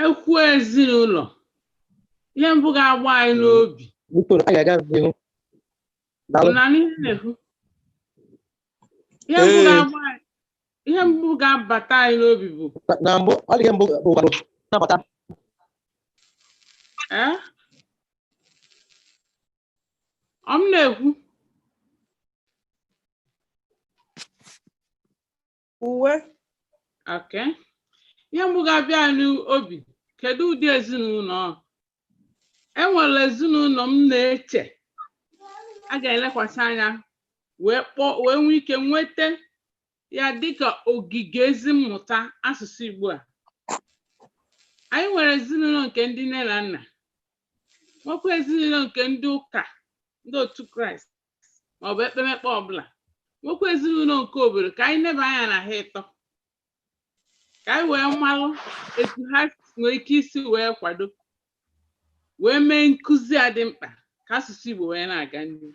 Ekwuo ezinụlọ, ihe mbụ ga-agba anyị n'obi. Biko, anyị ga-aga n'ihu. Daalụ. Na ihe na-ekwu, ihe mbụ Ee. ga-agba anyị, ihe mbụ ga-abata anyị n'obi bụ Na mbụ, ọ dị ihe mbụ bụ kwado nnabata. Ee, ọ m na-ekwu. Uwe. Okay. Ihe mbụ ga-abịa anyị n'obi, kedu ụdị ezinụlọ ọ? Enwere ezinụlọ m na-eche a ga-elekwasị anya wee kpọọ wee nwee ike nweta ya dịka ogige ezi mmụta asụsụ Igbo a. Anyị nwere ezinụlọ nke ndị nne na nna, nwekwa ezinụlọ nke ndị ụka, ndị otu Kraịst maọbụ ekpemekpe ọbụla, nwekwa ezinụlọ nke obodo. Ka anyị neba anya na ha ịtọ ka anyị wee malụ etu ha nwere ike isi wee kwado wee mee nkụzi a dị mkpa ka asụsụ Igbo wee na-aga n'ihu.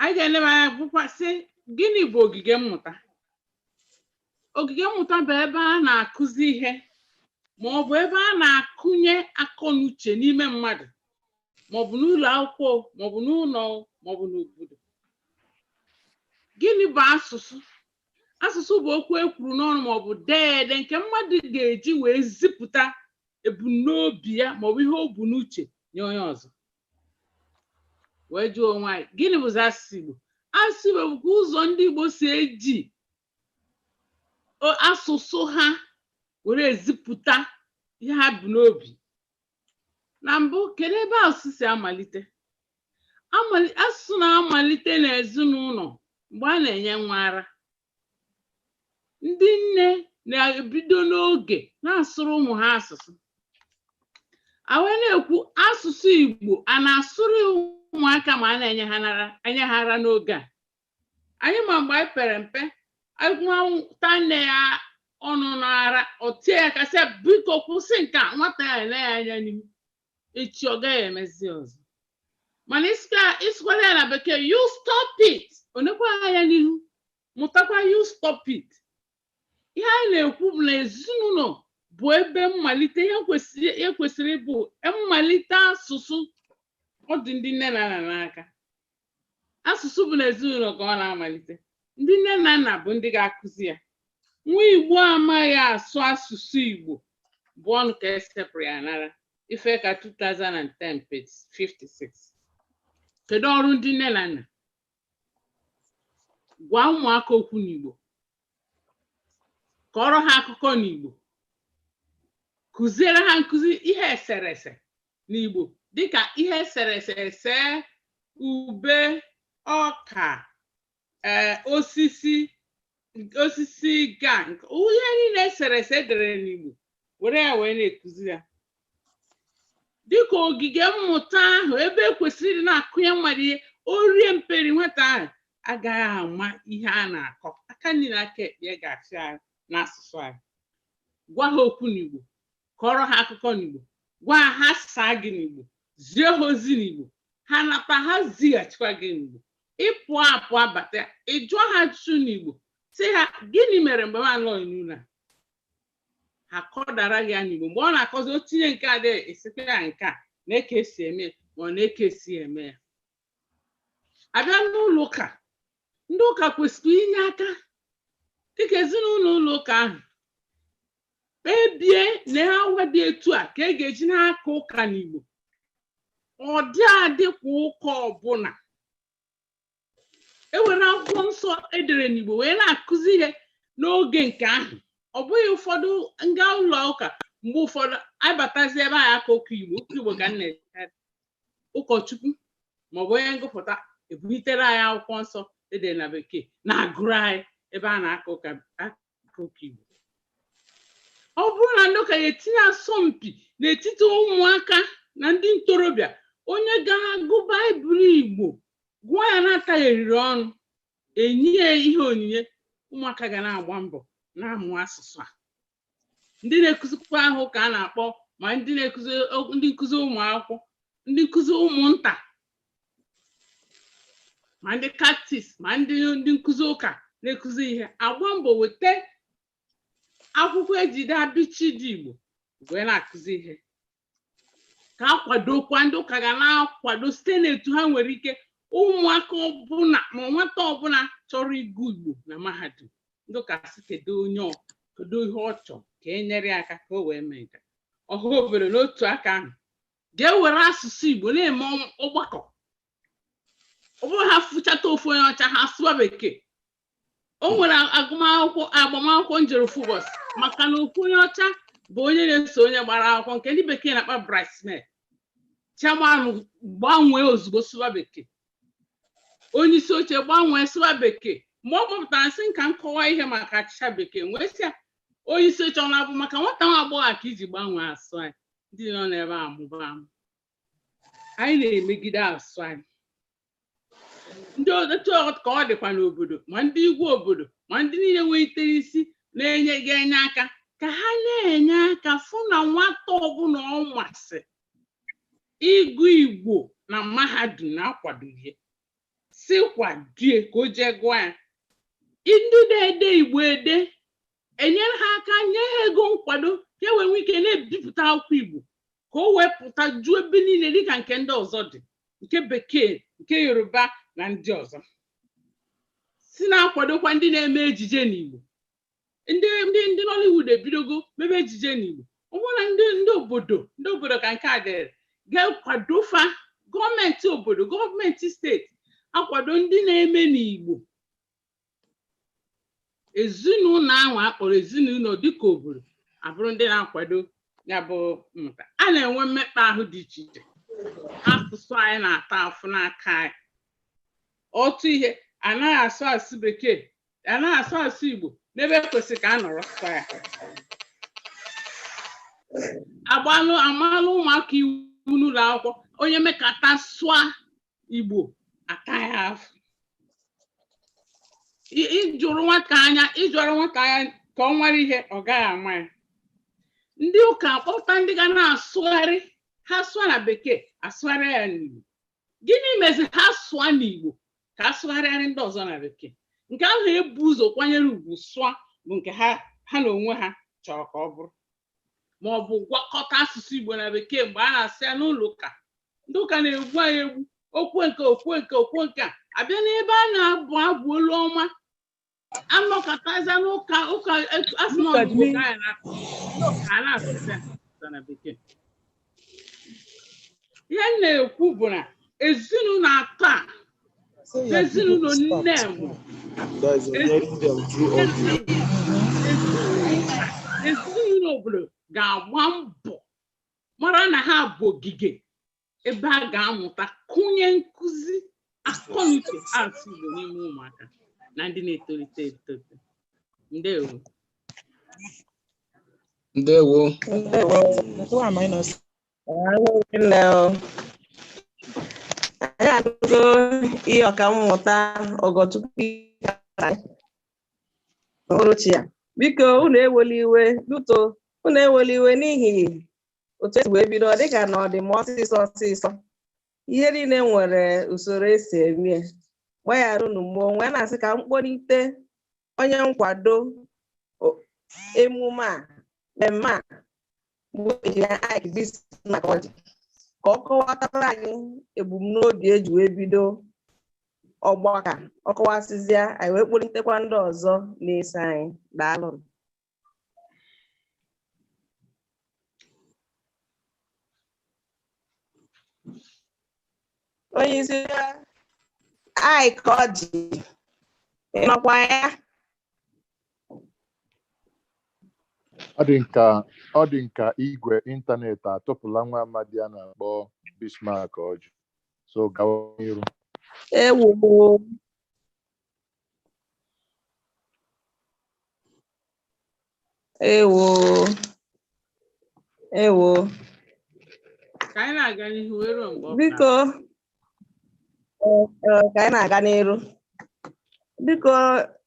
Anyị ga-eleba anya bụkwa sị, gịnị bụ ogige mmụta? Ogige mmụta bụ ebe a na-akụzi ihe ma ọ bụ ebe a na-akụnye akọ na uche n'ime mmadụ, ma ọ bụ n'ụlọ akwụkwọ, ma ọ bụ n'ụlọ, ma ọ bụ n'obodo. Gịnị bụ asụsụ? Asụsụ bụ okwu e kwuru n'ọnụ ma ọ bụ dee ede nke mmadụ ga-eji wee zipụta ebumnobi ya ma ọ bụ ihe o bu n'uche nye onye ọzọ. Wee jụọ onwe anyị, gịnị bụzi asụsụ Igbo? Asụsụ Igbo bụkwa ụzọ ndị Igbo si eji asụsụ ha were ezipụta ihe ha bu n'obi. Na mbụ, kedu ebe asụsụ si amalite? Asụsụ na-amalite n'ezinụlọ mgbe a na-enye nwa ara. Ndị nne na-ebido n'oge na-asụrụ ụmụ ha asụsụ. A wee na-ekwu asụsụ Igbo, a na-asụrụ ya ụmụaka ma a na-enye ha nara enye ha ara n'oge a. Anyị ma mgbe anyị pere mpe, nwa ta nne ya ọnụ n'ara, ọ tie ya aka sị ya, "Biko kwụsị nke a." Nwata ya ele ya anya n'ihu, echi ọ gaghị emezi ọzọ. Mana ị sịkwara ya na bekee, "You stop it," o nekwa anya n'ihu, mụtakwa "You stop it." Ihe anyị na-ekwu bụ na ezinụlọ bụ ebe mmalite ihe kwesịrị, ihe kwesịrị ịbụ mmalite asụsụ. Ọ dị ndị nne na nna n'aka. Asụsụ bụ n'ezinụlọ ka ọ na-amalite. Ndị nne na nna bụ ndị ga-akụzi ya. Nwa Igbo amaghị asụ asụsụ Igbo bụ ọnụ ka esepụrụ ya nara. Ifeka 2010 page 56. Kedu ọrụ ndị nne na nna? Gwa ụmụaka okwu n'Igbo, kọọrọ ha akụkọ n'Igbo, kụziere ha nkụzi ihe eserese n'Igbo, dịka ihe eserese ese ube, ọka, ee, osisi, osisi ga ihe niile eserese edere n'Igbo, were ya wee na-ekuzi ya dịka ogige mmụta ahụ ebe e kwesịrị ịdị na-akụnye mmadụ ihe. O rie mperi, nwata ahụ agaghị ama ihe a na-akọ. Aka nri na aka ekpe ya ga-afịa ahụ n'asụsụ ahụ. Gwa ha okwu n'Igbo, kọọrọ ha akụkọ n'Igbo, gwa ha ha saa gị n'Igbo, zie ha ozi n'Igbo, ha nata ha zighachikwa gị n'Igbo. Ị pụọ apụ abata, ị jụọ ha ajụjụ n'Igbo, sị ha, "Gịnị mere mgbe m anọghị n'ụlọ a?" Ha kọdara gị ya n'Igbo. Mgbe ọ na-akọzi, o tinye nke a dị, esikwa ya nke a na-eke esi eme ya, ma ọ na-eke esi eme ya. Abịa n'ụlọ ụka, ndị ụka kwesịrị inye aka dịka ezinụlọ ụlọ ụka ahụ kpebie na awa dị etu a ka e ga-eji na-aka ụka n'Igbo. Ọ dị adị kwa ụka ọbụla e were akwụkwọ nsọ edere n'Igbo wee na-akụzi ihe n'oge nke ahụ. Ọ bụghị ụfọdụ nga ụlọ ụka, mgbe ụfọdụ abatazi ebe anyị aka ụka Igbo, ụka Igbo ka m na-ejekarị, ụkọchukwu maọbụ onye ngụpụta ebulitere anyị akwụkwọ nsọ edere na bekee na-agụrụ anyị ebe a na-aka ụka, aka ụka Igbo. Ọ bụrụ na ndị ụka ga-etinye asọmpi n'etiti ụmụaka na ndị ntorobịa, onye ga-agụ Baịbụl Igbo gụọ ya na-atagheriri ọnụ, enye ya ihe onyinye. Ụmụaka ga na-agba mbọ na-amụ asụsụ a. Ndị na-ekuzikwa ahụ ka a na-akpọ ma ndị na-ekuzi, ndị nkụzi ụmụ akwụkwọ, ndị nkụzi ụmụnta, ma ndị catechist, ma ndị nkụzi ụka na-ekuzi ihe, agba mbọ weta akwụkwọ ejide abichi dị Igbo. Wee na-akụzi ihe ka akwadokwa ndị ụka ga na-akwado site n'etu ha nwere ike, ụmụaka ọbụla ma nwata ọbụla chọrọ ịgụ Igbo na mahadum, ndị ụka sị kedu onye ọ, kedu ihe ọ chọrọ ka e nyere ya aka ka o wee mee nke ọha obodo. N'otu aka ahụ ga-ewere asụsụ Igbo na-eme ọgbakọ. Ọ bụrụ ha fụchata ofu onye ọcha, ha sụwa Bekee. O nwere agụmakwụkwọ agbamakwụkwọ njere ofu ụbọchị maka na ofu onye ọcha bụ onye na-eso onye gbara akwụkwọ, nke ndị Bekee na-akpa bridesmaid. Chairman gbanwee ozugbo sụwa Bekee, onye isi oche gbanwee sụwa Bekee. Mgbe ọ kpọpụtara, sị nka nkọwa ihe maka achịcha Bekee, wee sị ya, onye isi oche, ọ na-abụ maka nwata nwa agbọghọ a ka iji gbanwee asụ anyị? Ndị nọ n'ebe a mụba amụ, anyị na-emegide asụsụ anyị. Ndị otu ka ọ dịkwa n'obodo, ma ndị igwe obodo, ma ndị niile nwelitere isi na-enye ga-enye aka ka ha na-enye aka fụ na nwata ọbụla ọ masị ịgụ Igbo na mahadum na-akwado ihe si kwadie ka o jee gụọ ya. Ndị na-ede Igbo ede, enyere ha aka, nye ha ego nkwado ka e wee nwee ike na-ebipụta akwụkwọ Igbo ka o wee pụta juo ebe niile dịka nke ndị ọzọ dị, nke Bekee, nke Yoruba na ndị ọzọ. Si na-akwadokwa ndị na-eme ejije n'Igbo. Ndị Nollywood ebidogo mebe ejije n'Igbo. Ọ bụrụ na ndị obodo ka nke a dịrị, ga-akwadofa gọọmenti obodo, gọọmenti steeti akwado ndị na-eme n'Igbo. Ezinụlọ ahụ akpọrọ ezinụlọ dịka obodo abụrụ ndị na-akwado ya bụ mmụta. A na-enwe mmekpa ahụ dị iche iche. Asụsụ anyị na-ata afụ n'aka anyị. Otu ihe, anaghị asụ asụsụ Bekee, anaghị asụ asụsụ Igbo n'ebe ekwesịrị ka a nọrọ sụọ ya. Agbalụ amalụ ụmụaka iwu n'ụlọ akwụkwọ, onye mekata sụa Igbo, ata ya afụ. Ịjụrụ nwata anya, ịjụrụ nwata anya ka ọ nwere ihe ọ gaghị ama ya. Ndị ụka akpọta ndị ga na-asụgharị, ha sụọ na Bekee, asụgharịa ya n'Igbo. Gịnị mezi ha sụọ n'Igbo ka asụgharịarị ndị ọzọ na Bekee? Nke ahụ ebu ụzọ kwanyere ugwu sụọ bụ nke ha ha na onwe ha chọrọ ka ọ bụrụ, ma ọ bụ gwakọta asụsụ Igbo na Bekee mgbe a na-asị ya n'ụlọ ụka. Ndị ụka na-egbu anyị egbu. Okwu nke okwu nke okwu nke a abịa n'ebe a na-abụ abụ olu ọma, anọkọtaza n'ụka ụka asị na Look at Igbo me. ka anyị na- a na-asụsụ ya na Bekee. Ihe m na-ekwu bụ na ezinụlọ atọ a Say your ezinụlọ people nne stopped. mụ Guys, I'm hearing them through audio. Ezinụlọ obodo ga-agba mbọ mara na ha bụ ogige ebe a ga-amụta kụnye nkụzi akọnuche asụsụ Igbo n'ime ụmụaka na ndị na-etolite etolite. Ndewo. Ndewo. Ndewo. Who am I not? Daalụ nne o. Anyị anụgo ihe ọkammụta Ogochukwu n'uhuruchi a. Biko unu ewela iwe, biko unu ewela iwe n'ihi otu esi wee bido, ọ dịka na ọ dị m ọsịsọ ọsịsọ. Ihe niile nwere usoro esi eme ya. Gbaghara unu mmụọ wee na-asị ka m kpọlite onye nkwado emume a, mmemme a, bụ Engineer Ike Bismarck Ọjị, ka ọ kọwatara anyị ebumnobi eji wee bido ọgbakọ a. Ọ kọwasịzịa, anyị wee kpọlitekwa ndị ọzọ na-eso anyị. Daalụ. Onye isi Ike Ọjị, ị nọkwa ya? Ọ dị nka igwe ịntanetị atụpụla nwa amadi a na-akpọ Bismarck Ọjị. So gawa n'iru. Ewo. Ewo. Ewo. Ka anyị na-aga n'ihu wee ruo mgbe ọ Biko, ka anyị na-aga n'iru. Biko,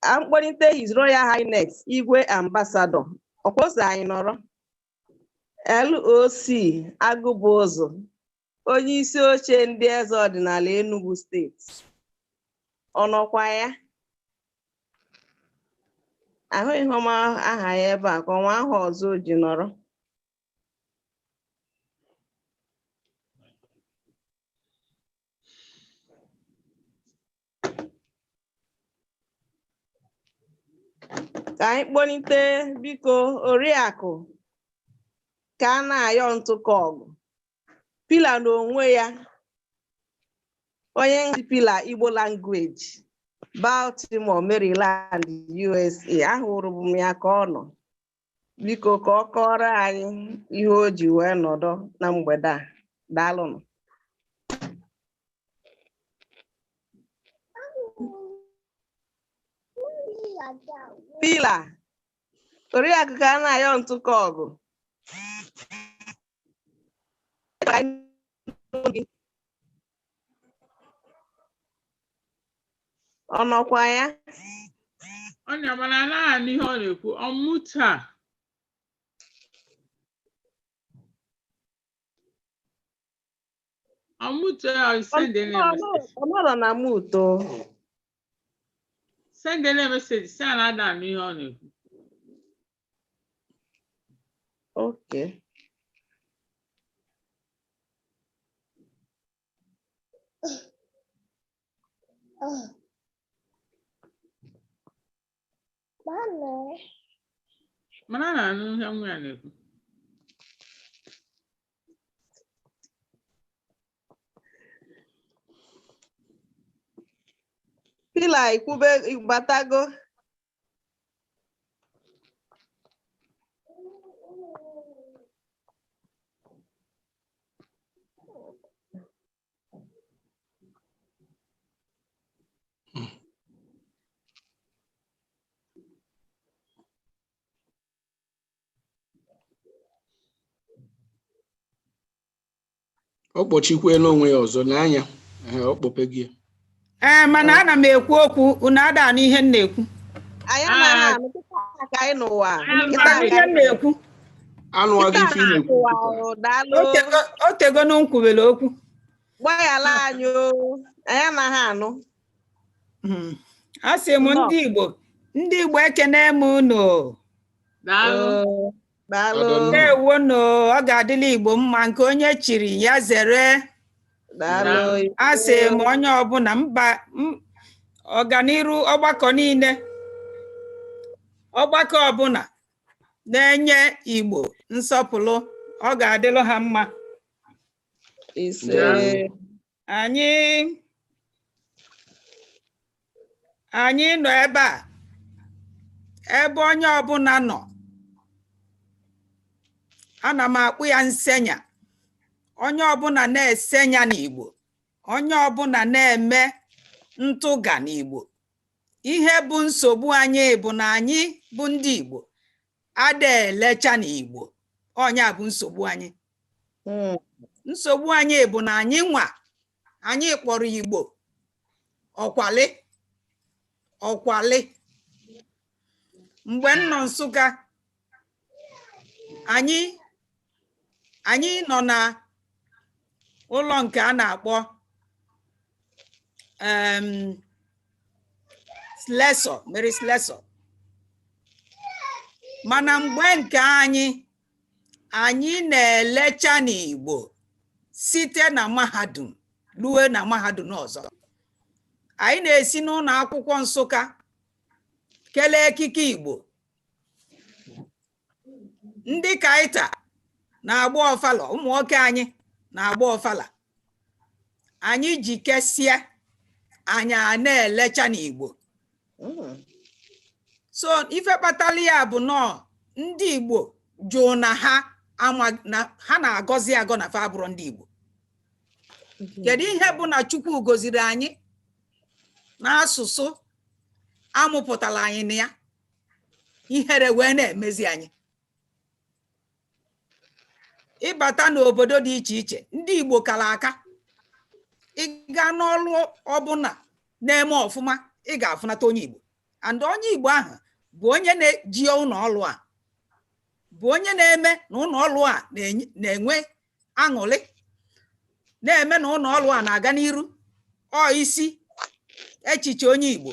a mkpọlite His Royal Highness Igwe Ambassador Ọkwoso anyị nọrọ LOC Agụbụzụ, onye isi oche ndị eze ọdịnala Enugu steeti. Ọ nọkwa ya? Ahụghị m aha ya ebe a ka ọnwa ahụ ọzọ o ji nọrọ. Ka anyị kpọlite, biko, Oriakụ ka a na-ayọ ntụkọ ọgụ Pila n'onwe ya, onye nhazi Pila Igbo Language, Baltimore, Maryland, USA. Ahụrụ m ya ka ọ nọ. Biko, ka ọ kọrọ anyị ihe o ji wee nọdụ na mgbede a. Daalụnụ. Pila, Oriakụ ka a na-ayọ ntụkọ ọgụ. Ọ nọkwa ya? Ọ na mana anaghị anụ ihe ọ na-ekwu. Unmute her. Unmute her, send a message. Ọ nọrọ na mute o. Send a message. Sị na ada anụ ihe ọ na-ekwu. Okay. Mana a na-anụ ihe nwa ya na-ekwu. Pila, ikwube batago. Ọ kpọchikwela onwe ya ọzọ n'anya. Ehe, ọ kpọpego ya. Ee, mana ana m ekwu okwu, unu ada anụ ihe m na-ekwu. Anyị anaghị anụ kịta ka anyị n'ụwa. Anyị Kịta Anụ ihe m na-ekwu. Anụwaghị ife ị na-ekwu n'ụwa kịta. o, daalụ. Otego na m kwubere okwu. Gbaghara anyị o. Anyị anaghị anụ. A sị m ndị Igbo, ndị Igbo, ekene m unu. Daalụ. Oo, daalụ. Adọnụ. Ndewonu, ọ ga-adịla Igbo mma. Nke onye chiri ya zere. Daalụ. A sị m onye ọbụla mba ọganiru, ọgbakọ niile, ọgbakọ ọbụla na-enye Igbo nsọpụrụ, ọ ga-adịlụ ha mma. Ise. Anyị nọ ebe a, ebe onye ọbụla nọ, ana m akpụ ya nsenya. Onye ọbụla na-esenya n'Igbo, onye ọbụla na-eme ntụga n'Igbo. Ihe bụ nsogbu anyị bụ na anyị bụ ndị Igbo ada elecha n'Igbo. Ọnya bụ nsogbu anyị. Nsogbu anyị bụ na anyị nwa anyị kpọrọ Igbo ọkwali ọkwali. Mgbe m nọ Nsụka, anyị nọ na ụlọ nke a na-akpọ Slessor, Mary Slessor. Mana mgbe nke anyị na-elecha n'Igbo site na mahadum ruo na mahadum ọzọ. Anyị na-esi n'ụlọ akwụkwọ Nsụka kelee ekike Igbo. Ndị kaịta na-agba ọfala, ụmụ nwoke anyị na-agba ọfala. Anyị ji kesịa, anyị a na-elecha n'Igbo. So ife kpatara ya bụ nọọ ndị Igbo jụ na ha ama na ha na-agọzi agọ na fa abụrụ ndị Igbo. Kedu ihe bụ na Chukwu goziri anyị n'asụsụ amụpụtara anyị na ya, ihere wee na-emezi anyị? Ịbata n'obodo dị iche iche, ndị Igbo kara aka. Ịga n'ọrụ ọbụla na-eme ọfụma, ị ga-afụnata onye Igbo, and onye Igbo ahụ bụ onye na-eji ụlọ ọrụ a, bụ onye na-eme na ụlọ ọrụ a na-enwe aṅụrị, na-eme na ụlọ ọrụ a na-aga n'iru. Ọ isi echiche onye Igbo.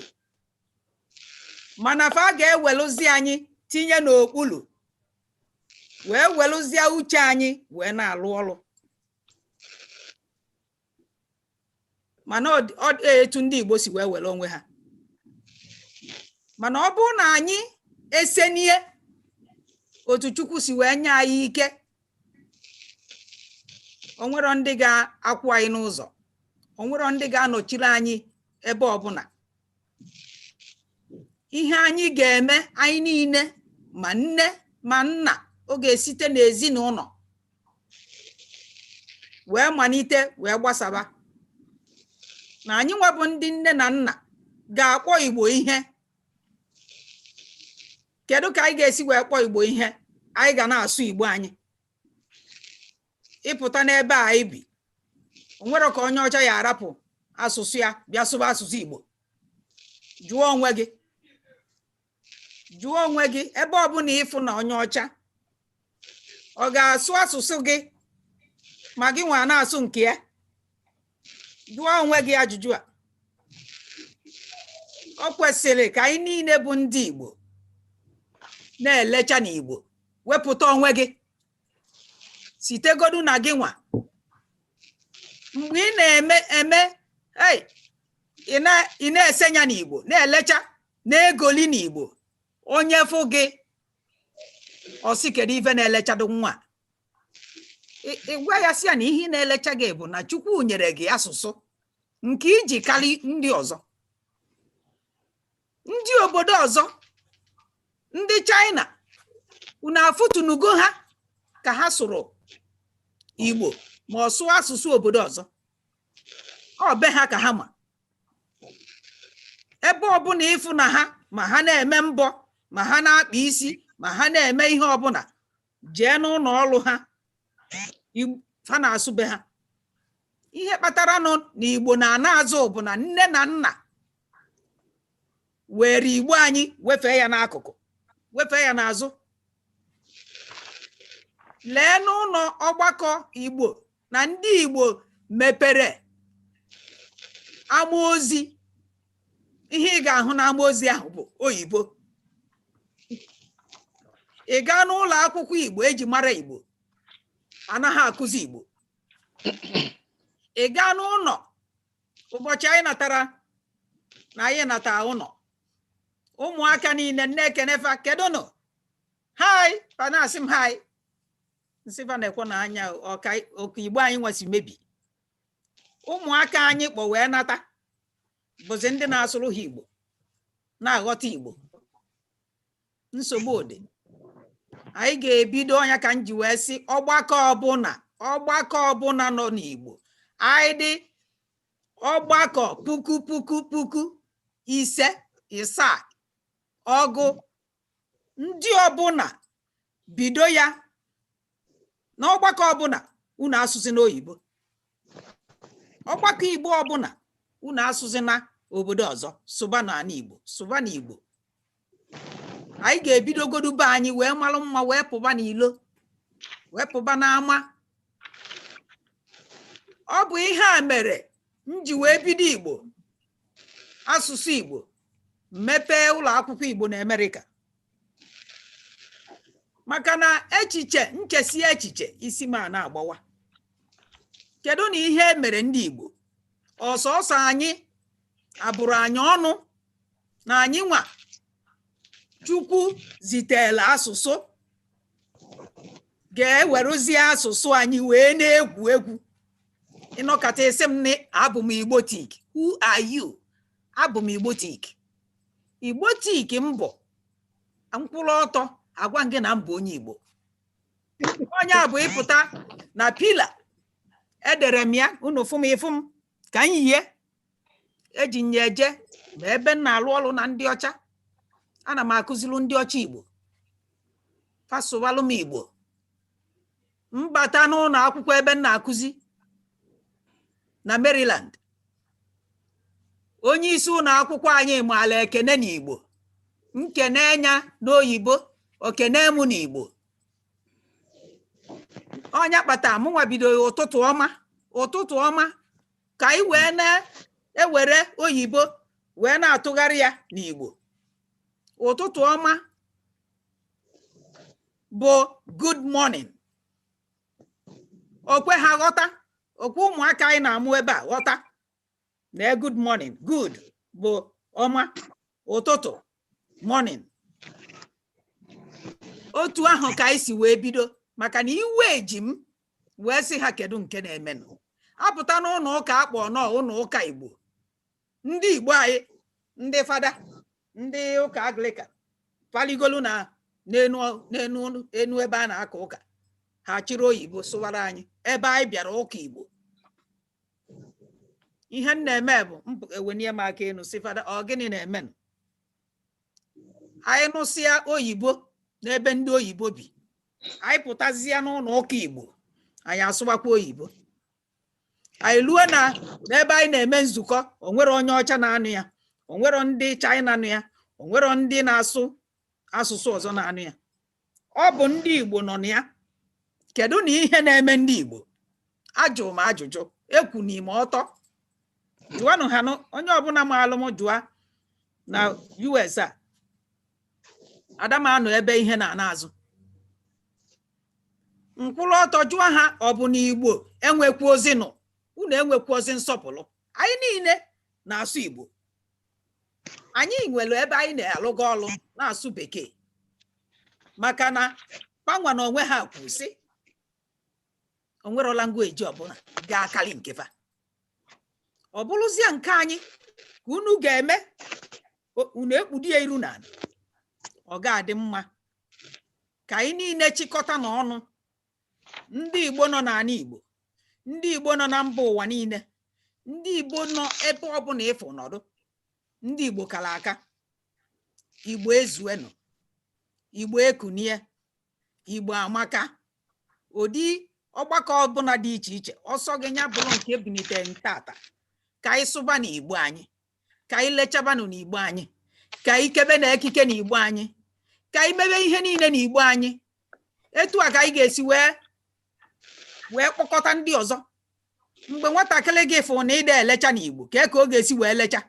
Mana fa ga-ewelụzi anyị tinye n'okpuru, wee welụzie uche anyị wee na-alụ ọrụ. Mana ọ dị etu ndị Igbo si wee were onwe ha. Mana ọ bụrụ na anyị Esenie otu Chukwu si wee nye anyị ike, onwero ndị ga-akwụ anyị n'ụzọ, onwero ndị ga-anọchiri anyị ebe ọbụla. Ihe anyị ga-eme, anyị niile, ma nne ma nna, ọ ga-esite n'ezinụlọ wee malite wee gbasaba na anyị nwa bụ ndị nne na nna ga-akpọ Igbo ihe. Kedu ka anyị ga-esi wee kpọọ Igbo ihe? Anyị ga na-asụ Igbo anyị. Ịpụta n'ebe a anyị bi, o nwere ka onye ọcha ya arapụ asụsụ ya bịa sụba asụsụ Igbo? Jụọ onwe gị, jụọ onwe gị, ebe ọbụla ịfụ na onye ọcha, ọ ga-asụ asụsụ gị ma gị nwa na-asụ nke ya? Jụọ onwe gị ajụjụ a. Ọ kwesịrị ka anyị niile bụ ndị Igbo na-elecha n'Igbo. Wepụta onwe gị, sitegodu na gị nwa. Mgbe ị na-eme eme, ei, ị na-esenya n'Igbo, na-elecha, na-egoli n'Igbo, onye fụ gị, ọ sị, "Kedu ife na-elechado nwa a?" Ị gwa ya, sị ya na ihe ị na-elecha gị bụ na Chukwu nyere gị asụsụ nke iji karị ndị ọzọ, ndị obodo ọzọ, ndị China. Unu afụtunugo ha ka ha sụrụ Igbo ma ọ sụọ asụsụ obodo ọzọ? Ọ be ha ka ha ma. Ebe ọbụla ịfụ na ha ma ha na-eme mbọ, ma ha na-akpa isi, ma ha na-eme ihe ọbụla, jee n'ụlọ ọrụ ha, fa na-asụ be ha. Ihe kpatara nụ na Igbo na-ana azụ bụ na nne na nna were Igbo anyị wefee ya n'akụkụ, wefee ya n'azụ. Lee n'ụlọ ọgbakọ Igbo na ndị Igbo mepere ama ozi, ihe ị ga-ahụ n'ama ozi ahụ bụ oyibo. Ị gaa n'ụlọ akwụkwọ Igbo eji mara Igbo, anaghị akụzi Igbo. Ị gaa n'ụlọ, ụbọchị anyị natara na anyị nata ụlọ, ụmụaka niile nne ekenefa, "Kedụnụ? Hi." Fa na-asị m, "Hi." Nsị fa na-ekwe na anya ọka ọka Igbo anyị nwesi mebi. Ụmụaka anyị kpọ wee nata bụzi ndị na-asụrụ ha Igbo, na-aghọta Igbo. Nsogbu dị. Anyị ga-ebido ọnya ka m ji wee sị, ọgbakọ ọbụla, ọgbakọ ọbụla nọ n'Igbo, anyị dị ọgbakọ puku puku 5,000, 7, ọgụ, ndị ọbụla bido ya n'ọgbakọ ọbụla, unu asụsị n'oyibo. Ọgbakọ Igbo ọbụla, unu asụsị na obodo ọzọ, sụba n'ala Igbo, sụba n'Igbo. Anyị ga-ebidogodu be anyị wee malụ mma, wee pụba n'ilo, wee pụba n'ama. Ọ bụ ihe a mere m ji wee bido Igbo, asụsụ Igbo, mepee ụlọ akwụkwọ Igbo na Amerịka, maka na echiche nchesi echiche isi m a na-agbawa. Kedu na ihe mere ndị Igbo ọsọsọ anyị abụrụ anyị ọnụ na anyị nwa Chukwu zitela asụsụ ga-eweruzie asụsụ anyị wee na-egwu egwu? Ịnọkọta isi m na abụ m Igbotic. Who are you? Abụ m Igbotic. Igbotic m bụ mkwụrụ ọtọ agwa gị na m bụ onye Igbo. Onye a bụ ịpụta na pillar edere m ya, unu fụ m, ịfụ m ka m yie eji nye eje ma ebe m na-alụ ọrụ na ndị ọcha. Ana m akụziri ndị ọcha Igbo, fasụbalụ m Igbo. Mbata n'ụlọ akwụkwọ ebe m na-akụzi na Maryland, onye isi ụlọ akwụkwọ anyị maala ekene n'Igbo. Nkene nya n'oyibo, okene mụ n'Igbo. Ọnya kpata mụnwa bidoro "Ụtụtụ ọma, ụtụtụ ọma," ka anyị wee na-ewere oyibo wee na-atụgharị ya n'Igbo. Ụtụtụ ọma bụ good morning. Okwe ha ghọta, okwe ụmụaka anyị na-amụ ebe a ghọta na good morning, good bụ ọma, ụtụtụ morning. Otu ahụ ka anyị si wee bido, maka na iwe ji m wee sị ha, kedu nke na-emenụ? Apụta n'ụlọ ụka akpọ nọọ ụlọ ụka Igbo, ndị Igbo anyị, ndị fada, ndị ụka Anglican paligolu na n'enu n'enu enu ebe a na-aka ụka, ha chịrị oyibo sụwara anyị ebe anyị bịara ụka Igbo. Ihe m na-eme bụ ewenie m aka enu, si fada, ọ gịnị na-emenụ? Anyị nụsịa oyibo n'ebe ndị oyibo bi, anyị pụtazie n'ụlọ ụka Igbo, anyị asụwakwa oyibo. Anyị luo na n'ebe anyị na-eme nzukọ, onwere onye ọcha na-anụ ya, onwero ndị China nụ ya, onwero ndị na-asụ asụsụ ọzọ na-anụ ya, ọ bụ ndị Igbo nọ na ya. Kedu na ihe na-eme ndị Igbo? Ajụ m ajụjụ ekwu n'ime ọtọ, jụanụ ha nụ. Onye ọbụla ma alụ m jụa na US a, adama anọ ebe ihe na-ana azụ nkwụrụ ọtọ jụọ ha, ọ bụ na Igbo enwekwu ozi nụ, unu enwekwu ozi nsọpụrụ? Anyị niile na-asụ Igbo, anyị nwere ebe anyị na-alụgo ọlụ na-asụ Bekee, maka na kpanwa na onwe ha kwu sị onwero language ọbụla ga-akali nke fa. Ọ bụrụzie nke anyị ka unu ga-eme, unu ekpudi ya iru n'ala. Ọ ga-adị mma ka anyị niile chịkọta n'ọnụ, ndị Igbo nọ n'ala Igbo, ndị Igbo nọ na mba ụwa niile, ndị Igbo nọ ebe ọbụla ịfụ nọdụ. Ndị Igbo kara aka, Igbo ezuenụ, Igbo ekunie, Igbo amaka. Ụdị ọgbakọ ọbụla dị iche iche ọsọ gị ya bụrụ nke ebunite ntata, ka anyị sụba n'Igbo anyị, ka anyị lechabanụ n'Igbo anyị, ka anyị kebe na ekike n'Igbo anyị, ka anyị mebe ihe niile n'Igbo anyị. Etu a ka anyị ga-esi wee kpọkọta ndị ọzọ. Mgbe nwatakịrị gị fụ na ịda elecha n'Igbo, kee ka ọ ga-esi wee lecha?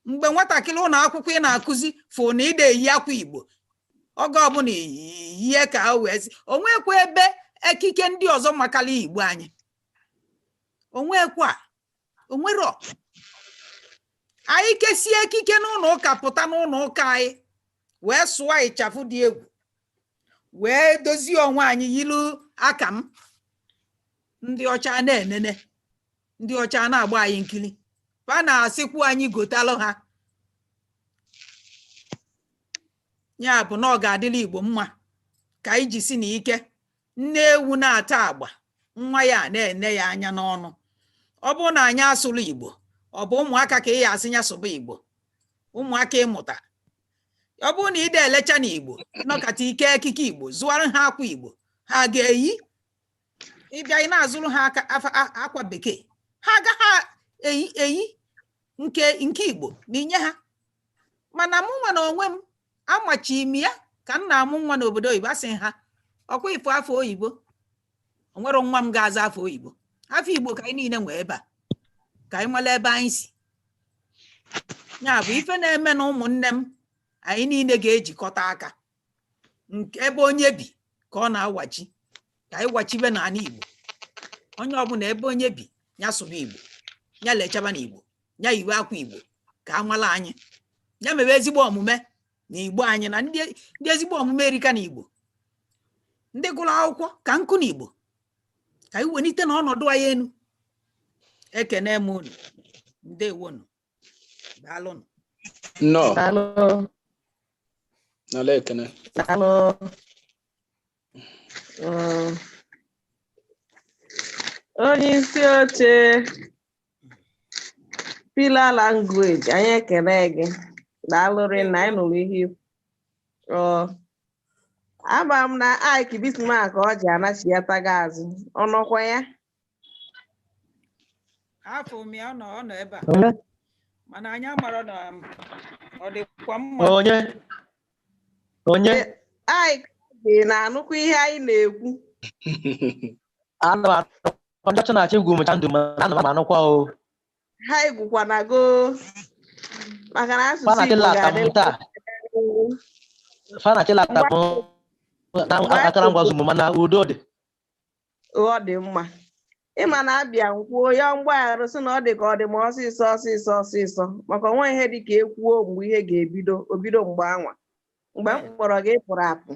Mgbe nwatakịrị ụlọ akwụkwọ ị na-akụzi fụ na ịda eyi akwa Igbo oge ọbụla yie, ka o wee sị onwekwa ebe ekike ndị ọzọ makala Igbo anyị, onwekwa onwero. Anyị kesie ekike n'ụlọ ụka, pụta n'ụlọ ụka anyị wee sụọ ịchafụ dị egwu, wee dozie onwe anyị, yilu aka m ndị ọcha na-enene, ndị ọcha na-agba anyị nkili, fa na-asịkwu anyị gotalụ ha. Ya bụ na ọ ga-adịla Igbo mma ka anyị ji si na ike nne ewu na-ata agba, nwa ya na-ene ya anya n'ọnụ. Ọ bụrụ na anyị asụrụ Igbo, ọ bụ ụmụaka ka ị ya asị ya sụba Igbo? Ụmụaka ịmụta, ọ bụrụ na ị da elecha na Igbo nọkata ike ekike Igbo, zụwara ha akwa Igbo, ha ga-eyi? Ịbịa ị na-azụrụ ha akwa bekee, ha agaghị eyi nke Igbo na inye ha. Mana mụ nwa na onwe m amachi m ya ka m na-amụ nwa n'obodo oyibo, asị ha ọkwa ifo afọ oyibo, onwere nwa m ga-aza afọ oyibo, afọ Igbo ka anyị niile nwee ebe a, ka anyị mara ebe anyị si. Ya bụ ife na-eme na ụmụnne m, anyị niile ga-ejikọta aka, nke ebe onye bi ka ọ na-awachi, ka anyị wachibe n'ala Igbo. Onye ọbụla ebe onye bi, ya sụba Igbo, ya lechaba n'Igbo, ya yiwe akwa Igbo ka amala anyị, ya mewe ezigbo omume na Igbo anyị, na ndị ezigbo omume erika na Igbo, ndị gụrụ akwụkwọ ka nkụ na Igbo, ka anyị welite na ọnọdụ anyị enu. Ekene m unu, ndewonu, daalụnụ. Nnọọ. Daalụ. N'ala ekene. Daalụ. Onye isi oche Pillar Language, anyị ekele gị. Daalụ rinne, anyị nụrụ ihe ikwu. Ọ ama m na Ike Bismarck ọ ji anachiata gị azụ, ọ nọkwa ya? Afọ m ya, ọ nọ ebe a. Onye? Mana anyị amara na ọ dịkwa mma. Onye? Onye? Ike dị na-anụkwa ihe anyị na-ekwu. Ana m anụkwa. Ndị ọcha na-achọ igwu m ndụ, mana ana m anụkwa o. Ha egwukwana go maka na asụsụ Fa na Igbo chilata m ga-adị taa. Fa na chilata m na akara ngwa zụmụ, mana udo dị. Ọ dị mma. Ịma na abịa nkwuo ya mgbaghara, sị na ọ dị ka ọ dị m ọsịsọ ọsịsọ ọsịsọ, maka onwe ihe dị ka ekwuo mgbe ihe ga-ebido obido, mgbe anwa mgbe m kpọrọ gị, ị pụrụ apụ.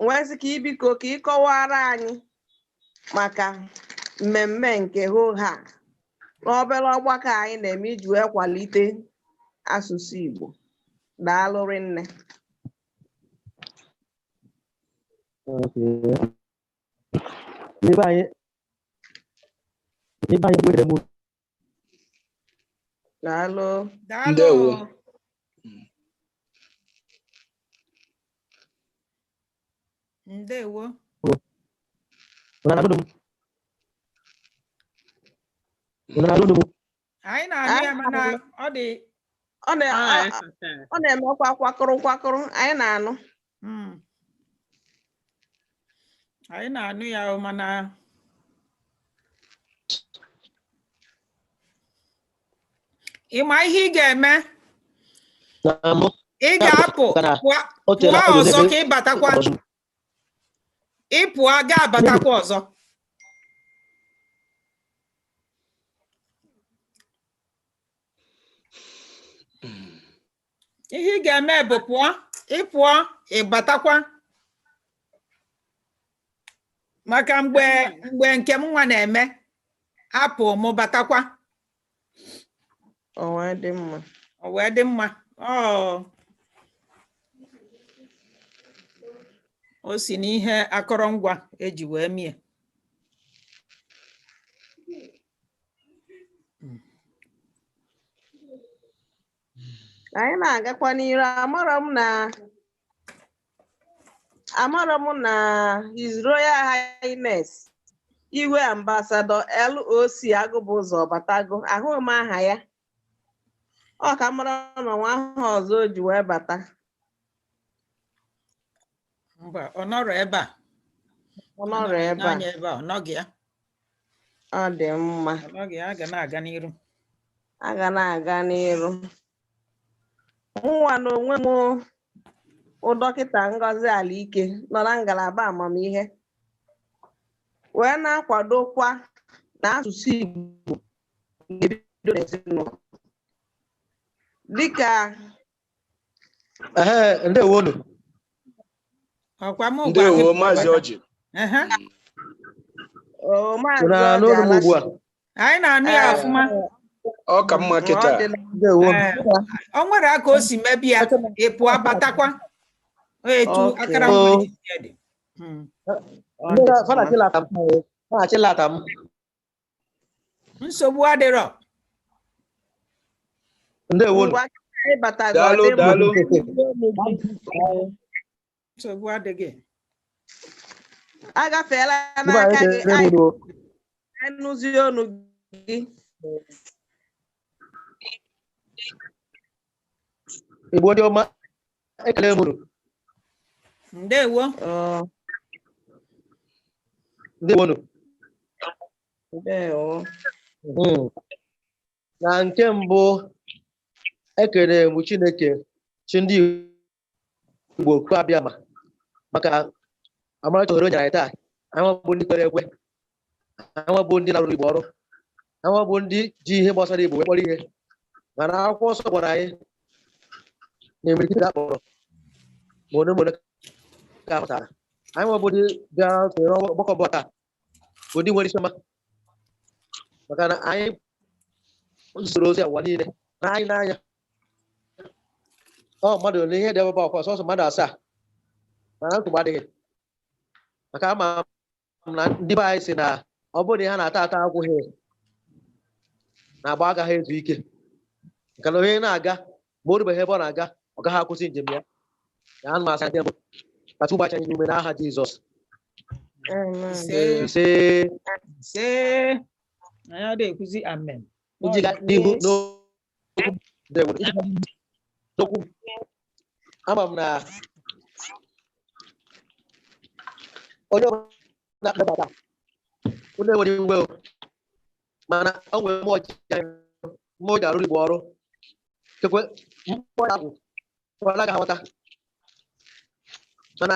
Nwee sị ka ị biko ka ị kọwara anyị maka mmemme nke hoha n'obere ọgbakọ anyị na-eme iji wee kwalite asụsụ Igbo. Daalụ rinne. Okay. Ndị be anyị, ndị be anyị were mụ. Daalụ. Daalụ. Ndewo. Ndewo. Unu na-anụ m? Unu na-anụ m? Anyị na-anụ ya, mana ọ dị Ọ na- Ah, ọ na-emekwa kwakụrụ kwakụrụ, anyị na-anụ. Anyị na-anụ ya o, mana ị ma ihe ị ga-eme? Na mbụ, Ị ga-apụ Kana pụọ o teela pụọ oge ọzọ ebe ka ị batakwa. ọzọ. Ị pụọ ga-abatakwa ọzọ. Ihe ị ga-eme bụ pụọ, ị pụọ, ị batakwa, maka mgbe nke m nwa na-eme, apụ mụ batakwa. O wee dị mma. O wee dị mma. Ọ o si n'ihe akọrọngwa eji wee mie. Anyị na-agakwa n'iru. Amarọ m na His Royal Highness Igwe Ambassador LOC Agụbụzọ batago. Ahụghị m aha ya, ọ ka mara na nwa ahụ ọzọ o ji wee bata. Mba, ọ nọrọ ebe a. Ọ nọrọ ebe a? N'anya ebe a, ọ nọghị ya. Ọ dị mma. Ọ nọghị ya, a ga na-aga n'iru. A ga na-aga n'iru. Mụnwa na onwe m bụ Dọkịta Ngozi Alaike nọ na ngalaba amamihe wee na-akwadokwa na asụsụ Igbo na-ebido n'ezinụlọ dịka Ehe, ndewonu. Ọkwa m gwa gị. Ndewo, Maazị Ọjị. Ehe. O Maazị Unu na-anụ Ọjị olu m ugbu a? Alachi. Anyị na-anụ ya ọfụma. Ọ ka mma Ọ kịta. dị na Ndewonu. Ee, o nwere aka o si mebi ya, ị pụọ batakwa. Etu akara ngwa Oo. ji ya dị. Ọ dị Ndị fa mma. na-achịlata m. Fa na-achịlata m. Nsogbu adịrọ. Ndewonu. Ngwa, anyị batago, ọ Daalụ, dị mma. daalụ. Nsogbu adịghị. Agafeela Ndị be anyị, n'aka gị. ekele m Anyị unu. nụzi ọnụ gị. Igbo ndị ọma, ekele m unu. Ndewo. Ọ, Ndewonu. Ndewo. Na nke mbụ, ekele m Chineke, chi ndị Igbo kwe abịa ma maka amarachi ohere o nyere anyị taa. Anyị bụ ndị kwere ekwe, anyị bụ ndị na-arụ Igbo ọrụ, anyị bụ ndị ji ihe gbasara Igbo wee kpọrọ ihe, mana akwụkwọ nsọ gwara anyị na imirikiti akpọrọ ma one ma one ka a pụtara. Anyị bụ ndị bịara sonyere ọgbakọ bụ taa bụ ndị nwere isi ọma, maka na anyị usoro ozi a ụwa niile na anyị n'anya ọ mmadụ ole ihe dị ebe ọkwa sọsọ mmadụ 7, mana nsogbu adịghị, maka ama m na ndị be anyị si na ọ bụrụ na ha na-ata ata akwụghị na agba agaghị ezu ike, nke na onye na-aga ma o rubeghị ebe ọ na-aga, ọ gaghị akwụsị njem ya. Ya ana m asị ndị mbụ ka Chukwu gbachi anyị ume n'aha Jizọs. Amen. Ise. Ise. Ise. Anyị adịghị ekwuzi amen. Iji gaa n'ihu n'okwu, ndewo. Iji gaa n'okwu, ama m na onye ọbụla na-akpọbata unu enwere iwe o, mana o nwere mmụọ ji anyị, mmụọ ji arụrụ Igbo ọrụ kekwe mmụọ ya bụ ọ naghị aghọta, mana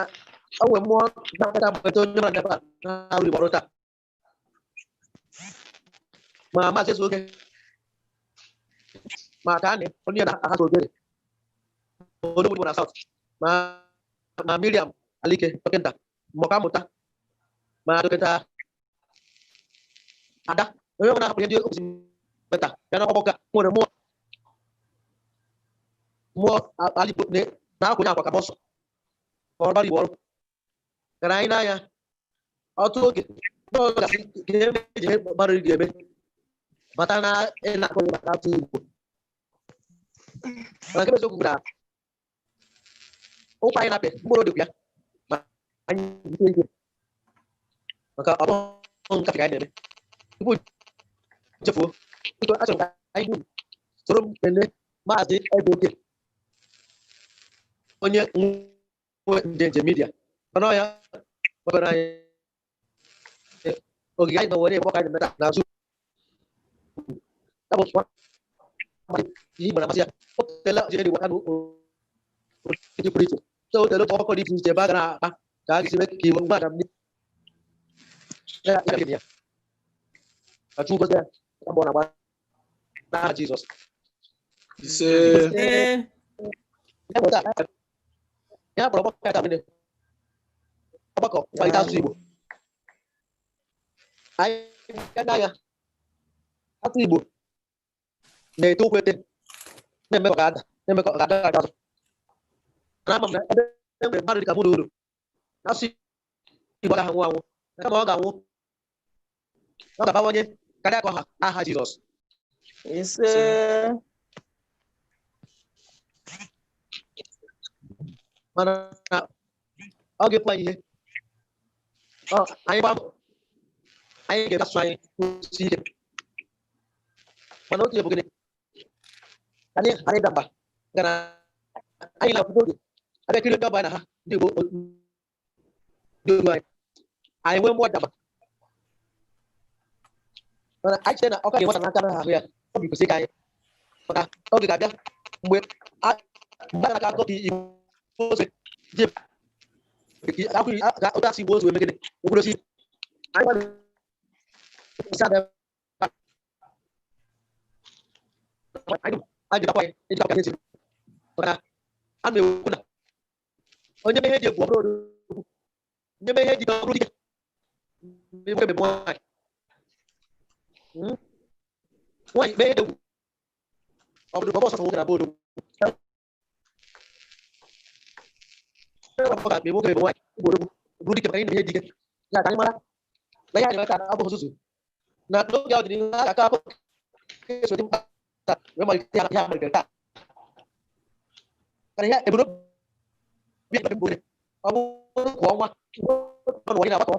o nwere mmụọ na-akpata agbata onye ọbụla n'ebe a na-arụ Igbo ọrụ taa, ma Maazị Ezeoke, ma ka a na onye na-ahazi ogere onye Igbo na South, ma Miriam. Alike, dọkịta ma ọka mmụta, ma dọkịta Ada, onye ọbụla hapụrụ ihe ndị o kwesịrị meta ya na ọgbakọ nwere mmụọ mmụọ ala Igbo na-akwụnye akwa ka bọsọ ka ọ gbara Igbo ọrụ gara anyị n'anya. Ọtụtụ oge ndị ọzọ gasị ka eme eji ihe gbara ga-eme bata na ị na-akọ maka atụ Igbo, mana nke bụ eziokwu bụ na ụkwa anyị na-apị mkpụrụ dịkwa ya, ma anyị jide ike maka ọ bụghị nkafe ka anyị na-eme tupu chefuo. Biko, achọrọ m ka anyị dum soro m kelee Maazị Ezeoke, onye nwe Njenje Media, mana ọ ya gwara anyị ogige anyị nọ were ebe ọka anyị na-emeta n'azụ ya bụ nwa ihe Igbo na-amasị ya. O teela o ji eri waka n'ụdị pụrụ iche, so o teela otu ọgbakọ dị iche iche ebe a gara akpa ka a ga-esi mee ka Igbo ngwa aga m ya ya ya ka Chukwu gozie ya ka mbọ na-agba n'aha Jizọs. Ise. Ee. Ya bụ taa, ya kpọrọ ọgbakọ ya taa bụ ọgbakọ nkwalite asụsụ Igbo. Anyị bịa n'anya, asụsụ Igbo na-ete ụkwụ ete, na-eme ka ọ ga-ada, na-eme ka ọ ga-ada aga azụ. Mana ama m na ebe e nwere mmadụ dịka mụ na unu, na asụsụ Igbo agaghị anwụ anwụ, kama ọ ga-anwụ, ọ ga-abawanye karịa ka ọha aha Jizọs. Ise. Mana ọ ga-efu anyị ihe. Ọ, anyị gbaa mbọ, anyị ga-eme asụsụ anyị kwụsie ike. Mana otu ihe bụ gịnị? Ka anyị ghara ịda mba, maka na anyị na-akwụkwọ oge abịa kiri ndị ọba na ha ndị Igbo ndị otu anyị, anyị nwee mmụọ daba. Mana anyị chere na ọka ga-enweta n'aka na ahụ ya, obi kwesịrị ka anyị, maka oge ga-abịa mgbe mgbe a na-aka akọ ka Igbo ose ji otu asụ Igbo ozu eme gịnị okwudosi anyị gbara isi abịa anyị anyị jikwa anyị ejikwa ka esi, maka a na-ekwu na onye mee ihe dị egwu ọ bụrụ odogwu, onye mee ihe dị ọ bụrụ dike, ebe ebe nwaanyị nwaanyị mee ihe dị egwu ọ bụrụ ọsọ nwoke na-abụ odogwu, ọ ga-akpa nwoke ebe nwaanyị bụ odogwu bụrụ dike, maka anyị na ihe dị ike ya. Ka anyị mara na ihe anyị na-eme ka abụghị nzuzu, na n'oge ọdịnihu a ga-akọ akụkọ eso dị mkpa taa wee malite ya, ihe a malitere taa mana ihe ebumnobi ya bụ ọ bụrụ kwa ọnwa ọ n'ụwa na-agbakọ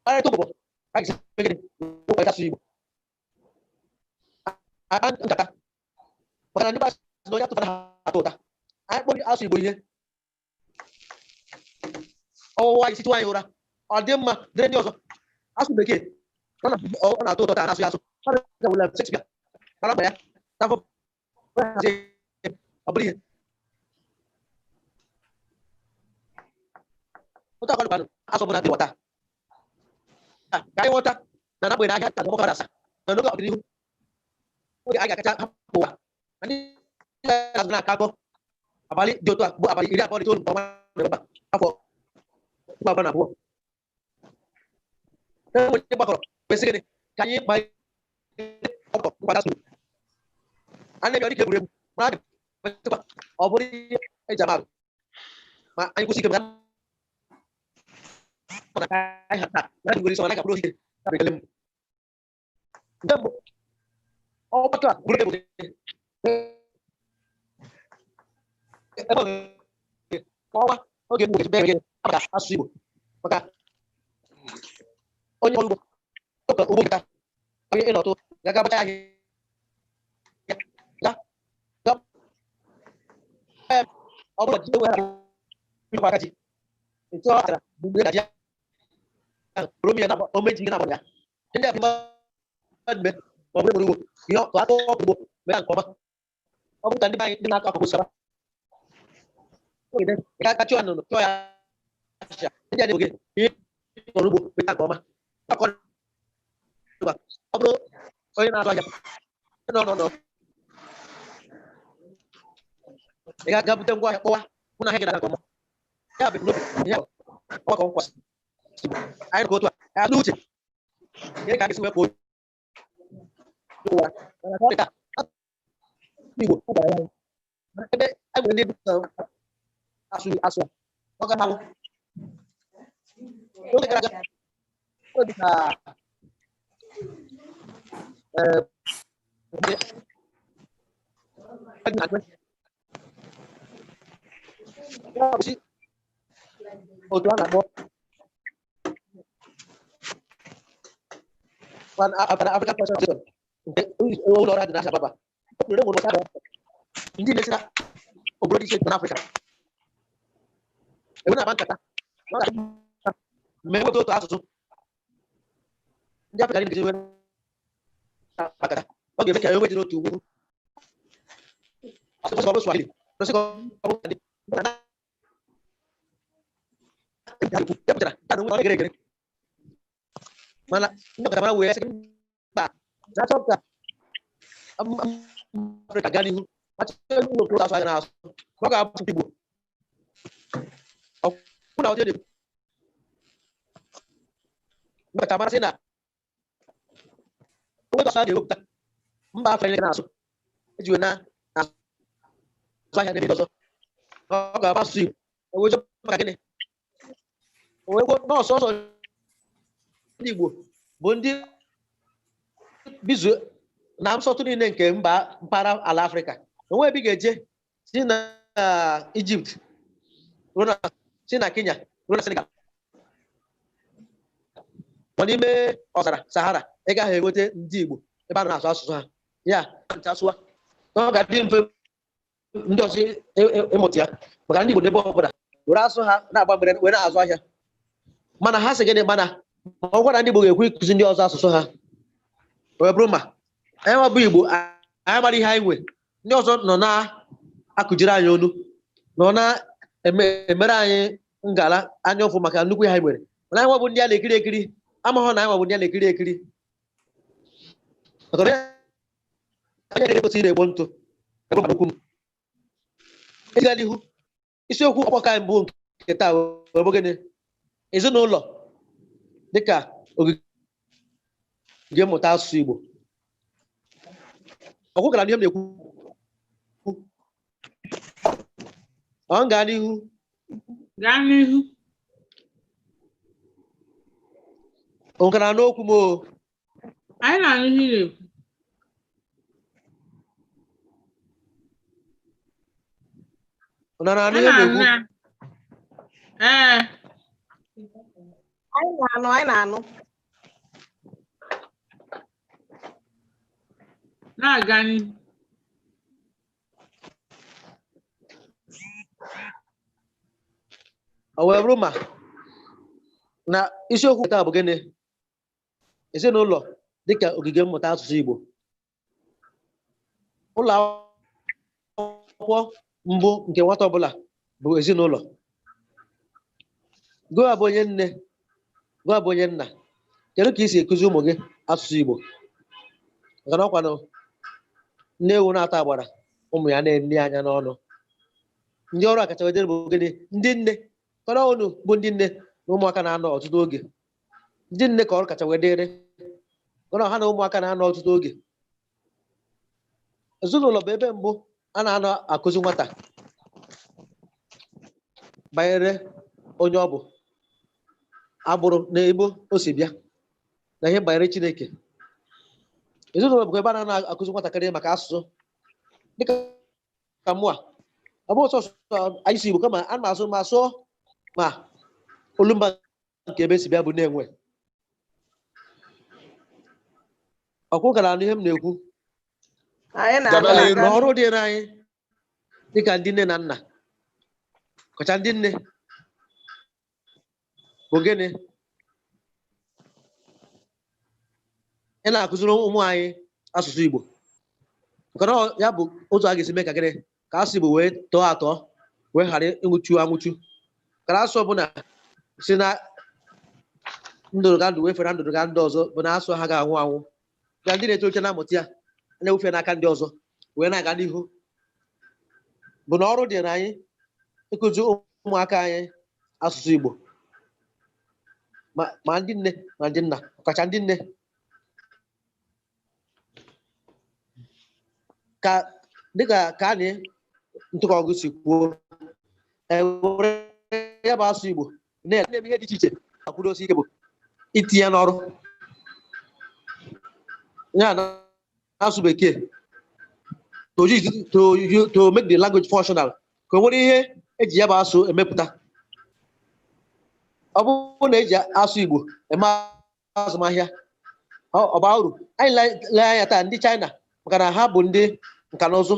kparịta ụbụbọ a ga-esi mee gịnị kwalite asụsụ Igbo, akpa nkata, maka na ndị be asị na onye atụfara ha atọ ụta. Anyị kpọrọ asụ Igbo ihe ọwụwa anyị sitụ anyị ụra, ọ dị mma dịrị ndị ọzọ. Asụ bekee ọ na-atọ ụtọ taa na-asụ ya asụ ọ dị William Shakespeare mara mgbe ya n'afọ ọ bụrụ ihe otu akwadụ asụ ọbụla dị ghọta ka anyị ghọta na n'agbanyeghị ahịa ka ọgbakọ asa na n'oge ọdịnihu, oge anyị ga-akacha hapụ ụwa na ndị na-azụ na-akọ akọ abalị dị otu a bụ abalị 29 nke ọnwa Nọvemba afọ 2022, enwere ndị gbakọrọ kwesị gịnị ka anyị malite ọgbakọ nkwado asụsụ a na-eme dịka egwuregwu, mana a ga-ekwesịkwa ọ bụrụ ihe eji ama atụ ma anyị kwụsị ike, maka na anyị ha taa na anyị nwere isi, mana anyị ga-abụrụ ike ya bụ ekele m. Nke mbụ, ọgbakọ a bụrụ ebe ebe ọnwa oge mgbe ebe gịnị maka asụsụ Igbo, maka onye ọrụ ugbo ụka ugbo nketa onye ịnọtụ ga-aga gbacha ahịa ga ga ọ bụrụ ji enwere ahụ aka ji ntụ ọ tara bụ mgbe na ji ahụ bụrụ mmiri na ome ji na-agbọ ya ndị a bụ mmadụ mee ma ọ bụrụ ugbo ihe ọ atụ ọkụ ugbo mee ya nke ọma, ọ bụrụ ka ndị be anyị ndị na-akọ akụkọ osikapa ga aka chụọ nnụnụ chụọ ya achịcha ndị a na-egoge ihe ọrụ ugbo mee ya nke ọma. Ọ bụrụ onye na-azụ ahịa nọ nọ nọ ị ga-aga bute ngwa ahịa kpọwa hụ na ahịa gị na-aga nke ọma. Ya bụ n'obi ya ọgbakọ nkwasị Igbo. Anyị nọkọ otu a, anyị n'uche ihe ka a ga-esi wepụ ụwa. Mana ka ọ dị taa, asụsụ Igbo ọ gwara ya mana ebe e nwere ndị asụ asụ ọ ga ahụ n'oge gara aga, ọ dị ka ndị na-agụ ya bụ si otu a na-akpọ Pan African Cultural Association nke ụlọ ọrụ ha dị na Addis Ababa. O kwuru na e nwere ụbọchị a ga- ndị na-esi na obodo dị iche iche n'Afrịka enwe na-akpa nkata na ọ ga-adị mma ma enweta otu asụsụ ndị Afrịka niile ga-eji wee na-akpa nkata. Ọ ga-eme ka e nwee dị n'otu ugwu asụsụ, ọ bụrụ Swahili, asụsụ ọ bụrụ ndị na ya pụtara ya na onwe ọ na-egere egere, mana ndị ọkachamara wee sị mba, na achọ ka Afrịka gaa n'ihu, achọ ịnwe otu asụ a ga na-asụ, ka ọ ga-abụ asụsụ Igbo. Ọ kwụ na ọtụtụ ndị ọkachamara sị na onwe asụsụ a ga-ewepụta mba Afrịka niile na-asụ eji wee na-azụ ahịa n'ebe ndị ọzọ, ọ ga-abụ asụsụ Igbo. E wee jụọ maka gịnị? O wee kwuo na ọsọsọ ndị Igbo bụ ndị bizu na nsọtụ niile nke mba mpaghara ala Afrịka. Onwe ebe ị ga-eje si na Ijipt ruo na si na Kenya ruo na Senegal, ma n'ime ọzara Sahara, ị gaghị enweta ndị Igbo ebe a na-asụ asụsụ ha. Ya ncha asụwa na ọ ga-adị mfe ndị ọzọ ịmụta ya, maka ndị Igbo n'ebe ọbụla were asụ ha na-agba mgbere were na-azụ ahịa. Mana ha sị gịnị? Mana ma ọ gwara ndị Igbo ga-ekwe ịkụzi ndị ọzọ asụsụ ha, wee bụrụ ma anyị nwa bụ Igbo, anyị mara ihe anyị nwe, ndị ọzọ nọ na-akụjiri anyị onu, nọ na-emere anyị ngala anya ụfụ maka nnukwu ihe anyị nwere. Mana anyị nwa bụ ndị a na-ekiri ekiri amaghọ na anyị nwa bụ ndị a na-ekiri ekiri, maka na onye na-egosi ire egbo ntụ ebe okwu m ịga n'ihu. Isiokwu ọgbakọ anyị mbụ nke taa wee bụ gịnị? Ezinụlọ dịka ogige mmụta asụsụ Igbo. Ọkwụ gara n'ihe m na-ekwu, ọ m gaa n'ihu? Gaa n'ihu. O gara n'okwu m o. Anyị na-anụ ihe ị na-ekwu. Unu na-anụ Anyị ihe m na-anụ na-ekwu? ya. Ee. Anyị na-anụ, anyị na-anụ. Na-aga n'ihu. Ọ wee bụrụ ma na isiokwu taa bụ gịnị? Ezinụlọ dịka ogige mmụta asụsụ Igbo. Ụlọ akwụkwọ mbụ nke nwata ọbụla bụ ezinụlọ. Gụwa bụ onye nne, gụwa bụ onye nna, kedu ka i si ekuzi ụmụ gị asụsụ Igbo? Maka na ọkwanụ nne ewu na-ata agbara, ụmụ ya na-ene anya n'ọnụ. Ndị ọrụ akacha wedere bụ gịnị? Ndị nne. Kọrọ unu bụ ndị nne na ụmụaka na-anọ ọtụtụ oge. Ndị nne ka ọrụ kacha wee dịrị, kọrọ ha na ụmụaka na-anọ ọtụtụ oge. Ezinụlọ bụ ebe mbụ a na-anọ akụzi nwata banyere onye ọ bụ, agbụrụ na ebe o si bịa, na ihe banyere Chineke. Ezinụlọ bụkwa ebe a na-anọ akụzi nwatakịrị maka asụsụ, dịka ka mụa ọ bụ sọsọ anyị si Igbo, kama a na asụ ma sụọ ma olumba nke ebe si bịa bụ na-enwe ọkwụ gara n'ihe m na-ekwu. Anyị na-anụ. Gaba n'iru. Na ọrụ dịrị anyị dịka ndị nne na nna, kacha ndị nne, bụ gịnị? Ị na-akụziri ụmụ anyị asụsụ Igbo, maka na ya bụ otu a ga-esi mee ka gịnị, ka asụsụ Igbo wee tọọ atọ, wee ghara ịnwụchu anwụchu. Ka asụsụ ọbụla si na ndụrụga ndụ wee fere ndụrụga ndụ ọzọ bụ na asụ ha ga-anwụ anwụ. Ka ndị na-etolite na-amụta ya, na-ewufe n'aka ndị ọzọ wee na-aga n'ihu, bụ na ọrụ dịrị anyị ịkụzi ụmụaka anyị. Asụsụ Igbo, ma ndị nne ma ndị nna, ọkacha ndị nne, ka dịka ka anyị ntụkọgụ si kwuo, ewere ya bụ asụ Igbo na-eme ihe dị iche iche, akwụdosi ike bụ itinye n'ọrụ ya na asụ bekee to make the language functional, ka o nwere ihe eji ya bụ asụ emepụta. Ọ bụrụ na eji asụ Igbo eme azụmahịa, ọ baa uru. Anyị lee anya taa, ndị China, maka na ha bụ ndị nka na ụzụ,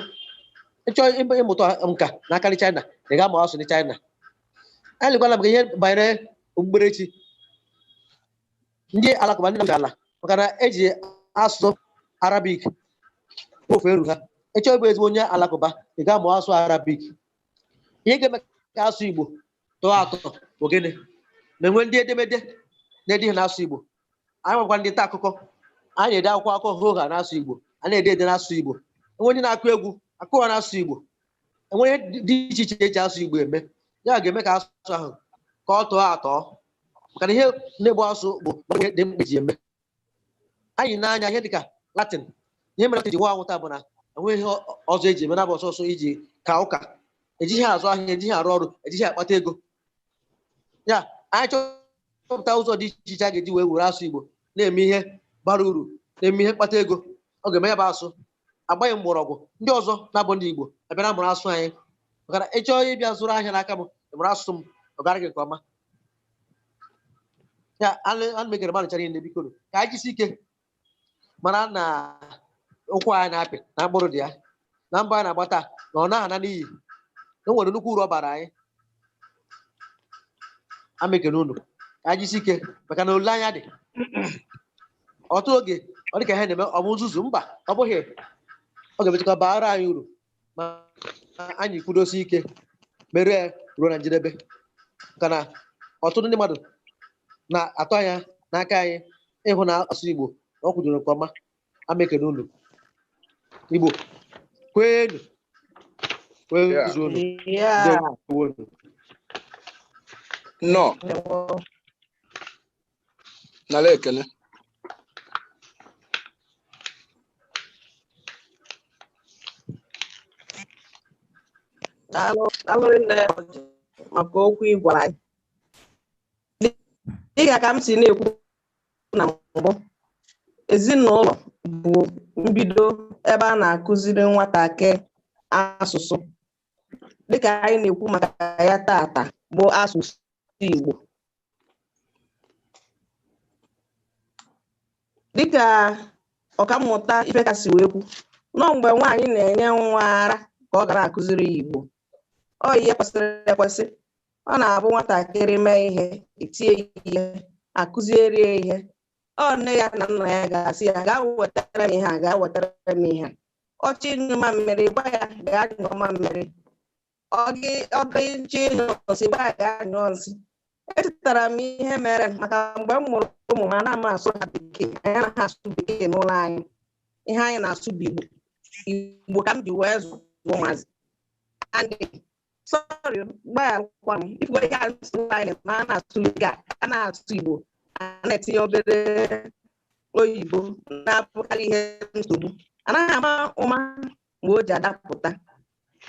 ịchọ ịmụta nka n'aka ndị China, ị ga-amụ asụ ndị China. Anyị lekwala maka ihe banyere okpukperechi ndị Alakụba, ndị na ala, maka na eji asụsụ Arabic ofe eru ha. Ịchọ ịbụ ezigbo onye Alakụba, ị ga-amụ asụ Arabic. Ihe ga-eme ka asụ Igbo tọọ atọ bụ gịnị? Na-enwe ndị edemede na-ede ihe n'asụ Igbo. Anyị nwekwa ndị nta akụkọ, anyị na-ede akwụkwọ akụkọ hoha n'asụ Igbo, a na-ede ede n'asụ Igbo. Enwe ndị na-akụ egwu akụwa n'asụ Igbo. Enwe ihe dị iche iche eji asụ Igbo eme. Ya ga-eme ka asụsụ ahụ ka ọ tọọ atọ, maka na ihe na-egbu asụ bụ ihe dị mkpa eji eme. Anyị na-anya ihe dịka Latin, ihe mere Latin ji nwa anwụ taa bụ na enweghị ihe ọzọ eji eme, na-abụ ọsọsọ iji ka ụka, ejighị azụ ahịa, ejighị arụ ọrụ, ejighị akpata ego. Ya anyị chọpụta ụzọ dị iche iche a ga-eji wee were asụ Igbo na-eme ihe bara uru, na-eme ihe mkpata ego. Ọ ga-eme ya bụ asụ agbaghị mgbọrọgwụ, ndị ọzọ na-abụ ndị Igbo abịa na mụrụ asụ anyị, maka na ị chọọ ịbịa zụrụ ahịa n'aka m, ị mụrụ asụsụ m, ọ gara gị nke ọma. Ya ana mekere mmadụ ncha niile, biko, ka anyị jisi ike mara na ụkwụ anyị na-apị na mkpụrụ dị ya na mbọ anyị na-agba taa, na ọ naghị ana n'iyi, na o nwere nnukwu uru ọ bara anyị. Amekere unu ka anyị jisi ike, maka na olileanya dị. Ọtụtụ oge ọ dị ka ihe na-eme ọ bụ nzuzu. Mba, ọ bụghị. Ọ ga-emetụta baara anyị uru ma anyị kwudosi ike mere ya ruo na njedebe, maka na ọtụtụ ndị mmadụ na-atụ anya n'aka anyị ịhụ na asụsụ Igbo na ọ kwudoro nke ọma. Amekene unu. Igbo kwenu, kwezuonu. Ndewonu. Nnọọ. Nara ekele. Daalụ, daalụ nne maka okwu ị gwara anyị. Dịka ka m si na-ekwu na mbụ, ezinụlọ bụ mbido ebe a na-akụziri nwatakịrị asụsụ. Dịka anyị na-ekwu maka ya tata bụ asụsụ Igbo. Dịka ọkammụta Ifeka si wee kwu, nọ mgbe nwaanyị na-enye nwa ara ka ọ gara akụziri ya Igbo. Ọ ihe kwesịrị ekwesị. Ọ na-abụ nwatakịrị mee ihe, etie ya ihe, akụziere ya ihe. Ọ nne ya na nna ya ga-asị ya, gaa wetara m ihe a, gaa wetara m ihe a. Ọ chọọ ịnyụ mamịrị, gwa ya gaa nyụọ mamịrị. Ọ ga-eche ịnyụ nsị, gwa ya gaa nyụọ nsị. Echetara m ihe mere maka mgbe m mụrụ ụmụ m, anaghị m asụ ha bekee, anyị anaghị asụ bekee n'ụlọ anyị. Ihe anyị na-asụ bụ Igbo. Igbo ka m ji wee zụọ ụmụazị. And sorry, gbagharakwa m, ifugo ihe a nsogbu anyị ma a na-asụ bekee, a na-asụ Igbo, a na-etinye obere oyibo na-abụkarị ihe nsogbu. Anaghị ama ụma mgbe o ji adapụta,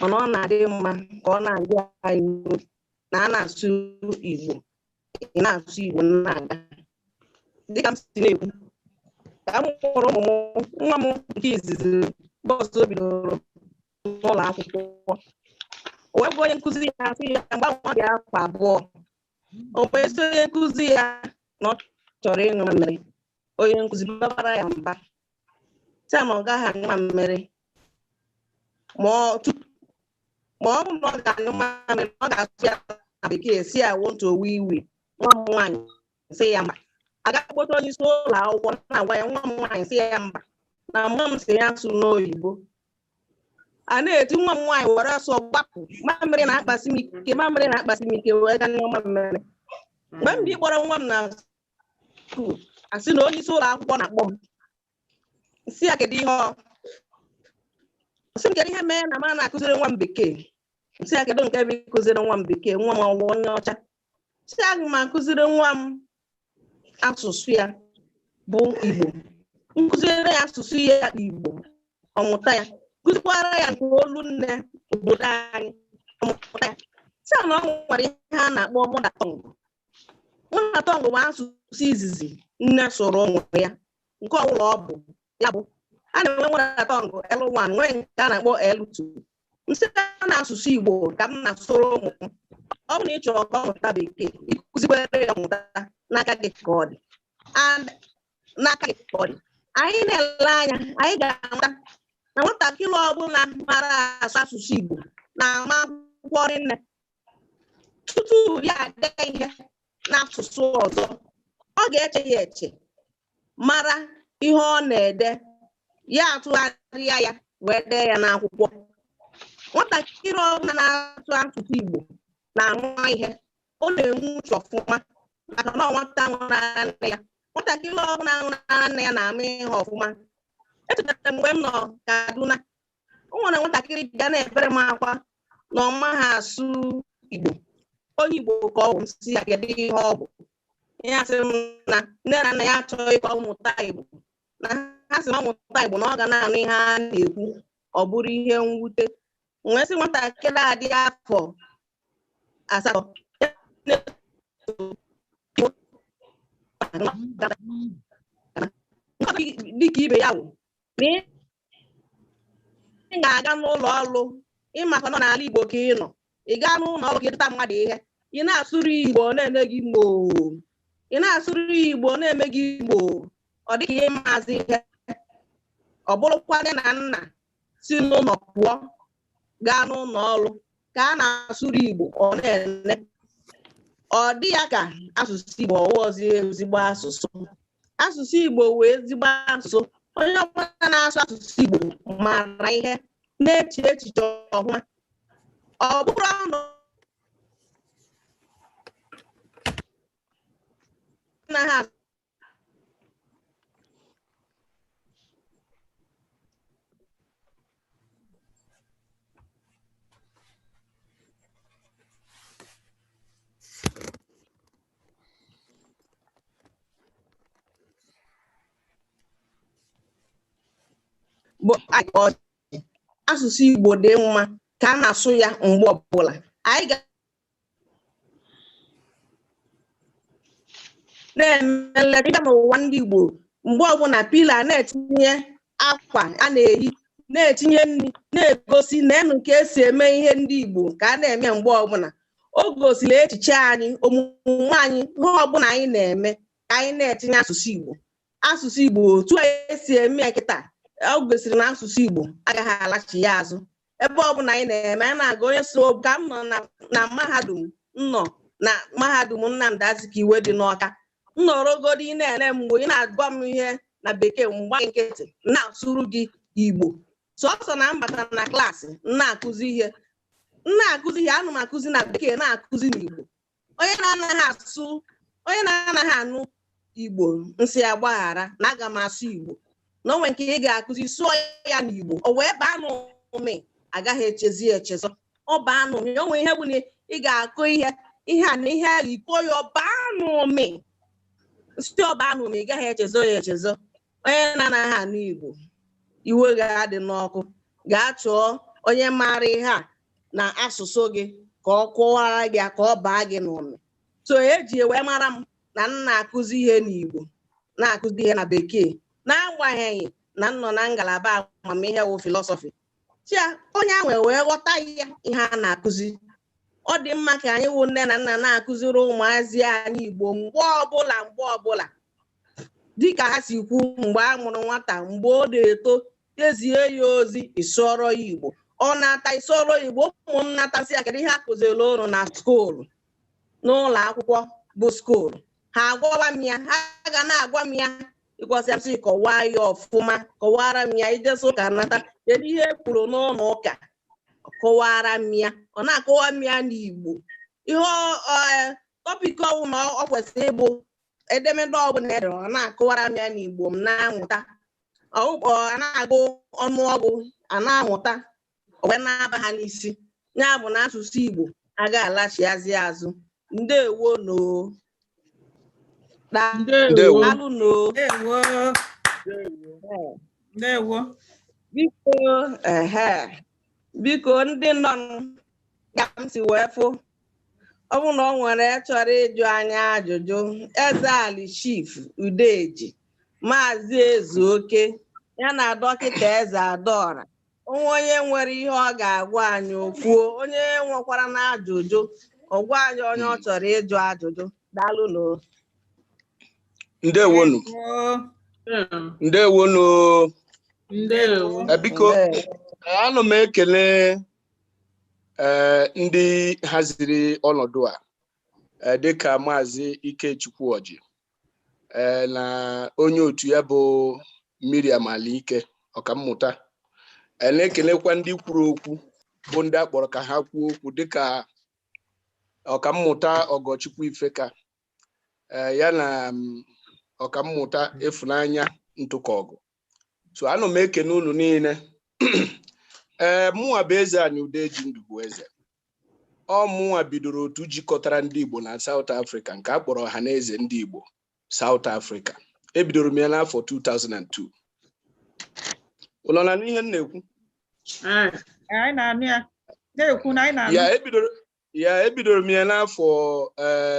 mana ọ na-adị mma ka ọ na-adị anyị n'obi na a na-asụ Igbo, ị na-asụ Igbo na-aga. Dịka m si na-ekwu, ka m mụrụ ụmụ m, nwa m nke izizi bọọsụ o bidoro n'ụlọ akwụkwọ, o wee gwa onye nkụzi ya, sị ya mgbe ahụ ọ dị afọ 2, o wee sị onye nkụzi ya na ọ chọrọ ịṅụ mmiri. Onye nkụzi babara ya mba, sị ya na ọ gaghị aṅụ mmiri, ma ọ bụ na ọ ga-aṅụ mmiri, ọ ga-asụ ya na bekee, si ya want to wee wee. Nwa m nwaanyị sị ya mba. Aga kpọta onye isi ụlọ akwụkwọ na-agwa ya, nwa m nwaanyị sị ya mba, na mma m sị ya asụ n'oyibo. A na-eti nwa m nwaanyị were ọsọ gbapụ, mamịrị na-akpasi m ike, mamịrị na-akpasi m ike, wee gaa nyụọ mamịrị. Mgbe m bi kpọrọ nwa m na skuul, a sị na onye isi ụlọ akwụkwọ na-akpọ m, sị ya kedu ihe ọ sị m, kedu ihe mere na m na-akụziri nwa m bekee? Sị ya kedu nke bụ ịkụziri nwa m bekee, nwa m ọwụ onye ọcha? Si aga m akụziri nwa m asụsụ ya bụ Igbo. Nkụziri ya asụsụ ya Igbo, ọmụta ya. Kụzikwara ya nke olu nne obodo anyị, ọmụta ya. Si na ọ nwere ihe a na-akpọ mother tongue. Mother tongue bụ asụsụ izizi nne sụrụ ụmụ ya, nke ọbụla ọ bụ ya bụ. A na-enwe mother tongue L1, nwee nke a na-akpọ L2. Nsị na asụsụ Igbo ka m na-asụrụ ụmụ m. Ọ bụrụ na ị chọrọ ka ọ mụta Bekee, ịkụzikwere ya mụta, n'aka gị ka ọ dị. And n'aka gị ka ọ dị. Anyị na-ele anya, anyị ga-amata na nwatakịrị ọbụla mara asụ asụsụ Igbo na-ama akwụkwọ rinne. Tutu ya ade ihe n'asụsụ ọzọ, ọ ga-eche ya eche, mara ihe ọ na-ede, ya atụgharịa ya wee dee ya n'akwụkwọ. Nwatakịrị ọbụla na-asụ asụsụ Igbo na-ama ihe, ọ na-enwe uche ọfụma, maka na ọ nwata ṅụrụ ara nne ya. Nwatakịrị ọbụla ṅụrụ ara nne ya na-ama ihe ọfụma. Echetara m mgbe m nọ Kaduna, o nwere nwatakịrị ga na-ebere m akwa na ọ maghị asụ Igbo. Onye Igbo ka ọ bụ. Nsị ya, kedu ihe ọ bụ ihe? Asị m na nne na nna ya achọghị ka ọ mụta Igbo, na ha sị na ọ mụta Igbo na ọ ga na-anụ ihe a na-ekwu, ọ bụrụ ihe mwute. Nwee sị nwatakịrị a dị afọ 8. Dịka ibe ya wụ na ị ga-aga n'ụlọ ọrụ, ịmaka nọ n'ala Igbo ka ị nọ, ị gaa n'ụlọ ọrụ ka ịdụta mmadụ ihe, ị na-asụrụ Igbo na-eme gị Igbo, ị na-asụrụ Igbo na-eme gị Igbo, ọ dịka ihe maazị ihe. Ọ bụrụkwa nne na nna si n'ụlọ pụọ gaa n'ụlọ ọrụ ka a na-asụrụ Igbo, ọ na-ene, ọ dị ya ka asụsụ Igbo ọwụọzi ezigbo asụsụ. Asụsụ Igbo wee ezigbo asụsụ. Onye ọbụla na-asụ asụsụ Igbo mara ihe, na-eche echiche ọfụma. Ọ bụrụ na anaghị bụ asụsụ Igbo dị mma ka a na-asụ ya mgbe ọbụla. Anyị ga na-eme nleta n'ụwa ndị Igbo mgbe ọbụla. Pillar na-etinye akwa a na-eyi, na-etinye nri, na-egosi na-enu ka esi eme ihe ndị Igbo ka a na-eme mgbe ọbụla. O gosiri echiche anyị, omume anyị, ihe ọbụla anyị na-eme ka anyị na-etinye asụsụ Igbo. Asụsụ Igbo otu anyị esi eme ya kịta, o gosiri na asụsụ Igbo agaghị alachi ya azụ. Ebe ọbụla anyị na-eme, anyị na-aga onye so ka m nọ na mahadum, m nọ na mahadum Nnamdi Azikiwe dị n'Ọka, m nọrọgodi na-ene mgbe ị na-agwa m ihe na Bekee, mgba nkịtị na-asụrụ gị Igbo. Sọsọ na mbata na klaasị, m na-akụzi ihe, m na-akụzi ihe, ana m akụzi na Bekee, na-akụzi n'Igbo. Onye na-anaghị asụ, onye na-anaghị anụ Igbo, nsị agbaghara na aga m asụ Igbo na onwe nke ị ga-akụzi, sụọ ya n'Igbo, o wee baa n'ụmị, agaghị echezi echezọ. Ọ baa n'ụmị. O nwee ihe bụ na ị ga-akụ ihe, ihe a na ihe a, iko ya, ọ baa n'ụmị, si ọ baa n'ụmị, ị gaghị echezọ ya echezọ. Onye na-anaghị anụ Igbo, iwe ga-adị n'ọkụ. Gaa chọọ onye maara ihe a na asụsụ gị ka ọ kọwara gị, ka ọ baa gị n'ụmị. So eji wee mara m na m na-akụzi ihe n'Igbo, na-akụzi ihe na Bekee, n'agbanyeghị na m nọ na ngalaba amamihe wụ philosophy. Chia onye ahụ wee ghọta ya ihe a na-akụzi. Ọ dị mma ka anyị wụ nne na nna na-akụziri ụmụazị anyị Igbo mgbe ọbụla, mgbe ọbụla, dịka ha si kwu, mgbe a mụrụ nwata, mgbe ọ na-eto, ezie ya ozi, ịsụọrọ ya Igbo. Ọ na-ata, ịsụọrọ ya Igbo. Ụmụ m natasị ya, kedu ihe a kụziri ụnụ na school, n'ụlọ akwụkwọ bụ school? Ha agwawa m ya, ha ga na-agwa m ya. Ịkwasị asị, kọwaa ya ọfụma, kọwara m ya. Ijesi ụka nata, kedu ihe e kwuru n'ụlọ ụka? Kọwara m ya. Ọ na-akọwa m ya n'Igbo. Ihe topic ọwụ na ọ kwesịrị ịbụ edemede ọbụla edere, ọ na-akọwara m ya n'Igbo, m na-amụta. Ọ na-agụ ọnụọgụ, a na-amụta, o wee na-aba ha n'isi. Ya bụ na asụsụ Igbo agaghị alachiazi azụ. Ndewo no. Ndewo. Daalụ no. Ndewo. Ndewo. Biko, ehe, biko, ndị nọ ka m si wee fụ, ọ bụ na ọ nwere chọrọ ịjụ anyị ajụjụ, Eze Ali, Chief Udeji, Maazị Ezuoke ya na Dọkịta Eze Adaora, onwe onye nwere ihe ọ ga-agwa anyị, okwuo. Onye nwekwara na ajụjụ, ọ gwa anyị onye ọ chọrọ ịjụ ajụjụ. Daalụ no. Ndewonu. Ndewonu. Ndewo. Biko, ana m ekele ndị haziri ọnọdụ a, dịka Maazị Ikechukwu Ọjị na onye otu ya bụ Miriam Alike, ọkammụta. Na-ekelekwa ndị kwuru okwu, bụ ndị a kpọrọ ka ha kwuo okwu, dịka Ọkammụta Ọgọchukwu Ifeka ya na Ọkammụta Ịfụnanya Ntụkọgụ. So ana m ekene unu niile. Mụnwa bụ Eze anyị Udeji Ndụbụeze. Ọ mụnwa bidoro otu jikọtara ndị Igbo na South Africa, nke a kpọrọ Ọhaneze Ndị Igbo South Africa. Ebidoro m ya n'afọ 2002. Ụlọ na n'ihe m na-ekwu? Anyị na-anụ ya. Na-ekwu na anyị na-anụ. Ya ebidoro m ya n'afọ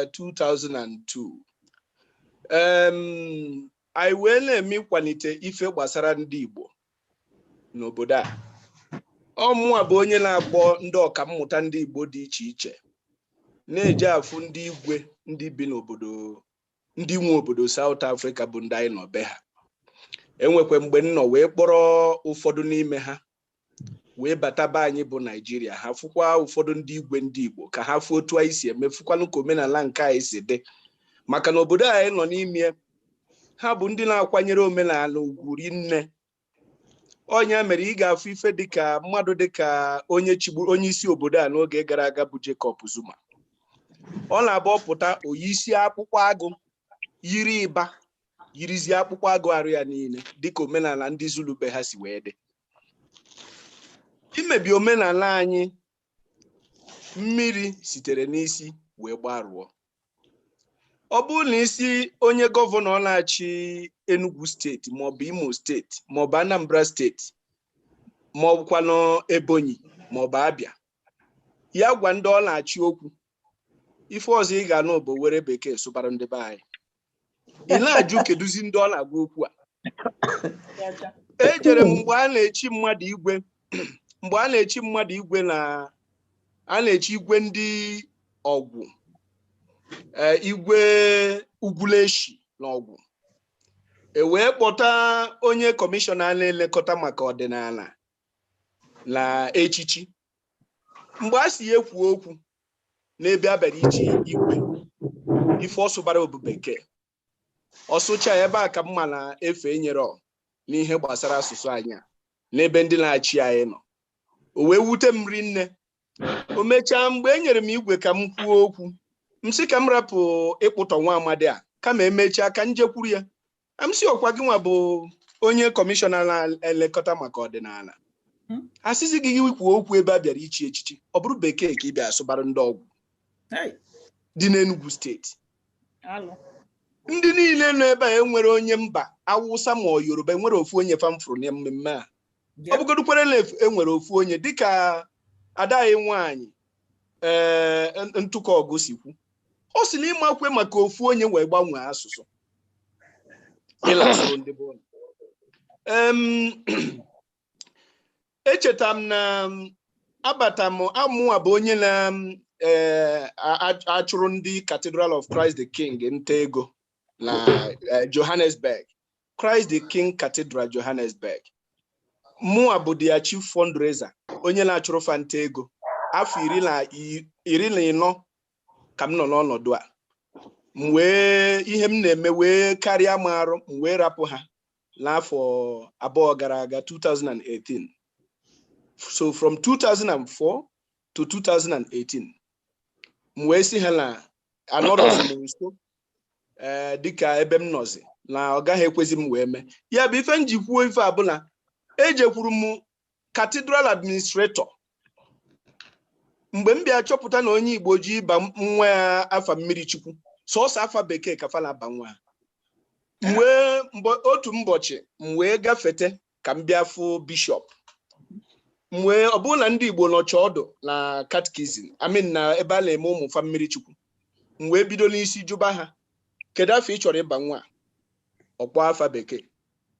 2002. Anyị wee na-eme ịkwalite ife gbasara ndị Igbo n'obodo a. Ọ mụnwa bụ onye na-akpọ ndị ọkammụta ndị Igbo dị iche iche, na-eji afụ ndị igwe, ndị bi n'obodo, ndị nwe obodo South Africa, bụ ndị anyị nọ be ha. Enwekwe mgbe m nọ wee kpọrọ ụfọdụ n'ime ha wee bata be anyị bụ Naijiria, ha fụkwa ụfọdụ ndị igwe ndị Igbo, ka ha fụ otu anyị si eme, fụkwanụ ka omenala nke anyị si dị, maka na obodo anyị nọ n'ime ha bụ ndị na-akwanyere omenala ugwu rinne. Ọnya mere ị ga-afụ ife dịka mmadụ dịka onye chigburu onye isi obodo a n'oge gara aga, bụ Jacob Zuma, ọ na-abụ ọpụta, oyisi akpụkpọ agụ, yiri ịba, yirizie akpụkpọ agụ arụ ya niile, dịka omenala ndị Zulu be ha si wee dị. Imebi omenala anyị, mmiri sitere n'isi wee gbarụọ. Ọ bụrụ na isi onye gọvanọ na-achị Enugu Steeti, maọbụ Imo Steeti, maọbụ Anambra Steeti, maọbụkwanụ Ebonyi, maọbụ Abịa, ya gwa ndị ọ na-achị okwu, ife ọzọ ị ga-anụ bụ were bekee sụbara ndị be anyị. Ị na-ajụ, kedụzi ndị ọ na-agwa okwu a? Ejere m mgbe a na-echi mmadụ igwe, mgbe a na-echi mmadụ igwe, na a na-echi igwe ndị ọgwụ, igwe Ugwuleshi na ọgwụ, e wee kpọta onye kọmishọna na-elekọta maka ọdịnala na echichi. Mgbe a si ya ekwu okwu n'ebe abịara ichi igwe, ife ọsụbara obu bekee ọsụcha. Ebe a ka mma na-efe enyere n'ihe gbasara asụsụ anyị a n'ebe ndị na-achị anyị nọ. O wee wute m rinne. O mechaa, mgbe e nyere m igwe ka m kwuo okwu, m sị ka m rapụ ịkpụtọ nwa amadi a, kama emechaa ka m jekwuru ya. M sị, ọkwa gị nwa bụ onye kọmishọna na-elekọta maka ọdịnala, asịsị gị gị kwuo okwu ebe a bịara ichi echichi, ọ bụrụ bekee ka ị bịa asụbara ndị ọgwụ dị n'Enugu Steeti? Ndị niile nọ ebe a, enwere onye mba Awụsa ma ọ Yoruba, enwere ofu onye famfụrụ na mmemme a. Ọ bụgodukwere na enwere ofu onye, dịka ada anyị nwanyị ee ntụkọ ọgụ si kwu, ọ sị na ịmakwe maka ofu onye wee gbanwee asụsụ ịla asụrụ ndị be ụlọ. Echeta m na abata m, amụwa bụ onye na achụrụ ndị Cathedral of Christ the King nta ego na Johannesburg, Christ the King Cathedral, Johannesburg. Mụnwa bụ their chief fundraiser, onye na-achụrụ fa nta ego. Afọ 14 ka m nọ n'ọnọdụ a. M wee ihe m na-eme wee karịa m arụ, m wee rapụ ha n'afọ 2 gara aga, 2018. So from 2004 to 2018, m wee sị ha na anọrọzi m nso, ee, dịka ebe m nọzi na ọ gaghị ekwezi m wee mee ya. Bụ ife m ji kwuo ife abụla, ejekwuru m cathedral administrator. Mgbe m bịa chọpụta na onye Igbo ji ịba nwa ya afa mmiri Chukwu, sọsọ afa bekee ka fa na-aba nwa ha. M wee otu mbọchị m wee gafete ka m bịa fụ bishọp. M wee ọ bụrụ na ndị Igbo nọcha ọdụ na catechism, I mean, na ebe a na-eme ụmụ fa mmiri Chukwu, m wee bido n'isi jụba ha, kedu afọ ị chọrọ ịba nwa a? Ọkpọ afa bekee.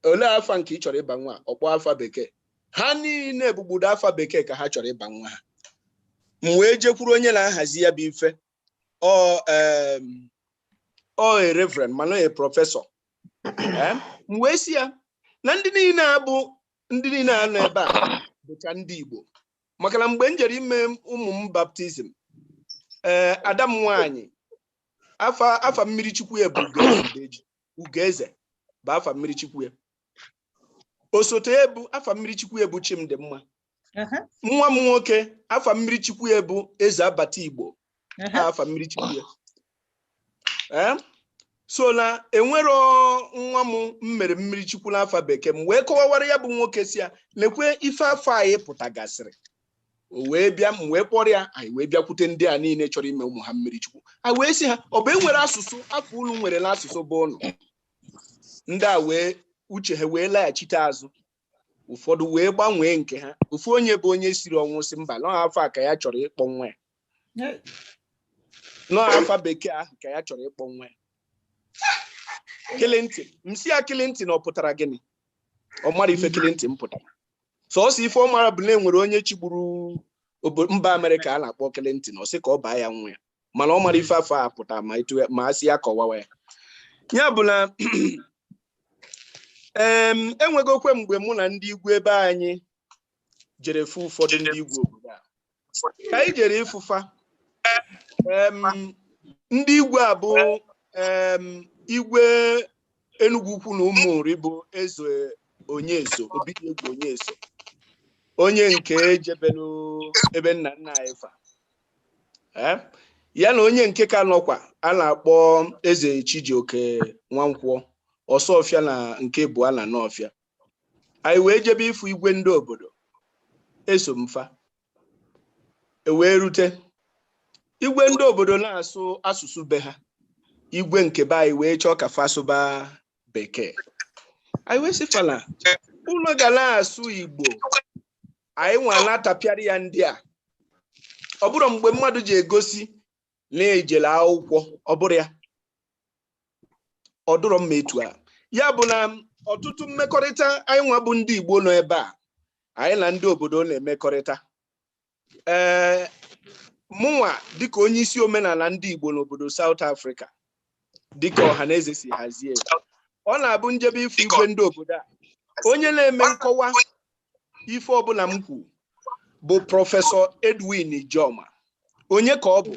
Olee afa nke ị chọrọ ịba nwa a? Ọkpọ afa bekee. Ha niile bụgbudo afa bekee ka ha chọrọ ịba nwa ha. M wee jekwuru onye na-ahazi ya bụ ife, ọ a reverend, mana a professor. M wee sị ya na ndị niile a bụ ndị niile a nọ ebe a bụcha ndị Igbo, maka na mgbe m jere ime ụmụ m baptism, ee, ada m nwaanyị, afa mmiri Chukwu ya bụ Ugoeze. Ugoeze bụ afa mmiri Chukwu ya. Osote ya bụ afa mmiri Chukwu ya bụ Chimdịmma. Nwa m nwoke, afa mmiri Chukwu ya bụ Eze Abata Igbo. Afa mmiri Chukwu ya. Ee, so na enwero nwa m m mere mmiri Chukwu n'afa bekee. M wee kọwawara ya bụ nwoke, si ya lekwe ife afọ anyị pụtagasịrị. O wee bịa, m wee kpọrọ ya, anyị wee bịakwute ndị a niile chọrọ ime ụmụ ha mmiri Chukwu. A wee sị ha, ọ bụ enwere asụsụ afọ unu nwere n'asụsụ bụ ụnụ? Ndị a wee uche ha wee laghachite azụ, ụfọdụ wee gbanwee nke ha. Ofu onye bụ onye siri ọnwụ, si mba, nọọ afọ a ka ya chọrọ ịkpọ nwa ya, nọọ afa bekee ahụ ka ya chọrọ ịkpọ nwa ya, Clinton. M si ya, Clinton ọ pụtara gịnị? Ọ mara ife Clinton pụtara. Sọọsọ ife ọ mara bụ na enwere onye chigburu mba Amerịka a na-akpọ Clinton. Ọ sị ka ọ baa ya nwa ya, mana ọ mara ife afọ a pụtara, ma etu ma a sị ya kọwawa ya. Ya bụ na enwegokwe mgbe mụ na ndị igwe ebe anyị jere fụ ụfọdụ ndị igwe obodo a. Ka anyị jere ịfụfa ndị igwe a bụ igwe Enugu Ukwu na Ụmụnri, bụ Eze Onyeso, Obidiegwu Onyeso, onye nke jebelu ebe nna nna anyị fa. Ya na onye nke ka nọkwa a na-akpọ Eze Chijioke Nwankwọ Ọsọfịa na nke bụ a na Nọfịa. Anyị wee jebe ịfụ igwe ndị obodo. Eso m fa. E wee rute, igwe ndị obodo na-asụ asụsụ be ha, igwe nke be anyị wee chọọ ka fa sụba bekee. Anyị wee sị fala ụlọ ga na-asụ Igbo, anyị nwa na-atapịarị ya ndị a. Ọ bụrụ mgbe mmadụ ji egosi na ejele akwụkwọ, ọ bụrụ ya ọ dụrọ mma etu a. Ya bụ na ọtụtụ mmekọrịta anyị nwa bụ ndị Igbo nọ ebe a, anyị na ndị obodo na-emekọrịta. Ee, mụnwa dịka onye isi omenala ndị Igbo n'obodo South Africa, dịka ọha na eze si hazie, ọ na-abụ njebe ife igwe ndị obodo a, onye na-eme nkọwa ife ọbụla m kwu bụ Professor Edwin Ijoma. Onye ka ọ bụ?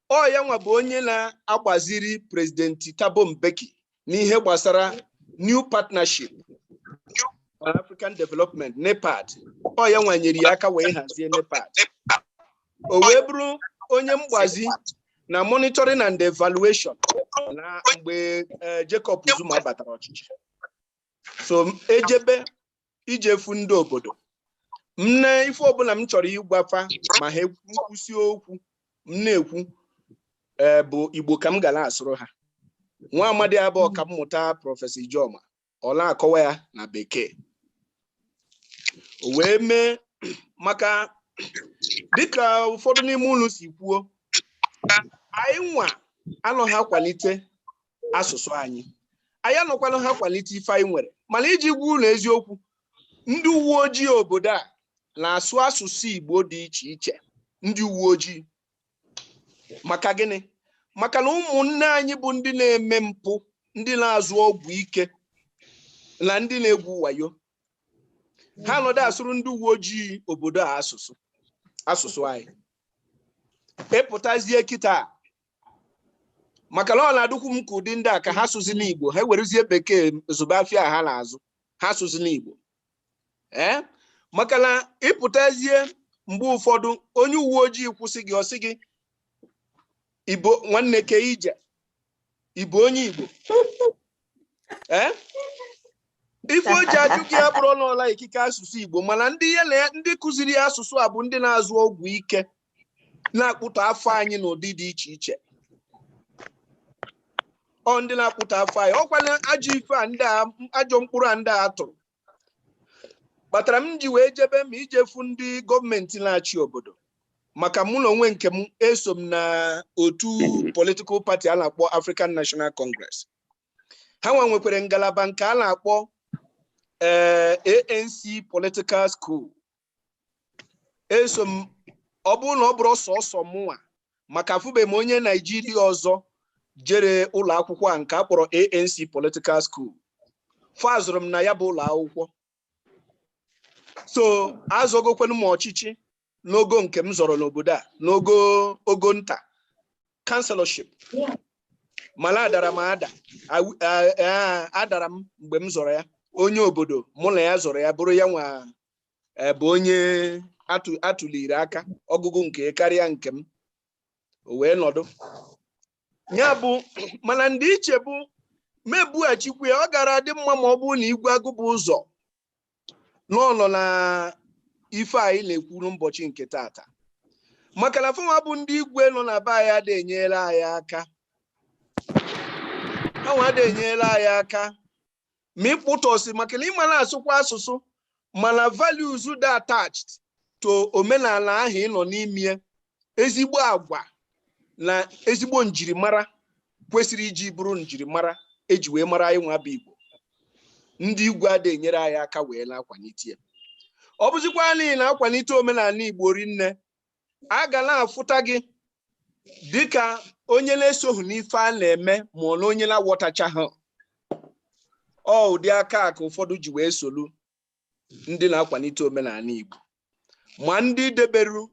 Ọ ya nwa bụ onye na-agbaziri President Thabo Mbeki n'ihe gbasara New Partnership on African Development, NEPAD. Ọ ya nwa nyere ya aka wee hazie NEPAD. O wee bụrụ onye mgbazi na monitoring and evaluation na mgbe Jacob Zuma batara ọchịchị. So ejebe ijefu ndị obodo m na ife ọbụla m chọrọ ịgwafa, ma ha nkwụsị okwu m na-ekwu, ee, bụ Igbo ka m ga na-asụrụ ha. Nwa amadi abụ ọkammụta Professor Ijoma, ọ na-akọwa ya na bekee. O wee mee maka dịka ụfọdụ n'ime unu si kwuo, anyị nwa anọghị akwalite asụsụ anyị, anyị anọkwana ha kwalite ife anyị nwere. Mana iji gwa unu eziokwu, ndị uwe ojii obodo a na-asụ asụsụ Igbo dị iche iche. Ndị uwe ojii, maka gịnị? Maka na ụmụnne anyị bụ ndị na-eme mpụ, ndị na-azụ ọgwụ ike na ndị na-egwu wayo, ha nọdụ asụrụ ndị uwe ojii obodo a asụsụ anyị. Ịpụtazie kịta, maka na ọ na-adụkwu m ka ụdị ndị a ka ha sụzi n'Igbo, ha ewerezie bekee zụba afịa ha na-azụ, ha sụzi n'Igbo. Ee, maka na ịpụtazie mgbe ụfọdụ, onye uwe ojii kwụsị gị, ọsị gị, "Igbo nwanne, ke ije, Igbo, onye Igbo?" Ee, ife o ji ajụ gị abụrụ n'ọla ikike asụsụ Igbo, mana ndị ya na ndị kụziri ya asụsụ a bụ ndị na-azụ ọgwụ ike. Na-akpụtọ afọ anyị n'ụdị dị iche iche. Ọ ndị na-akpụtọ afọ anyị, ọkwana ajọ ife a, ndị a, ajọ mkpụrụ a ndị a tụrụ kpatara m ji wee jebe ma ijefu ndị gọọmenti na-achị obodo, maka mụ na onwe nke m, eso m na otu political party a na-akpọ African National Congress. Ha nwa nwekwara ngalaba nke a na-akpọ ANC Political School. Eso m. Ọ bụrụ na ọ bụrụ sọsọ mụnwa, maka afụbeghị m onye Naijiria ọzọ jere ụlọ akwụkwọ a nke a kpọrọ ANC Political School. Fazụrụ m na ya bụ ụlọ akwụkwọ, so azọgokwenu m ọchịchị n'ogo nke m zọrọ n'obodo a, n'ogo ogo nta, councillorship, mana adara m ada. Adara m mgbe m zọrọ ya. Onye obodo mụ na ya zọrọ ya bụrụ ya nwa bụ onye atụliri aka ọgụgụ nke karịa nke m, o wee nọdụ ya bụ. Mana ndị iche bụ mebughachikwu ya, ọ gara adị mma ma ọ bụrụ na Igwe Agụbụ ụzọ n'ọnọ na ife anyị na-ekwu n'ụbọchị nke tata, maka na fọnwa bụ ndị igwe nọ na be anyị ada enyere anyị aka, ha nwa ada enyere anyị aka ma ịkpụtọsi, maka na ịma na-asụkwa asụsụ, mana values dị attached to omenala ahụ ị nọ n'ime, ezigbo agwa na ezigbo njirimara kwesịrị iji bụrụ njirimara eji wee mara anyị nwa bụ Igbo, ndị igwe ada enyere anyị aka wee na-akwalite ya. Ọ bụzikwa n'ihi na-akwalite omenala Igbo rinne, a ga na-afụta gị dịka onye na-esoghị n'ife a na-eme, ma ọ na onye na-aghọtacha ha. Ọ ụdị aka a ka ụfọdụ ji wee solu ndị na-akwalite omenala Igbo, ma ndị deberu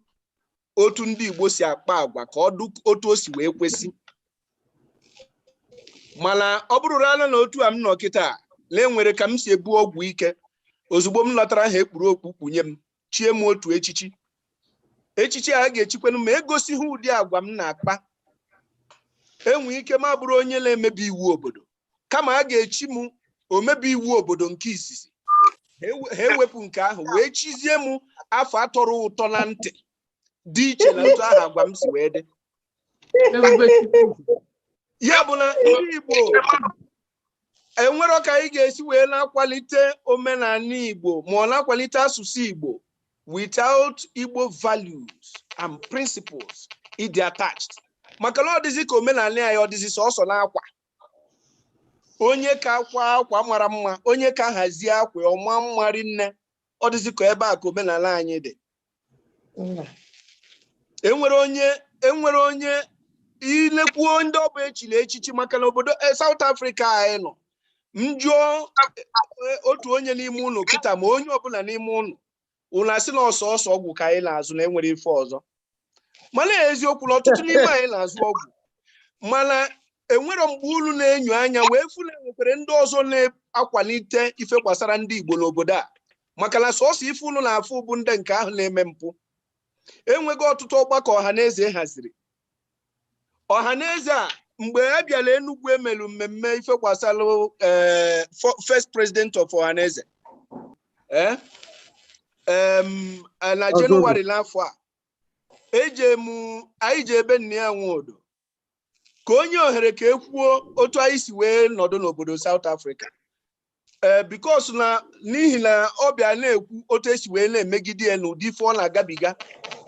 otu ndị Igbo si akpa agwa ka ọ dị otu o si wee kwesị. Mana ọ bụrụrala na otu a m nọ kịta na enwere ka m si ebu ọgwụ ike, ozugbo m lọtara, ha ekpuru okpu kpunye m, chie m otu echichi. Echichi a ga-echikwenu ma egosi ha ụdị agwa m na-akpa. Enwe ike ma bụrụ onye na-emebi iwu obodo, kama a ga-echi m omebi iwu obodo nke izizi, ha ewepụ nke ahụ wee chizie m afọ atọrọ ụtọ na ntị dị iche na otu ahụ agwa m si wee dị. Ebube Chukwu. Ya bụ na ndị Igbo enwero ka anyị ga-esi wee na-akwalite omenala Igbo ma ọ na-akwalite asụsụ Igbo without Igbo values and principles ịdị attached, maka na ọ dịzị ka omenala anyị ọ dịzị sọsọ n'akwa. Onye ka akwa akwa mara mma, onye ka hazie akwa ọma mma rinne, ọ dịzị ka ebe a ka omenala anyị dị. Enwere onye ilekwuo ndị ọbụ echiri echichi, maka na obodo South Africa anyị nọ, m jụọ otu onye n'ime ụnụ kịta, ma onye ọbụla n'ime ụnụ, ụnụ asị na ọsọ ọsọ ọgwụ ka anyị na-azụ, na enwere ife ọzọ. Mana eziokwu na ọtụtụ n'ime anyị na-azụ ọgwụ, mana enwero mgbe unu na-enyo anya wee fụ na enwekwere ndị ọzọ na-akwalite ife gbasara ndị Igbo n'obodo a, maka na sọsọ ife unu na-afụ bụ ndị nke ahụ na-eme mpụ. Enweghị ọtụtụ ọgbakọ ọha na eze haziri ọha na eze a. Mgbe a bịara Enugu, emelu mmemme ife gbasara first president of Ọhaneze na Jenụwarị n'afọ a, eje m anyị ji ebe nna ya nwe odo ka onye ohere ka e kwuo otu anyị si wee nọdụ n'obodo South Africa, because na n'ihi na ọ bịa na-ekwu otu esi wee na-emegide ya n'ụdị ife ọ na-agabiga.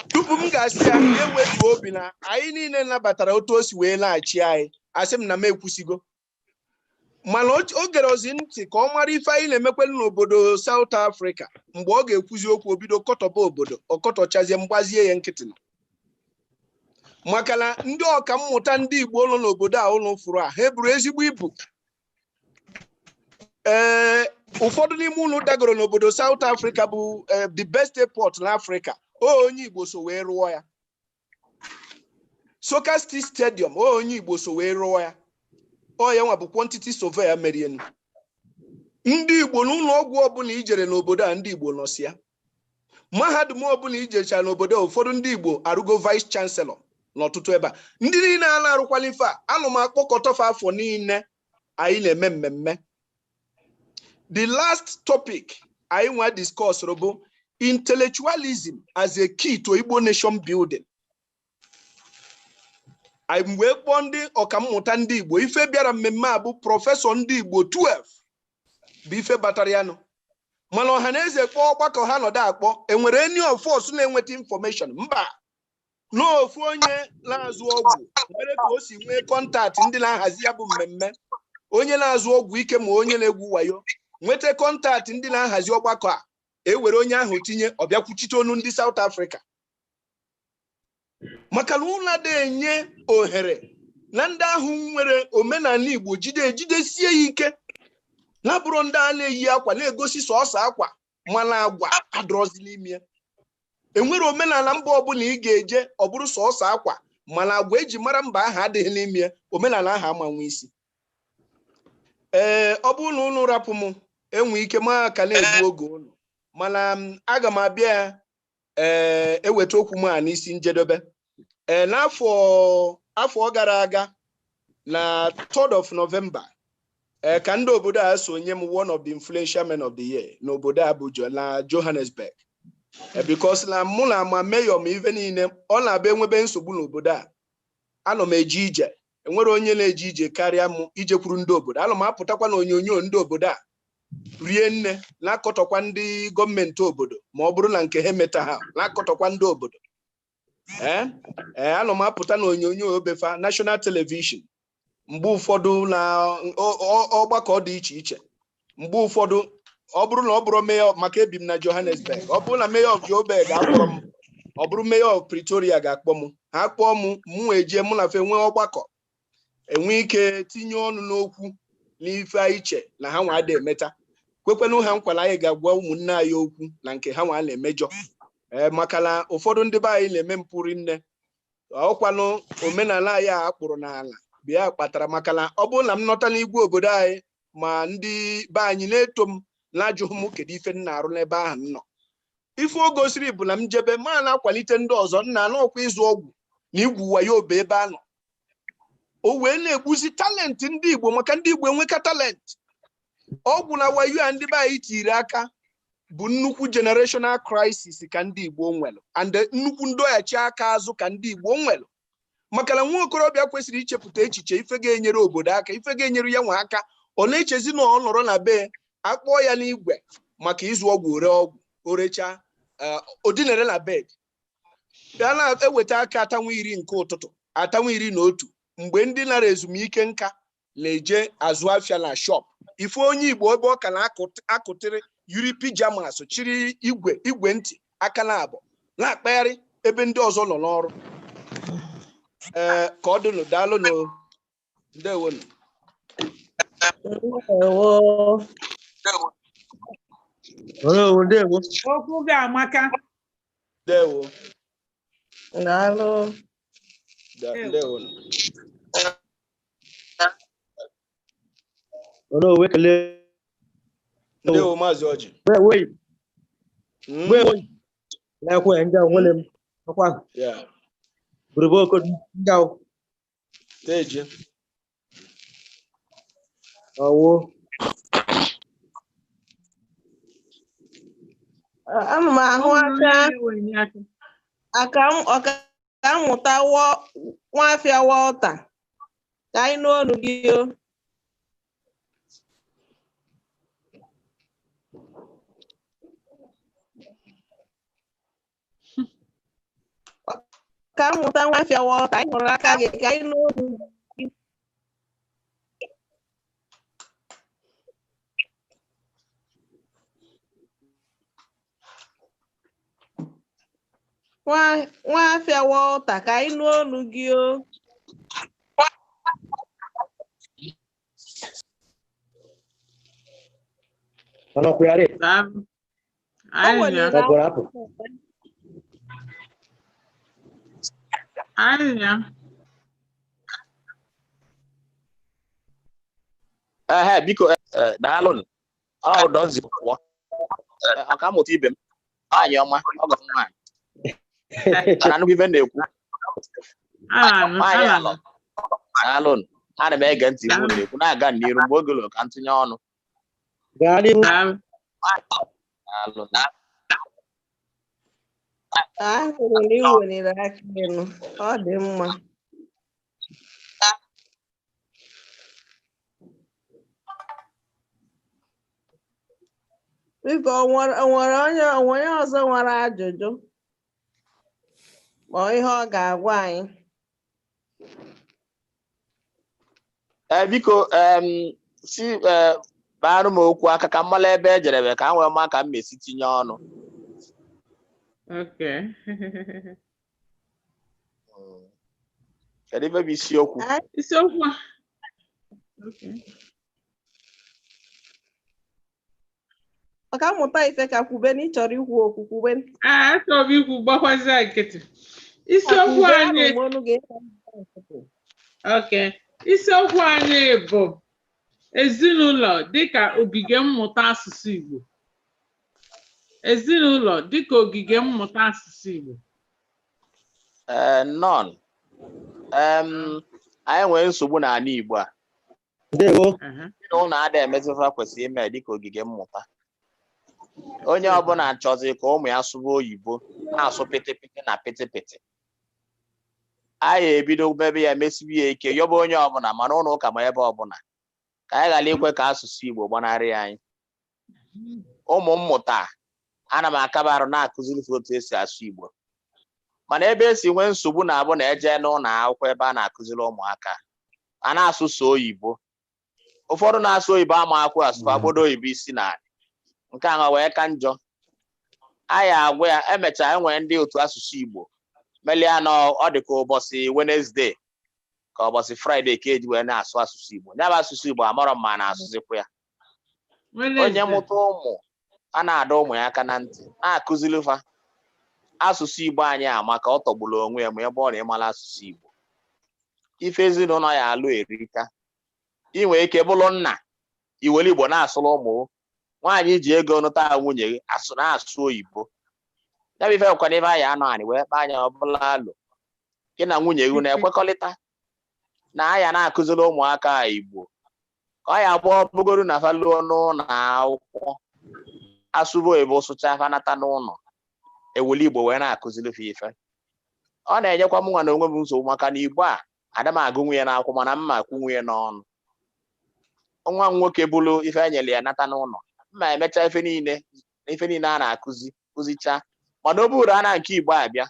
Tupu m ga-asị ya ewetu obi na anyị niile nabatara otu o si wee na-achị anyị, asị m na m ekwusigo. Mana o gere ozi ntị ka ọ mara ife anyị na-emekwelu n'obodo South Africa. Mgbe ọ ga-ekwuzi okwu, obido kọtọba obodo, ọkọtọchazie, mgbazie ya nkịtị nọ, maka na ndị ọka mmụta ndị Igbo nọ n'obodo a ụlọ fụrụ a, ha eburu ezigbo ibu. Ụfọdụ n'ime ụlọ dagoro n'obodo South Africa bụ the best airport n'Africa, o onye Igbo so wee rụọ ya. Soccer City Stadium, o onye Igbo so wee rụọ ya. Ọ ya nwa bụ quantity surveyor merienu. Ndị Igbo n'ụlọ ọgwụ ọbụla ijere n'obodo a, ndị Igbo nọsi ya. Mahadum ọbụla ijechara n'obodo a, ụfọdụ ndị Igbo arụgo vice chancellor n'ọtụtụ ebe a. Ndị niile a na-arụkwala ife a, anụ m akpọkọtọfa afọ niile anyị na-eme mmemme. The last topic anyị nwa discuss bụ intellectualism as a key to Igbo nation building. Anyị wee kpọọ ndị ọkammụta ndị Igbo. Ife bịara mmemme a bụ professor ndị Igbo 12 bụ ife batara ya nụ. Mana ọha na eze kpọọ ọgbakọ ha nọdụ akpọ, enwere any of us na-enweta information? Mba. N'ofu onye na-azụ ọgwụ nwere ka o si nwee contact ndị na-ahazi ya bụ mmemme, onye na-azụ ọgwụ ike ma onye na-egwu wayo nweta contact ndị na-ahazi ọgbakọ a, ewere onye ahụ tinye ọbịakwuchite onu ndị South Africa, maka na ụlọ adịghị enye ohere na ndị ahụ nwere omenala Igbo jide ejidesie ya ike, na-abụrụ ndị a na-eyi akwa na-egosi sọọsọ akwa, mana agwa adọrọzi n'ime ya. Enwere omenala mba ọbụla ị ga-eje, ọ bụrụ sọọsọ akwa mana agwa eji mara mba ahụ adịghị n'ime ya, omenala ahụ amanwe isi. Ee, ọ bụrụ na unu rapụ m, enwe ike ma ka na-egbu oge unu, mana aga m abịa ee eweta okwu m a n'isi njedebe. Ee, n'afọ afọ gara aga na 3rd of November, ee, ka ndị obodo a sonye m one of the influential men of the year n'obodo a bụ na Johannesburg, because na mụ na ama mayor ma ife niile ọ na-abịa enwebe nsogbu n'obodo a, anọ m eje ije. Enwere onye na-eje ije karịa m ijekwuru ndị obodo. Ana m apụtakwa na onyonyo ndị obodo a rie nne, na-akọtọkwa ndị gọọmenti obodo ma ọ bụrụ na nke ha emeta ha, na-akọtọkwa ndị obodo. Ee, ana m apụta na onyonyo obefa national television mgbe ụfọdụ na ọgbakọ dị iche iche. Mgbe ụfọdụ, ọ bụrụ na ọ bụrụ mayor, maka ebi m na Johannesburg, ọ bụrụ na mayor of Joburg akpọrọ m, ọ bụrụ mayor of Pretoria ga-akpọ m. Ha kpọọ m, mụ eje, mụ na fe nwee ọgbakọ, enwe ike tinye ọnụ n'okwu n'ife iche na ha nwa ada emeta, kwekwenụ ha nkwa na anyị ga-agwa ụmụnne anyị okwu na nke ha nwa na-emejọ. Ee, maka na ụfọdụ ndị be anyị na-eme mpụri nne, ọkwanụ omenala anyị a akpụrụ n'ala bịa kpatara. Maka na ọ bụrụ na m nọta n'igwe obodo anyị, ma ndị be anyị na-eto m na-ajụghị m kedu ife m na-arụ n'ebe ahụ m nọ. Ife o gosiri bụ na m jebe ma na-akwalite ndị ọzọ nna anọkwa ịzụ ọgwụ na igwu wayo obe ebe a nọ, o wee na-egbuzi talent ndị Igbo, maka ndị Igbo enweka talent. Ọgwụ na wayo a ndị be anyị tiri aka bụ nnukwu generational crisis ka ndị Igbo nwere, and nnukwu ndọghachi aka azụ ka ndị Igbo nwere, maka na nwa okorobịa kwesịrị ichepụta echiche ife ga-enyere obodo aka, ife ga-enyere ya nwa aka, ọ na-echezi na ọ nọrọ na be akpọọ ya n'igwe maka ịzụ ọgwụ, ore ọgwụ, orecha, odinere na bed ya na-eweta aka atanwa 10 nke ụtụtụ, atanwa 11, mgbe ndị nara ezumike nka na-eje azụ afịa na shop. Ife onye Igbo ebe ọ ka na-akụtịrị yiri pyjamas, chiri igwe igwe ntị aka na abụ na-akpagharị ebe ndị ọzọ nọ n'ọrụ. Ee, ka ọ dịnụ. Daalụnụ, ndewonụ. Ndewo. Ndewo, ndewo. Okwu gị amaka. Ndewo. Daalụ. Ndewonụ. Ndewo, ekele. Ndewo, Maazị Ọjị. Wee wee na-ekwe ndị ahụ nwere m ọkwa. Bụrụbe oko ndị ahụ. Teje. Ọwụ. Ana m ahụ aka aka ọka mmụta Nwafịa Walter, ka anyị nụ olu gị o. Ọka mmụta Nwafịa Walter, anyị hụrụ aka gị, ka anyị nụ olu gị. Nwafịa Walter, ka anyị nụ olu gị o. Ọnọkwa ya rị. Daalụ. O Anyị weliri ya. Ọ pụrụ apụ. Anyị ya. Ehe, biko, daalụnụ. Ọ ụdọ nzipụ pụọ. Ọkammụta ibe m, nwaanyị ọma, ọgọ m nwaanyị. Mana nnukwu ife m na-ekwu. Ana Nwaanyị ana alọ. Daalụnụ. Ana m ege ntị iwu na-ekwu na-aga n'iru mgbe oge lụrụ ka m tinye ọnụ. Gaa n'ihu. Daalụ. Daalụnụ. Ahụrụ na ị weliri aka elu, ọ dị mma. Biko, o nwere onye ọzọ nwere ajụjụ ma ọ ihe ọ ga-agwa anyị? Ee, biko, si ee barụ m okwu aka ka m mara ebe ejerebe, ka m wee maa ka m mesi tinye ọnụ. Okay. Kedu ife bụ isiokwu? Isiokwu a. Okay. Ọkammụta Ifeka, kwube na ị chọrọ ikwu okwu, kwube. Ee, achọrọ m ikwu, gbakwazie nkịtị. Isiokwu Kwube, anyị anụ m olu gị. Okay. Isiokwu anyị bụ ezinụlọ dịka ogige mmụta asụsụ Igbo. Ezinụlọ dịka ogige mmụta asụsụ Igbo. Ee, nọn anyị nwere nsogbu n'ala Igbo a. Ndewo. Ezinụlọ ada emetụta kwesịrị ime dịka ogige mmụta. Onye ọbụla chọzi ka ụmụ ya sụba oyibo, na-asụ pịtịpịtị na pịtịpịtị. Anyị ebido mebe ya, mesibi ya ike, yọba onye ọbụla, mana ụlọ ụka ma ebe ọbụla, ka anyị ghara ikwe ka asụsụ Igbo gbanarị anyị. Ụmụ mmụta, ana m akaba arụ na-akụziri ha otu esi asụ Igbo, mana ebe esi nwee nsogbu na-abụ na eje n'ụlọ akwụkwọ ebe a na-akụziri ụmụaka, a na-asụ so oyibo. Ụfọdụ na-asụ oyibo ama akwụ asụ, agbodo oyibo isi n'ala. Nke ahụ wee ka njọ. Anyị agwa ya, emechaa enwere ndị otu asụsụ Igbo melia na ọ dị ka ụbọchị Wednesday ka ụbọchị Friday ka eji wee na-asụ asụsụ Igbo. Ya bụ asụsụ Igbo, amarọ m ma na-asụzikwa ya. Onye Wednesday. mụta ụmụ, a na-adọ ụmụ ya aka na ntị, na-akụziri fa asụsụ Igbo anyị ama ka ọ tọgburu onwe ya. Ma ebe ọ na ịmara asụsụ Igbo, ife ezinụlọ ya alụ erika. Ị nwere ike bụrụ nna, iwere Igbo na-asụrụ ụmụ nwaanyị ji ego nụta nwunye gị, asụ na-asụ oyibo. Ya bụ ife bụkwana ife anyị anọ anyị wee kpaa anya ọbụla alụ gị na nwunye gị na-ekwekọrịta na aya na-akụziri ụmụaka Igbo, ka ọ ya abụọ bụgoro na fa luo n'ụlọ akwụkwọ, asụba oyibo sụcha, fa nata n'ụlọ, ewuli Igbo wee na-akụziri fa ife. Ọ na-enyekwa m nwa na onwe m nsogbu, maka na Igbo a ada m agụ nwunye n'akwụkwọ, mana mma akwụ nwunye n'ọnụ. Nwa m nwoke bụrụ ife enyere ya nata n'ụlọ, mma emecha ife niile, ife niile a na-akụzi kụzicha, mana o buru ana nke Igbo abịa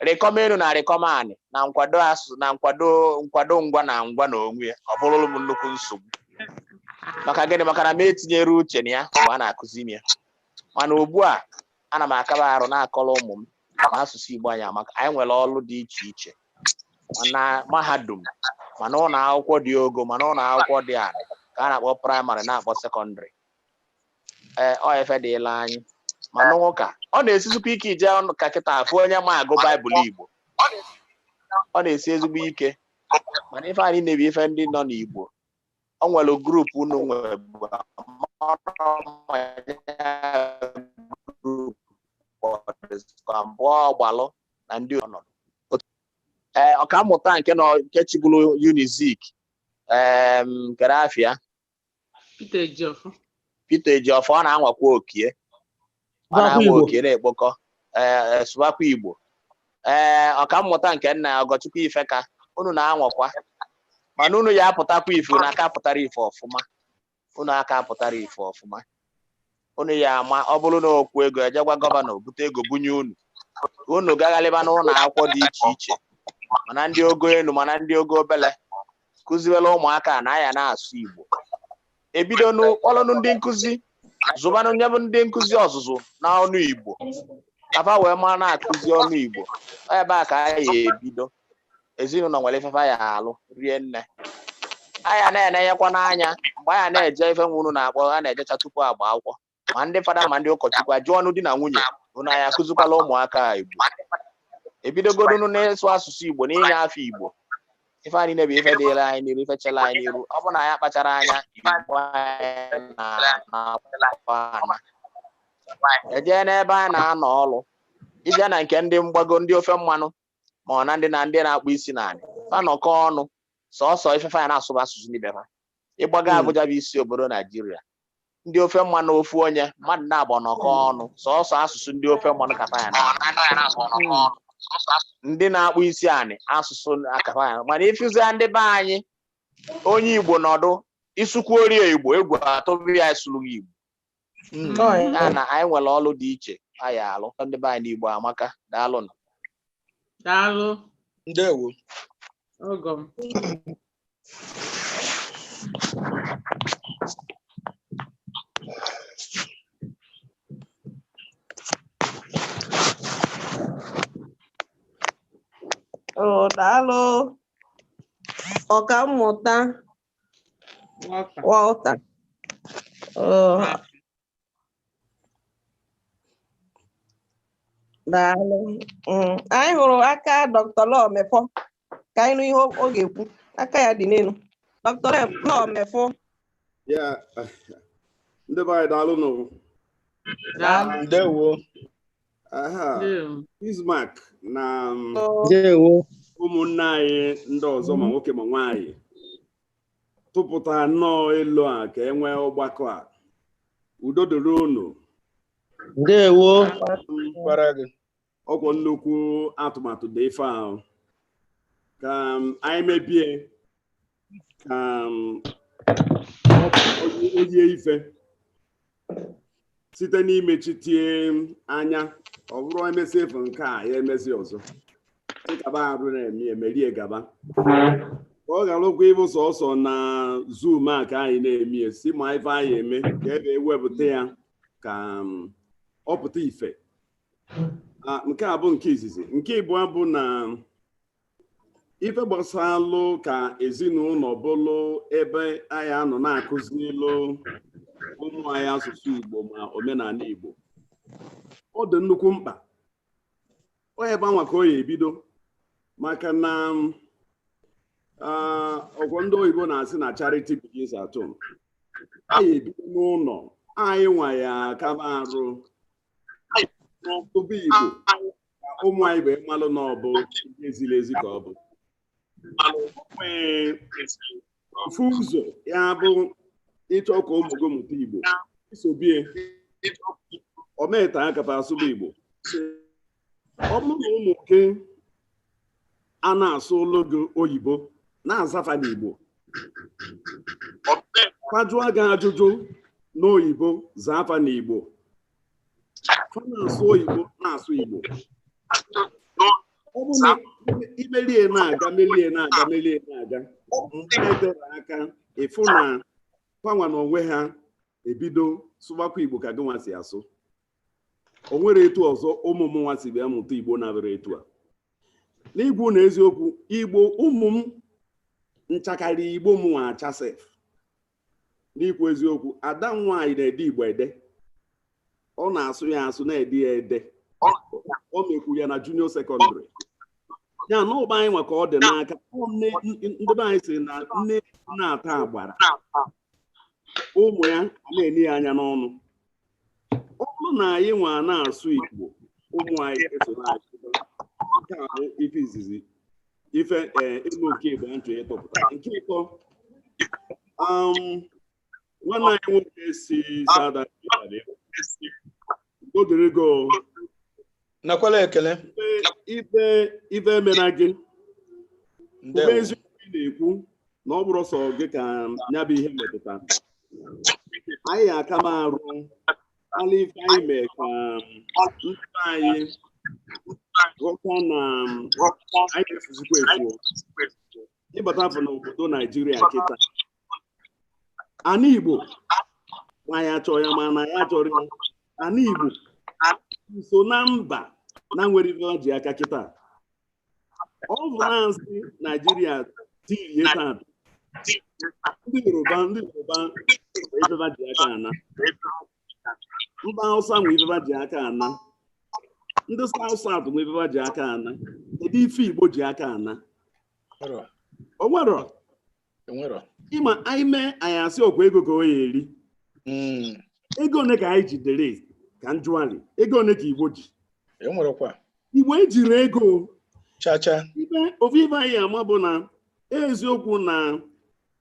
rịkọm elu na rịkọm anị na nkwado asụsụ na nkwado ngwa na ngwa na onwe ya, ọ bụrụrụ m nnukwu nsogbu. Maka gịnị? Maka na m etinyere uche na ya mgbe a na-akụzi m ya. Mana ugbu a, ana m akaba arụ na-akọrọ ụmụ m ma asụsụ Igbo anyị amaka. Anyị nwere ọrụ dị iche iche, mana mahadum, mana ụlọ akwụkwọ dị ogo, mana ụlọ akwụkwọ dị ala ka a na-akpọ praịmarị, na-akpọ sekọndịrị. Ee, ọ efe dịla anyị. Mana ụka ọ na-esizikwa ike ije ọnụ ka kịta afụ onye ma agụ Baịbụl Igbo, ọ na-esi ezigbo ike. Mana ife anyị na-ebi, ife ndị nọ n'Igbo, o nwere group unu nwere bụ group mbụ ọgbalụ na ndị ọnọdụ. Ee, ọkammụta nke nọ nke chịburu Unizik, kere afịa. Peter Ejiofor. Peter Ejiofor, ọ na-anwakwa okie, ọ na-anwa Igbo. Okie na-ekpokọ, ee, sụbakwa Igbo. Ee, ọkammụta nke nna Ọgọchukwu Ifeka, unu na-anwakwa, mana unu ya apụtakwa ife, unu aka pụtara ife ọfụma, unu aka pụtara ife ọfụma. Unu ya ama ọ bụrụ na okwu ego ejegwa gọvanọ bute ego bunye unu, unu gaghalịba n'ụlọ akwụkwọ dị iche iche, mana ndị ogo elu, mana ndị ogo obele, kụziwela ụmụaka na aya na-asụ Igbo. Ebidonu kpọrọnụ ndị nkụzi, zụbanụ nyebụ ndị nkụzi ọzụzụ na ọnụ Igbo, kafa wee mara na-akụzi ọnụ Igbo. Ebe a ka anyị ebido. Ezinụlọ nwere ifefa ya alụ rie nne anya na-enenyekwa n'anya mgbe anya na-eje ife nwe unu na-akpọ a na-ejecha tupu agba akwụkwọ, ma ndị fada ma ndị ụkọchukwu ajụọ ọnụ di na nwunye unu, anyị akụzikwala ụmụaka Igbo? Ebidogodonu n'ịsụ asụsụ Igbo na inye afọ Igbo. Ife anyị niile bụ ife dịịrị anyị n'iru, ife chela anyị n'iru. Ọ bụ na anyị akpachara anya, Igbo anyị na-akwa ana ejee n'ebe a na-anọ ọrụ, ije na nke ndị mgbago, ndị ofe mmanụ, ma ọ na ndị na-akpụ isi n'anị, fa nọkọ ọnụ, sọọsọ ifefe anyị na-asụ bụ asụsụ ndị be ha. Ịgbago Abuja bụ isi obodo Naijiria, ndị ofe mmanụ, ofu onye mmadụ na-agba nọkọ ọnụ, sọọsọ asụsụ ndị ofe mmanụ ka fa ya na-asụ. Ndị na-akpụ isi anị, asụsụ akafa ya. Mana ifụzia ndị be anyị, onye Igbo nọdụ, isukwuorie Igbo, egwu atụrụ ya, esuru gị Igbo. Ya na anyị nwere ọlụ dị iche anyị alụ. Ndị be anyị n'Igbo amaka, daalụnụ. Daalụ. Ndewo. Ọgọ m. Oh, daalụ, Ọkammụta Walter. Walter. Oh, daalụ. Anyị hụrụ aka Dr. Law Mefor, ka anyị nụ ihe ọ ga-ekwu. Aka ya dị n'elu. Dr. Law Mefor. Ya, ndị be anyị, daalụ nụ. Daalụ. Ndewo. Aha. Ndewo. Bismarck na Ndewo. ụmụnne anyị ndị ọzọ, ma nwoke ma nwaanyị, tụpụta nnọọ elu a ka e nwee ọgbakọ a. Udo dịrị unu. Ndewo. Gwara gị. Ọkwọ nnukwu atụmatụ dị ife ahụ ka anyị mebie ka oye ife site n'imechitie anya. Ọ bụrụ emesi efu nke a, ya emezi ọzọ, dịkaba arụ na-eme emerie gaba, ka ọ ghara ụkwa ịbụ sọsọ na Zoom a ka anyị na-eme si ma ife anyị eme ka ebe ewepụta ya ka ọ pụta ife. Nke a bụ nke izizi. Nke ịbụọ bụ na ife gbasalụ ka ezinụlọ bụlụ ebe anyị anọ na-akụzilụ ụmụ anyị asụsụ Igbo ma omenala Igbo, ọ dị nnukwu mkpa. Ọ ebe anwa ka ọ ya ebido, maka na ọgwọ ndị oyibo na-asị na charity begins at home. Anyị ebido n'ụlọ anyị nwa ya kaba arụ tụba Igbo ka ụmụ anyị wee malụ na ọ bụ ihe ziri ezi ka ọ bụ. Nwee ofu ụzọ ya bụ ịchọ ka ụmụ gị mụta Igbo, isobie ometa aka asụba Igbo. Ọ bụrụ na ụmụ gị a na-asụ olu gị oyibo, na-azafa n'Igbo, kwajụọ gị ajụjụ n'oyibo, zaa afa n'Igbo, fa na-asụ oyibo na-asụ Igbo, ọ bụ na imelie na-aga, melie na-aga, melie na-aga, mgbe etere aka, ịfụ na fanwa na onwe ha ebido sụbakwa Igbo ka gị nwa si asụ. O nwere etu ọzọ ụmụ m nwa si bịa mụta Igbo na-abịara etu a. N'igwu na eziokwu, Igbo ụmụ m nchakarị Igbo m nwa achasef. N'ikwu eziokwu, ada m nwaanyị na-ede Igbo ede, ọ na-asụ ya asụ, na-ede ya ede. O mekwu ya na junior secondary ya na ụba anyị nwa ka ọ dị n'aka. Ndị be anyị sị na nne na-ata agbara, ụmụ ya na-enye ya anya n'ọnụ. Ọ bụrụ na anyị nwa na-asụ Igbo, ụmụ anyị esoro anyị. Nke a bụ ife izizi, ife ịlụ nke Igbo ntụ ịtọpụta. Nke ịtọ, nwanne anyị nwoke si South Africa, udo dịrị gị o. Nakwala ekele. Ife ife emena gị. Ndewo. Ube eziokwu ị na-ekwu na ọ bụrụ sọ gị ka ya bụ ihe metụta anyị, aka m arụ ala ife anyị mee ka ndị be anyị ghọta na anyị na-efuzikwa efu. Ịbata afọ n'obodo Naijiria kịta, ana Igbo ma ya chọọ ya ma na ya chọrọ ya, ana Igbo nso na mba na nwere ife ha ji aka kịta. Ọ bụ na-asị Naijiria tirie taa, ndị Yoruba nwe ife ha ji aka ana, mba Hausa nwe ife ha ji aka ana, ndị South South nwe ife ha ji aka ana. Kedu ife Igbo ji aka ana? O nwero. Enwero. Ịma anyị mee, anyị asị ọkwa ego ka ọ ya eri. Ego one ka anyị jidere ka njụali? Ego one ka Igbo ji? Enwerekwa. Igbo ejiri ego. Chacha. Ibe ofu ibe anyị ama bụ na eziokwu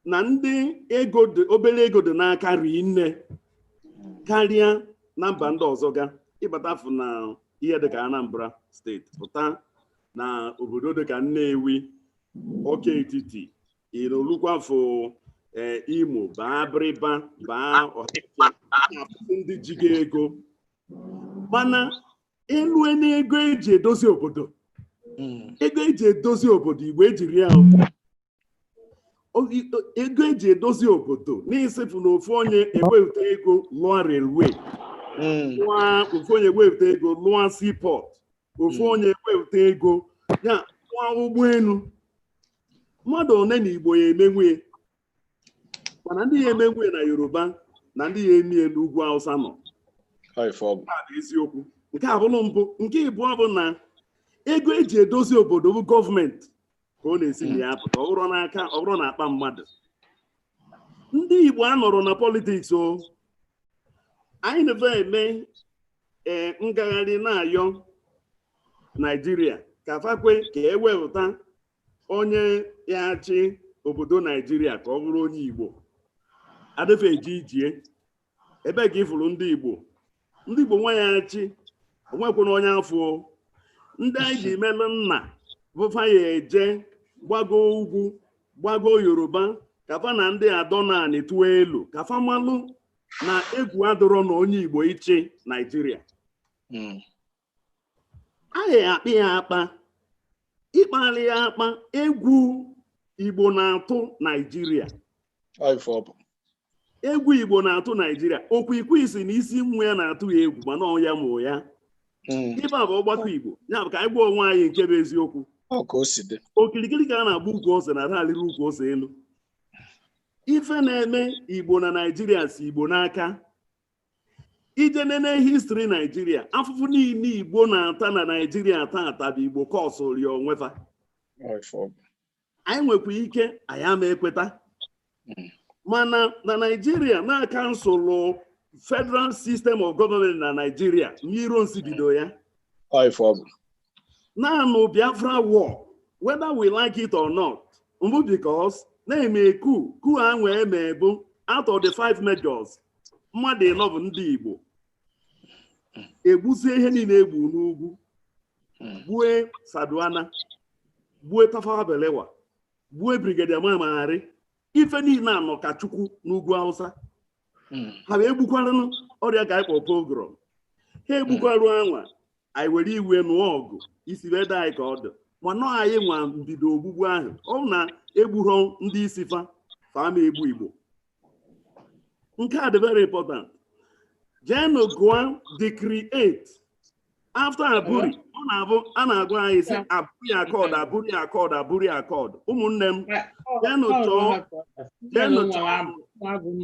na ndị ego dị, obere ego dị n'aka rii nne karịa na mba ndị ọzọ. Ga ịbata fụ na ihe dịka Anambra Steeti, pụta na obodo dịka Nnewi, Ọka Etiti, irolukwafụ, Imo, baa Abịrịba, baa Ọhafịa. Na-afụzi ndị jigo ego, mana elue n'ego eji edozi obodo, ego eji edozi obodo, Igbo ejiri ya ego eji edozi obodo n'isipụ na ofu onye ewepụta ego lụọ railway, lụọ, ofu onye ewepụta ego lụọ seaport, ofu onye ewepụta ego ya lụọ ụgbọelu, mmadụ one na Igbo ya emenwe? Mana ndị ya emenwe na Yoruba na ndị ya eme n'ugwu Hausa nọ. Ọ ife ọ bụ. Nke a bụ eziokwu. Nke a bụrụ mbụ. Nke ịbụọ bụ na ego eji edozi obodo bụ gọọmenti ka ọ na-esi na ya pụta. Ọ bụrụ n'aka, ọ bụrụ na akpa mmadụ. Ndị Igbo anọrọ na politics o anyị na eme ee ngagharị na-ayọ Naijiria ka fakwe ka ewepụta onye ya achị obodo Naijiria ka ọ bụrụ onye Igbo. Adịfe eji ijie ebe ka ịfụrụ ndị Igbo, ndị Igbo nwa ya achị onwekwana onye afọ o. Ndị anyị ji melụ nna bụfa ya eje gbago ugwu, gbago Yoruba, ka fa na ndị adọnanị tụọ elu, ka fa malụ na egwu adịrọ na onye Igbo ịchị Naijiria. Anyị akpị ya akpa, ịkpali ya akpa. Egwu Igbo na-atụ Naijiria. Ọ ife ọ bụ. Egwu Igbo na-atụ Naijiria. Okwu ikwu isi na isi nwa ya na-atụ ya egwu, mana ọ ya mụ ya. Ife a bụ ọgbakọ Igbo ya bụ ka anyị gwa onwe anyị nke bụ eziokwu. Ọ ka o si dị. Okirikiri ka a na-agba ukwu ose na alịrị ukwu ose elu. Ife na-eme Igbo na Naijiria si Igbo n'aka. Ije nene history Naijiria, afụfụ niile Igbo na-ata na Naijiria tata bụ Igbo kọsụrụ ya onwefa. Ọ ife ọ bụ. Anyị nwekwa ike anyị ama ekweta, mana na Naijiria na council federal system of government na Naijiria n'iro nsi bido ya. Ọ ife ọ bụ. Naanụ Biafra war, whether we like it or not, mbụ because na-eme coup ahụ eme bụ out of the five majors, mmadụ ịnọ bụ ndị Igbo. Egbusie ihe niile egbu n'ugwu, gbue Sardauna, gbue Tafawa Balewa, gbue Brigadier Mamari, ife niile anọ ka Chukwu n'ugwu Hausa. Ha wee gbukwaranụ ọrịa ka anyị kpọ pogrom. Ha egbukwarụ anwa, anyị were iwe nụọ ọgụ isi wee daa anyị ka ọ dị, mana anyị nwa mbido ogbugbu ahụ. Ọ bụ na egburo ndị isi fa fa ma egbu Igbo. Nke a dị very important. Jeenụ gụọ Decree 8 after Aburi. Ọ na-abụ a na-agwa anyị sị Aburi Accord, Aburi Accord, Aburi Accord. Ụmụnne m, jeenụ chọọ, jeenụ chọọ,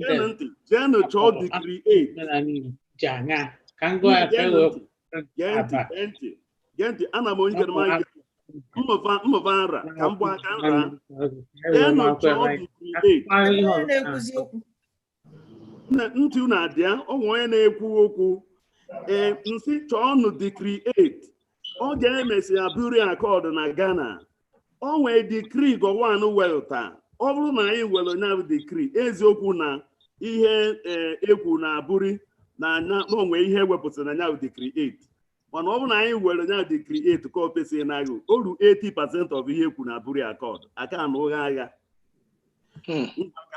geenụ ntị, jeenụ chọọ Decree 8. Geenụ ntị, gee ntị, gee ntị, gee ntị. Ana m onye kere mmụva mmụva nra ka m gba aka nra. Jeenụ chọọ Decree 8. Onye na-ekwuzi okwu? Ntị unu adịa onwe onye na-ekwu okwu. Ee, nsị chọọnụ Decree 8. Oge emesi Aburi Accord na Ghana, o nwee decree Gowon welta. Ọ bụrụ na anyị were onye bụ decree, eziokwu na ihe ekwu na Aburi na anya na onwe ihe ewepụtara na ya bụ Decree 8, mana ọ bụrụ na anyị were onye bụ Decree 8 ka o pesi n'agụ oru 80% of ihe ekwu na Aburi Accord aka na ụgha agha ka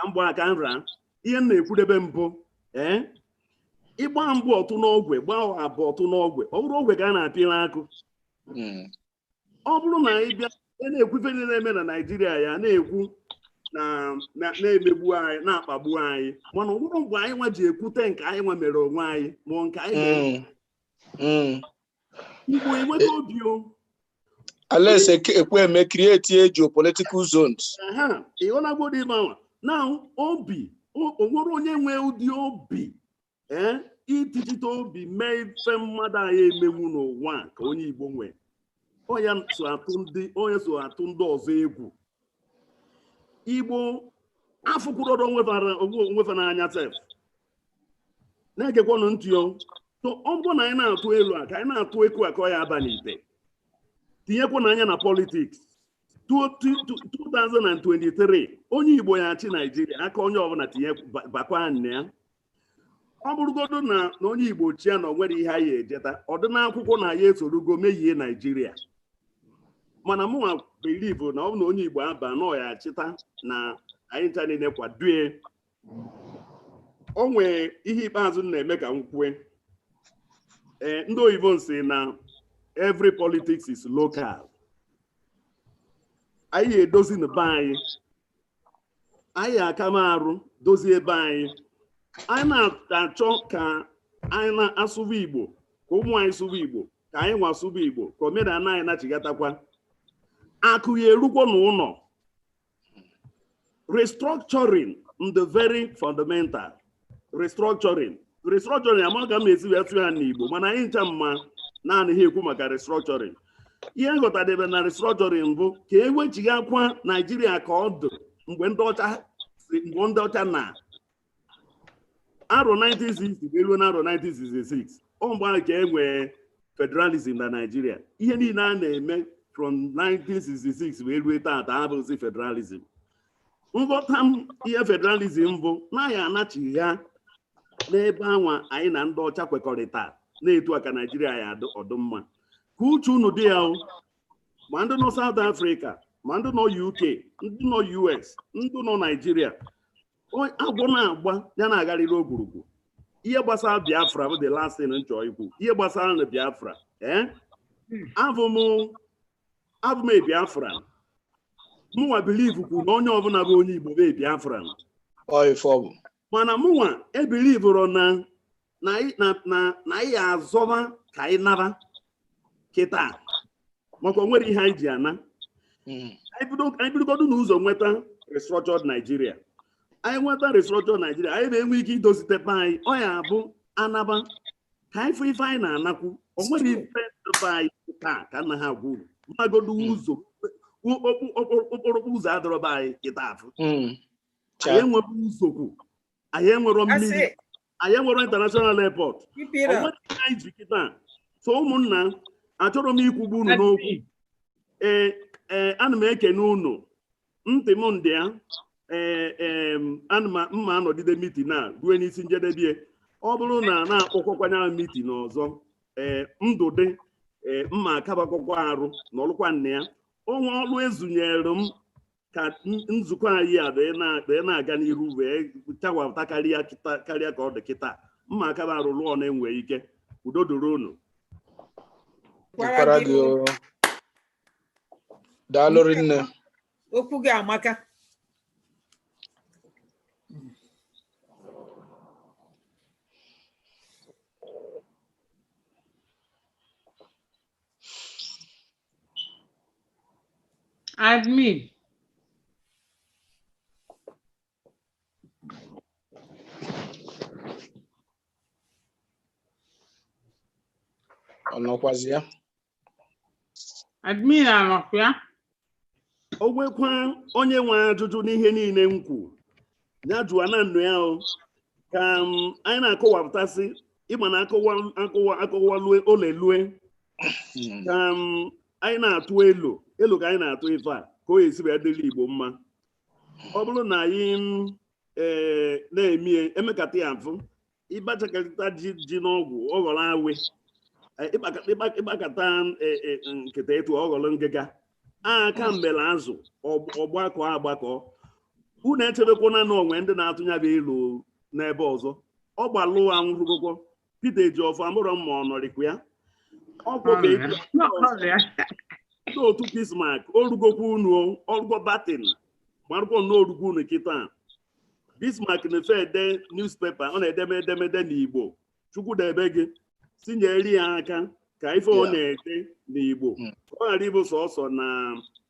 mgba aka nra. Ihe m na-ekwudebe mbụ, ee, ịgba mbụ ọtụ n'ogwe, gbaa abụ ọtụ n'ogwe, ọ bụrụ ogwe ka a na-apịrị akụ. Ọ bụrụ na anyị bịa ị na-ekwu ife niile na-eme na Naijiria, ya na-ekwu na na-emegbu anyị, na-akpagbu anyị, mana ọ bụrụ mgbe anyị nwa ji ekwute nke anyị nwa mere onwe anyị, ma nke anyị mere Igbo enweta obi o. Alex Ekwueme create geopolitical zones. Aha, ịghọnagbodo ịgbanwe na obi o nwere onye nwee ụdị obi ee itichite obi mee ife mmadụ anyị emenwu n'ụwa a ka onye Igbo nwee. Onye so atụ ndị, onye so atụ ndị ọzọ egwu. Igbo afụkwurodo onwefa n'anya sef. Na-egekwanụ ntị o. So ọ bụrụ na anyị na-atụ elu a ka anyị na-atụ eku akọ ya aba n'ite, tinyekwa n'anya na politics 2023, onye Igbo ya achị Naijiria aka onye ọbụla tinye bakwa nne ya. Ọ bụrụgodo na onye Igbo chia na o nwere ihe anyị ejeta ọ dị n'akwụkwọ na ya esorugo meyie Naijiria, mana mụnwa believe na ọ bụ na onye Igbo aba na ọ ya achịta na anyị ncha niile kwadue. O nwee ihe ikpeazụ m na-eme ka m kwue. Ee, ndị oyibo si na every politics is local. Anyị edozi na be anyị, anyị aka m arụ dozie ebe anyị. Anyị na-achọ ka anyị na-asụba Igbo, ka ụmụ anyị sụba Igbo, ka anyị nwa sụba Igbo, ka omenala anyị nachigatakwa. Akụ ya erukwo n'ụlọ. Restructuring, the very fundamental restructuring. Restructuring, ama ka m na-esi wee tụ ya n'Igbo, mana anyị ncha mma naanị ha ekwu maka restructuring. Ihe nghọtadebe na restructuring bụ ka e wechighakwa Naijiria ka ọ dị mgbe ndị ọcha mgbe ndị ọcha na arọ 1960 wee ruo n'arọ 1966. Ọ mgbe ahụ ka e nwee federalism na Naijiria. Ihe niile a na-eme from 1966 wee ruo taata abụghịzi federalism. Nghọta m, ihe federalism bụ na ya anachigha n'ebe anwa anyị na ndị ọcha kwekọrịta na-etu a ka Naijiria ya adị ọdụmma. Ka uche unu dị ya o, ma ndị nọ South Africa, ma ndị nọ UK, ndị nọ US, ndị nọ Naijiria, agwọ na-agba ya na-agharịrị ogwurugwu. Ihe gbasara Biafra bụ the last thing m chọrọ ikwu. Ihe gbasara na Biafra, ee, abụ m Biafra. Mụnwa believe kwu na onye ọbụla bụ onye Igbo bụ Biafra. Ọ ife ọ bụ. Mana mụnwa ebelieverụ na na na na na anyị azọba ka anyị naba kịta, maka o nwere ihe anyị ji ana. Anyị bidogodu n'ụzọ nweta restructured Nigeria. Anyị nweta restructured Nigeria, anyị na-enwe ike idozite be anyị. Ọ ya bụ anaba ka anyị fụ ife anyị na-anakwu. O nwere ife be anyị taa ka nna ha gwa uru mmagodu ụzọ okporo ụzọ adọrọba anyị kịta afụ. Anyị enwere ụzọkwu, anyị enwero mmiri, anyị enwero international airport. O nwere ihe anyị ji kịta. So ụmụnna, achọrọ m ikwugbu unu n'okwu. Ee, ana m ekene unu. Ntị m ndị ya. Ee, ana m mma anọgide meeting a ruo n'isi njedebe. Ọ bụrụ na na-akpọkọkwanya meeting ọzọ, ee, ndụ dị, ee, mma akabakwakwa arụ n'ọlụkwa nne ya. Onwe ọrụ ezunyere m ka nzukọ anyị a wee na-aga n'iru, wee chawapụta karịa kịta, karịa ka ọ dị kịta. Mma akaba arụ lụọ na-enwe ike. Udo dịrị unu. Dịkwara gị o. Daalụ rinne. Okwu gị amaka. Admin. Ọ nọkwazi ya? Admin anọkwa ya? O nwekwa onye nwe ajụjụ n'ihe niile m kwu, ya jụọ na nnụ ya o, ka m, anyị na-akọwapụtasị ịma na akọwa akọwa akọwalue olelue, ka m, anyị na-atụ elo elo, ka anyị na-atụ ife a ka o esi wee dịrị Igbo mma. Ọ bụrụ na anyị ee na-emie emekata ya mfụ ịgbachakọta ji ji n'ọgwụ, ọ ghọrọ awe. Ịkpakata nkịta etu ọ ghọrọ ngịga aka mbele azụ ọgbakọ agbakọ. Unu echebekwana na onwe ndị na-atụnya bụ elu n'ebe ọzọ. Ọ gbalụ anwụrụgokwo Peter Ejiofor, amụrọ m ma ọ nọrịkwa ya. Ọkwọ ka etu ndị otu Bismarck orugokwa unu, ọrụgo batin marụkwa na orugo unu kịta. Bismarck na-efe ede newspaper, ọ na-edeme edemede n'Igbo. Chukwu debe gị, tinyere ya aka ka ife ọ na-ede n'Igbo ka ọ ghara ịbụ sọsọ na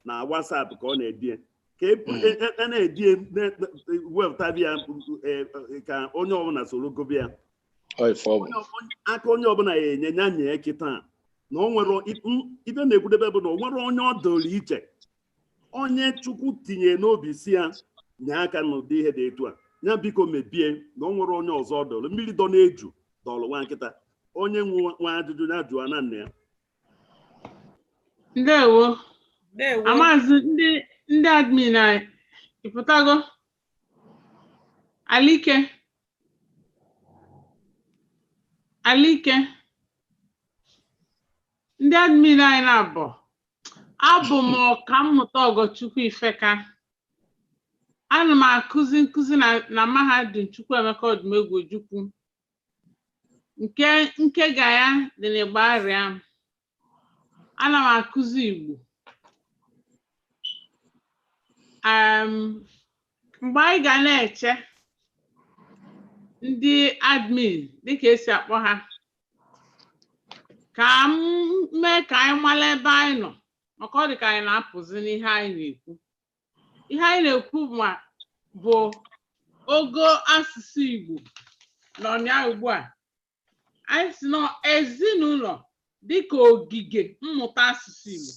na WhatsApp ka ọ na-edie, ka a na-edie wepụta ya ka onye ọbụla soro gobe ya. Aka onye ọbụla ya enye ya nye kịta na o nwere ife na-ekwudebe bụ na o nwere onye ọ doro iche, onye Chukwu tinye n'obi si ya nye aka n'ụdị ihe dị etu a, ya biko mebie na o nwere onye ọzọ ọ dọrọ mmiri dọ na-eju dọrọ nwa nkịta. Onye nwe ajụjụ ya jụọ na nna ya. Ndewo. Amazi ndị admin anyị ịpụtago? Alike, Alike, ndị admin anyị na-abụ abụ m Ọkammụta Ọgọchukwu Ifeka. Ana m akụzi nkụzi na mahadum Chukwuemeka Odumegwu Ojukwu nke nkega ya dị n'Igbariam. Ana m akụzi Igbo. Mgbe anyị ga na-eche ndị admin, dịka esi akpọ ha, ka m mee ka anyị mara ebe anyị nọ, maka ọ dị ka anyị na-apụzi n'ihe anyị na-ekwu. Ihe anyị na-ekwu ma bụ ogo asụsụ Igbo nọ ya ugbu a. Anyị si nọ ezinụlọ dịka ogige mmụta asụsụ Igbo.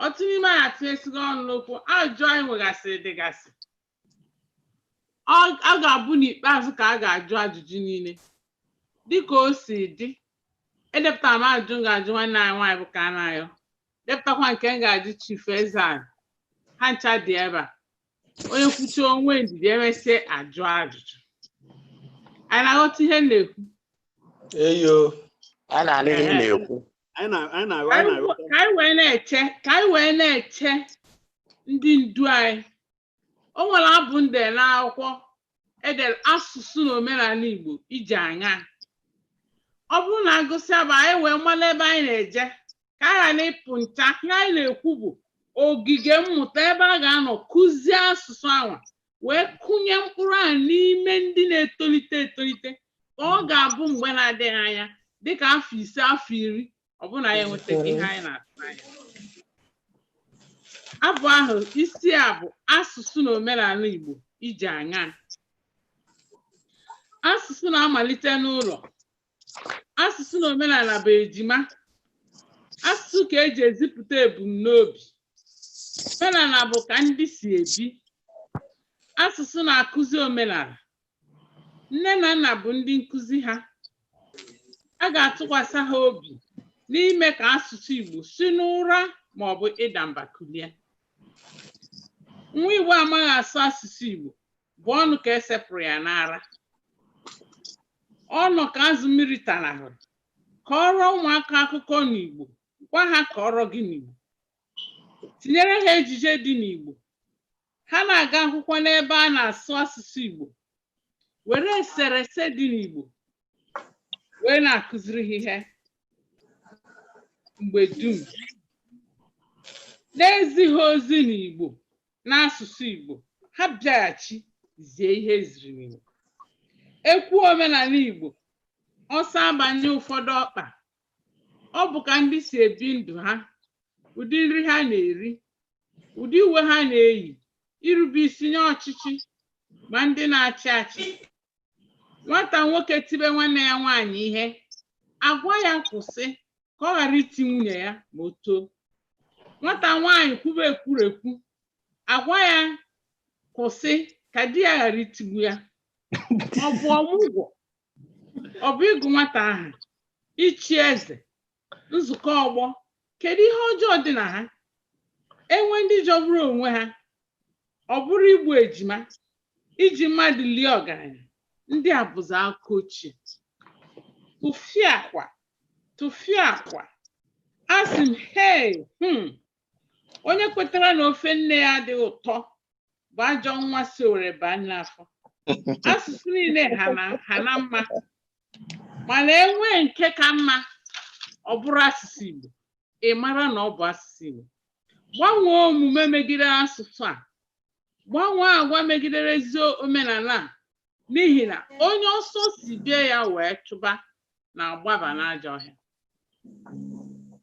Ọtụtụ n'ime anyị atinyesigo ọnụ n'okwu. Ajụjụ anyị nwegasịrị dịgasị. Ọ ga-abụ n'ikpeazụ ka a ga-ajụ ajụjụ niile dịka o si dị. Edepụtara m ajụjụ m ga-ajụ nwanne anyị nwaanyị bụ Kanayo, depụtakwa nke m ga-ajụ Chief Eze. Ha ncha dị ebe a. Onye kwuchie onwe ndidi, emesie ajụ ajụjụ. Anyị na-aghọta ihe m na-ekwu? Eyo. A na-anụ ihe ị na-ekwu. Anyị na anyị na Ka anyị anyị na-aghọta. Ka anyị wee na-eche ndị ndu anyị. O nwere abụ nde n'akwụkwọ edere asụsụ na omenala Igbo iji aṅa. Ọ bụrụ na agụsị abụ, anyị wee mara ebe anyị na-eje, ka a ghara ịpụ ncha. Ihe anyị na-ekwu bụ ogige mmụta, ebe a ga-anọ kụzie asụsụ anwa wee kụnye mkpụrụ ahụ n'ime ndị na-etolite etolite, ka ọ ga-abụ mgbe na-adịghị anya, dịka afọ 5, afọ 10, ọ bụrụ na anyị enwetaghị ihe anyị na-atụ anya. Abụ ahụ isi a bụ asụsụ na omenala Igbo iji aṅa. Asụsụ na-amalite n'ụlọ. Asụsụ na omenala bụ ejima. Asụsụ ka eji ezipụta ebumnobi. Omenala bụ ka ndị si ebi. Asụsụ na-akụzi omenala. Nne na nna bụ ndị nkụzi ha. A ga-atụkwasị ha obi n'ime ka asụsụ Igbo si n'ụra ma ọ bụ ịda mba kulie. Nwa Igbo amaghị asụ asụsụ Igbo bụ ọnụ ka esepụrụ ya n'ara, ọnụ ka azụ mmiri tarahụrụ. Kọọrọ ụmụaka akụkọ n'Igbo, gwa ha kọọrọ gị n'Igbo, tinyere ha ejije dị n'Igbo. Ha na-aga akwụkwọ n'ebe a na-asụ asụsụ Igbo, were eserese dị n'Igbo wee na-akụziri ha ihe mgbe dum. Na-ezighị ozi n'Igbo, n'asụsụ Igbo, ha bịaghachi zie ihe eziri n'Igbo. Ekwu omenala Igbo, ọsọ abanye ụfọdụ ọkpa. Ọ bụ ka ndị si ebi ndụ ha, ụdị nri ha na-eri, ụdị uwe ha na-eyi, irube isi nye ọchịchị ma ndị na-achị achị. Nwata nwoke tibe nwanne ya nwaanyị ihe, agwa ya kwụsị, ka ọ ghara iti nwunye ya ma o too. Nwata nwaanyị kwube ekwurekwu, agwa ya kwụsị, ka di ya ghara itigbu ya. Ọ bụ ọmụgwọ, ọ bụ ịgụ nwata aha, ichi eze, nzukọ ọgbọ, kedu ihe ọjọọ dị na ha? Enwe ndị jọgburu onwe ha, ọ bụrụ igbu ejima, iji mmadụ lie ọgaranya. Ndị a bụzi aka ochie. Tụfịakwa, tụfịakwa, asị m. Hei, onye kwetara na ofe nne ya adịghị ụtọ bụ ajọ nwa si owere baa n'afọ. Asụsụ niile ha na mma, mana enwee nke ka mma, ọ bụrụ asụsụ Igbo. Ị mara na ọ bụ asụsụ Igbo. Gbanwee omume megidere asụsụ a, gbanwee agwa megidere ezi omenala a, n'ihi na onye ọsọ si bie ya wee chụba na-agbaba n'ajọ ọhịa.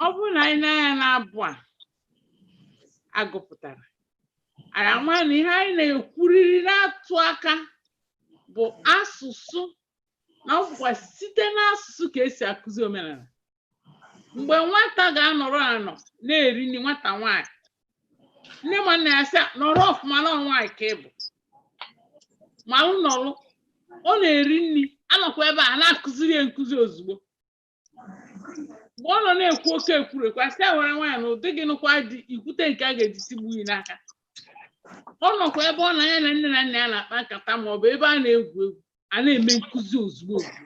Ọ bụrụ na anyị na-anya na-abụ a agụpụtara, anyị ama na ihe anyị na-ekwuriri na-atụ aka bụ asụsụ, na ọ bụkwa site n'asụsụ ka esi akụzi omenala. Mgbe nwata ga-anọrọ anọ na-eri nri, nwata nwaanyị, nne ma nna ya sị ya, nọrọ ọfụma, na nwaanyị ka ị bụ, malụ nọlụ. Ọ na-eri nri, anọkwa ebe a na-akụziri ya nkụzi. Ozugbo mgbe ọ nọ na-ekwu oke ekwurekwu, asị ya were nwaanyị na ụdị gị nụkwa dị ikwute nke a ga-eji tigbu gị n'aka. Ọ nọkwa ebe ọ na ya na nne na nna ya na-akpa nkata, ma ọ bụ ebe a na-egwu egwu, a na-eme nkụzi. Ozugbo ozugbo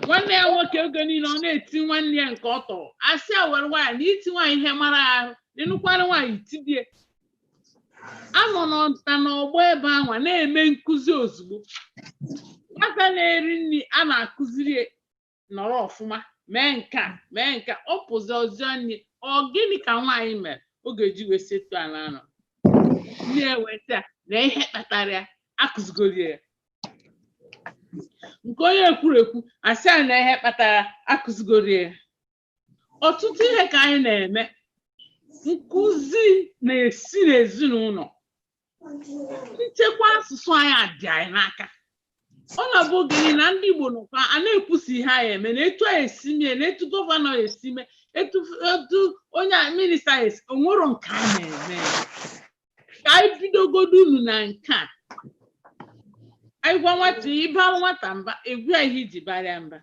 nwanne ya nwoke, oge niile ọ na-eti nwanne ya nke ọ tọrọ, asị ya were nwaanyị na iti nwaanyị ihe mara ya ahụ, na ịnụkwara nwaanyị itibie. Anọ n'ọta n'ọgbọ ebe anwa na-eme nkụzi ozugbo. Nwata na-eri nri, a na-akụziri ya nọrọ ọfụma, mee nke a, mee nke a, ọ pụzi ọzọ nri. Ọ gịnị ka nwaanyị mere ọ ga-eji wee setu ala nọ na-eweta na ihe kpatara ya akụzigoro ya? Nke onye ekwuru ekwu asị ya na ihe kpatara akụzigoro ya. Ọtụtụ ihe ka anyị na-eme. Nkụzi na-esi n'ezinụlọ. Nchekwa asụsụ anyị dị anyị n'aka. Ọ na-abụ oge niile na ndị Igbo nọkwa a na-ekwusi ihe anyị eme na etu anyị esi mee na etu governor esi mee, etu onye minister esi onwero nke a na-eme. Ka anyị bidogodo unu na nke a. Anyị gwa nwata, ịba nwata mba, egwu ya ihe iji bara ya mba,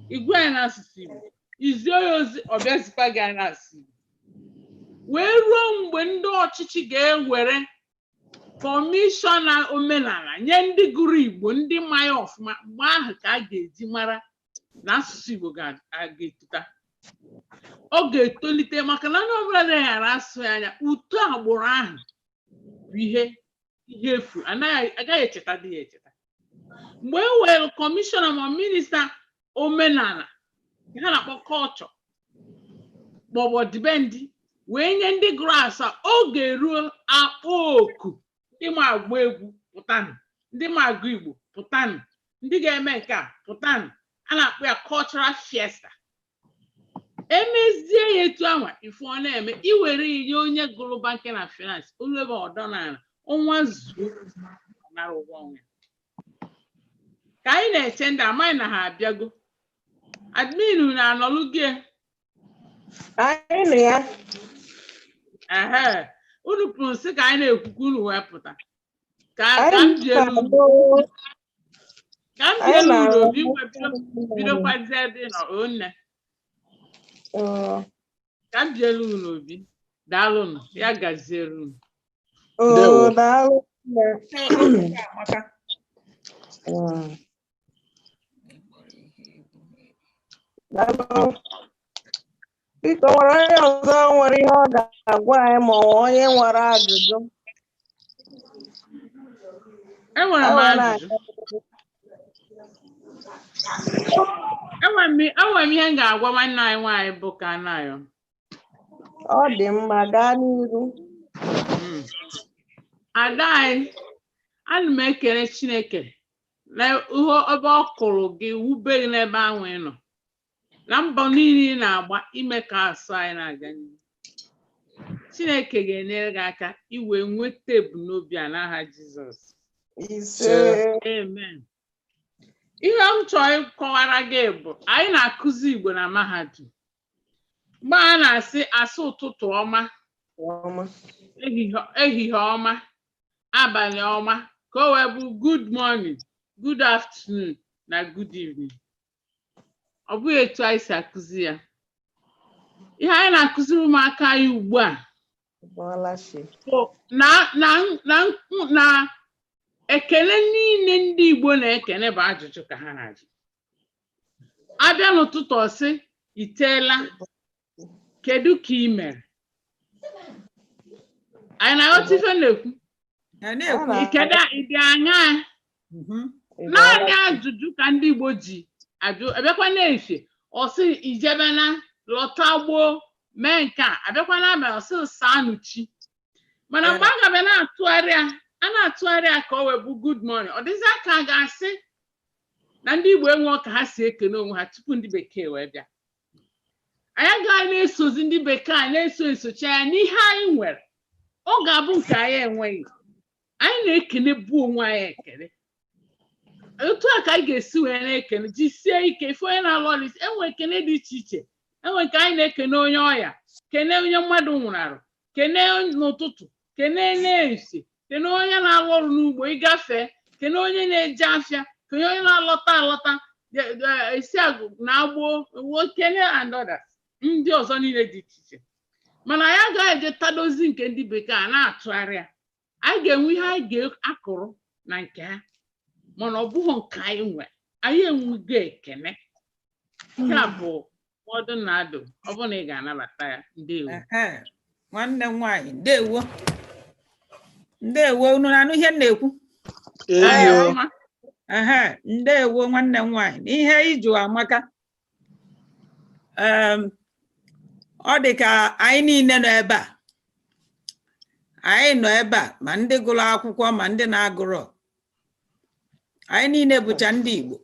igwe ya n'asụsụ Igbo, izie ya ozi, ọ bịazikwa gị n'asụsụ Igbo. Wee ruo mgbe ndị ọchịchị ga-ewere kọmishọna omenala nye ndị gụrụ Igbo, ndị ma ya ọfụma, mgbe ahụ ka a ga-eji mara na asụsụ Igbo ga-etota, ọ ga-etolite, maka na onye ọbụla na-eghara asụ ya anya, uto agbụrụ ahụ bụ ihe efu, agaghị echeta dị ya echeta. Mgbe e were kọmishọna ma minista omenala ha na-akpọ kọlchọ maọbụ ọdịbendị wee nye ndị gụrụ asa, oge ruo, akpọ oku, ndị ma agba egwu pụtanụ, ndị ma agụ Igbo pụtanụ, ndị ga-eme nke a pụtanụ. A na-akpọ ya cultural fiesta. Emezie ya etu anwa, ife ọ na-eme, iwere ya nye onye gụrụ banking na finance, olu ebe ọdọnala ọnwa zuo, nara ụgwọ ọnwa ya. Ka anyị na-eche ndị amaghị na ha abịago, admin na-anọlụgie. Anyị nọ ya. Ehe, unu pụrụ sị ka anyị na-ekwukwu, unu wee pụta ka m Anyị ji elu na-anụ. Ka m ji Anyị elu na-anụ. unu obi nwe bidokwazie ebe ị nọ onne. Ka m ji elu unu obi. Daalụnụ, ya gaziere unu. Ndewo. Oo, daalụ, nne. Amaka. Daalụ. Biko, nwere onye ọzọ nwere ihe ọ ga-agwa anyị ma ọ bụ onye nwere ajụjụ? Enwere m Enwere. ajụjụ. Enwere m ihe m ga-agwa nwanne anyị nwaanyị bụ Kanayo. Ọ dị mma, gaa n'iru. Ada anyị, ana m ekele Chineke na ihe ebe ọ kụrụ gị, wube gị n'ebe ahụ ị nọ, na mbọ niile ị na-agba ime ka asụ anyị na-aga n'ihu. Chineke ga-enyere gị aka iwe nweta ebumnobi a n'aha Jizọs. Ise. Amen. Ihe m chọrọ ịkọwara gị bụ, anyị na-akụzi Igbo na mahadum. Mgbe a na-asị asụ ụtụtụ ọma, Ọma. ehihie ọma, abalị ọma, ka o wee bụ good morning, good afternoon na good evening, ọ bụghị etu anyị si akụzi ya. Ihe anyị na-akụziri ụmụaka anyị ugbu a Bọọla chi. bụ na ekele niile ndị Igbo na-ekene bụ ajụjụ ka ha na-ajụ. Abịa n'ụtụtụ, ọsị iteela, kedu ka ị mere? Anyị na-aghọta ife m na-ekwu? Ha na-ekwu. Kedu ịdị aṅaa? Naanị ajụjụ ka ndị Igbo ji ajụ. Abịakwa na-efe, ọsị ijebena, lọta gboo, mee nke a. Abịakwa n'abalị, ọsị saanụ chi. Mana mgbe a ga-abịa na-atụgharị ya, a na-atụgharị ya ka ọ wee bụ good morning, ọ dịzị ka a ga-asị na ndị Igbo enwe ka ha si ekene onwe ha tupu ndị bekee wee bịa. Anyị agaghị na-esozi ndị bekee a na-eso esochi anya n'ihe anyị nwere. Ọ ga-abụ nke anyị enweghị. Anyị na-ekene bụ onwe anyị ekele. Otu a ka anyị ga-esi wee na-ekene. Jisie ike, ife onye na-alụ ọrụ isi. Enwe ekene dị iche iche. Enwe nke anyị na-ekene onye ọya, kene onye mmadụ nwụrarụ, kene n'ụtụtụ, kene n'ehihie, kene onye na-alụ ọrụ n'ugbo ịgafe, kene onye na-eje afịa, kene onye na-alọta alọta, esi agụ na agboo kene and others, ndị ọzọ niile dị iche iche. Mana anyị agaghị eje tadozi nke ndị bekee a na-atụgharị ya. Anyị ga-enwe ihe anyị ga-akụrụ na nke ha, mana ọ bụghị nke anyị nwe. Anyị enwego ekene. Nke a bụ ụfọdụ na-adụ. Ọ bụrụ na ị ga-anabata ya, ndewo. Ehe. Nwanne m nwaanyị, ndewo. Ndewo, unu na-anụ ihe m na-ekwu? Eyo. Ọma. Ehe, ndewo nwanne m nwaanyị. Ihe ịjụ amaka. Ọ dị ka anyị niile nọ ebe a. Anyị nọ ebe a, ma ndị gụrụ akwụkwọ ma ndị na-agụrọ. Anyị niile bụcha ndị Igbo.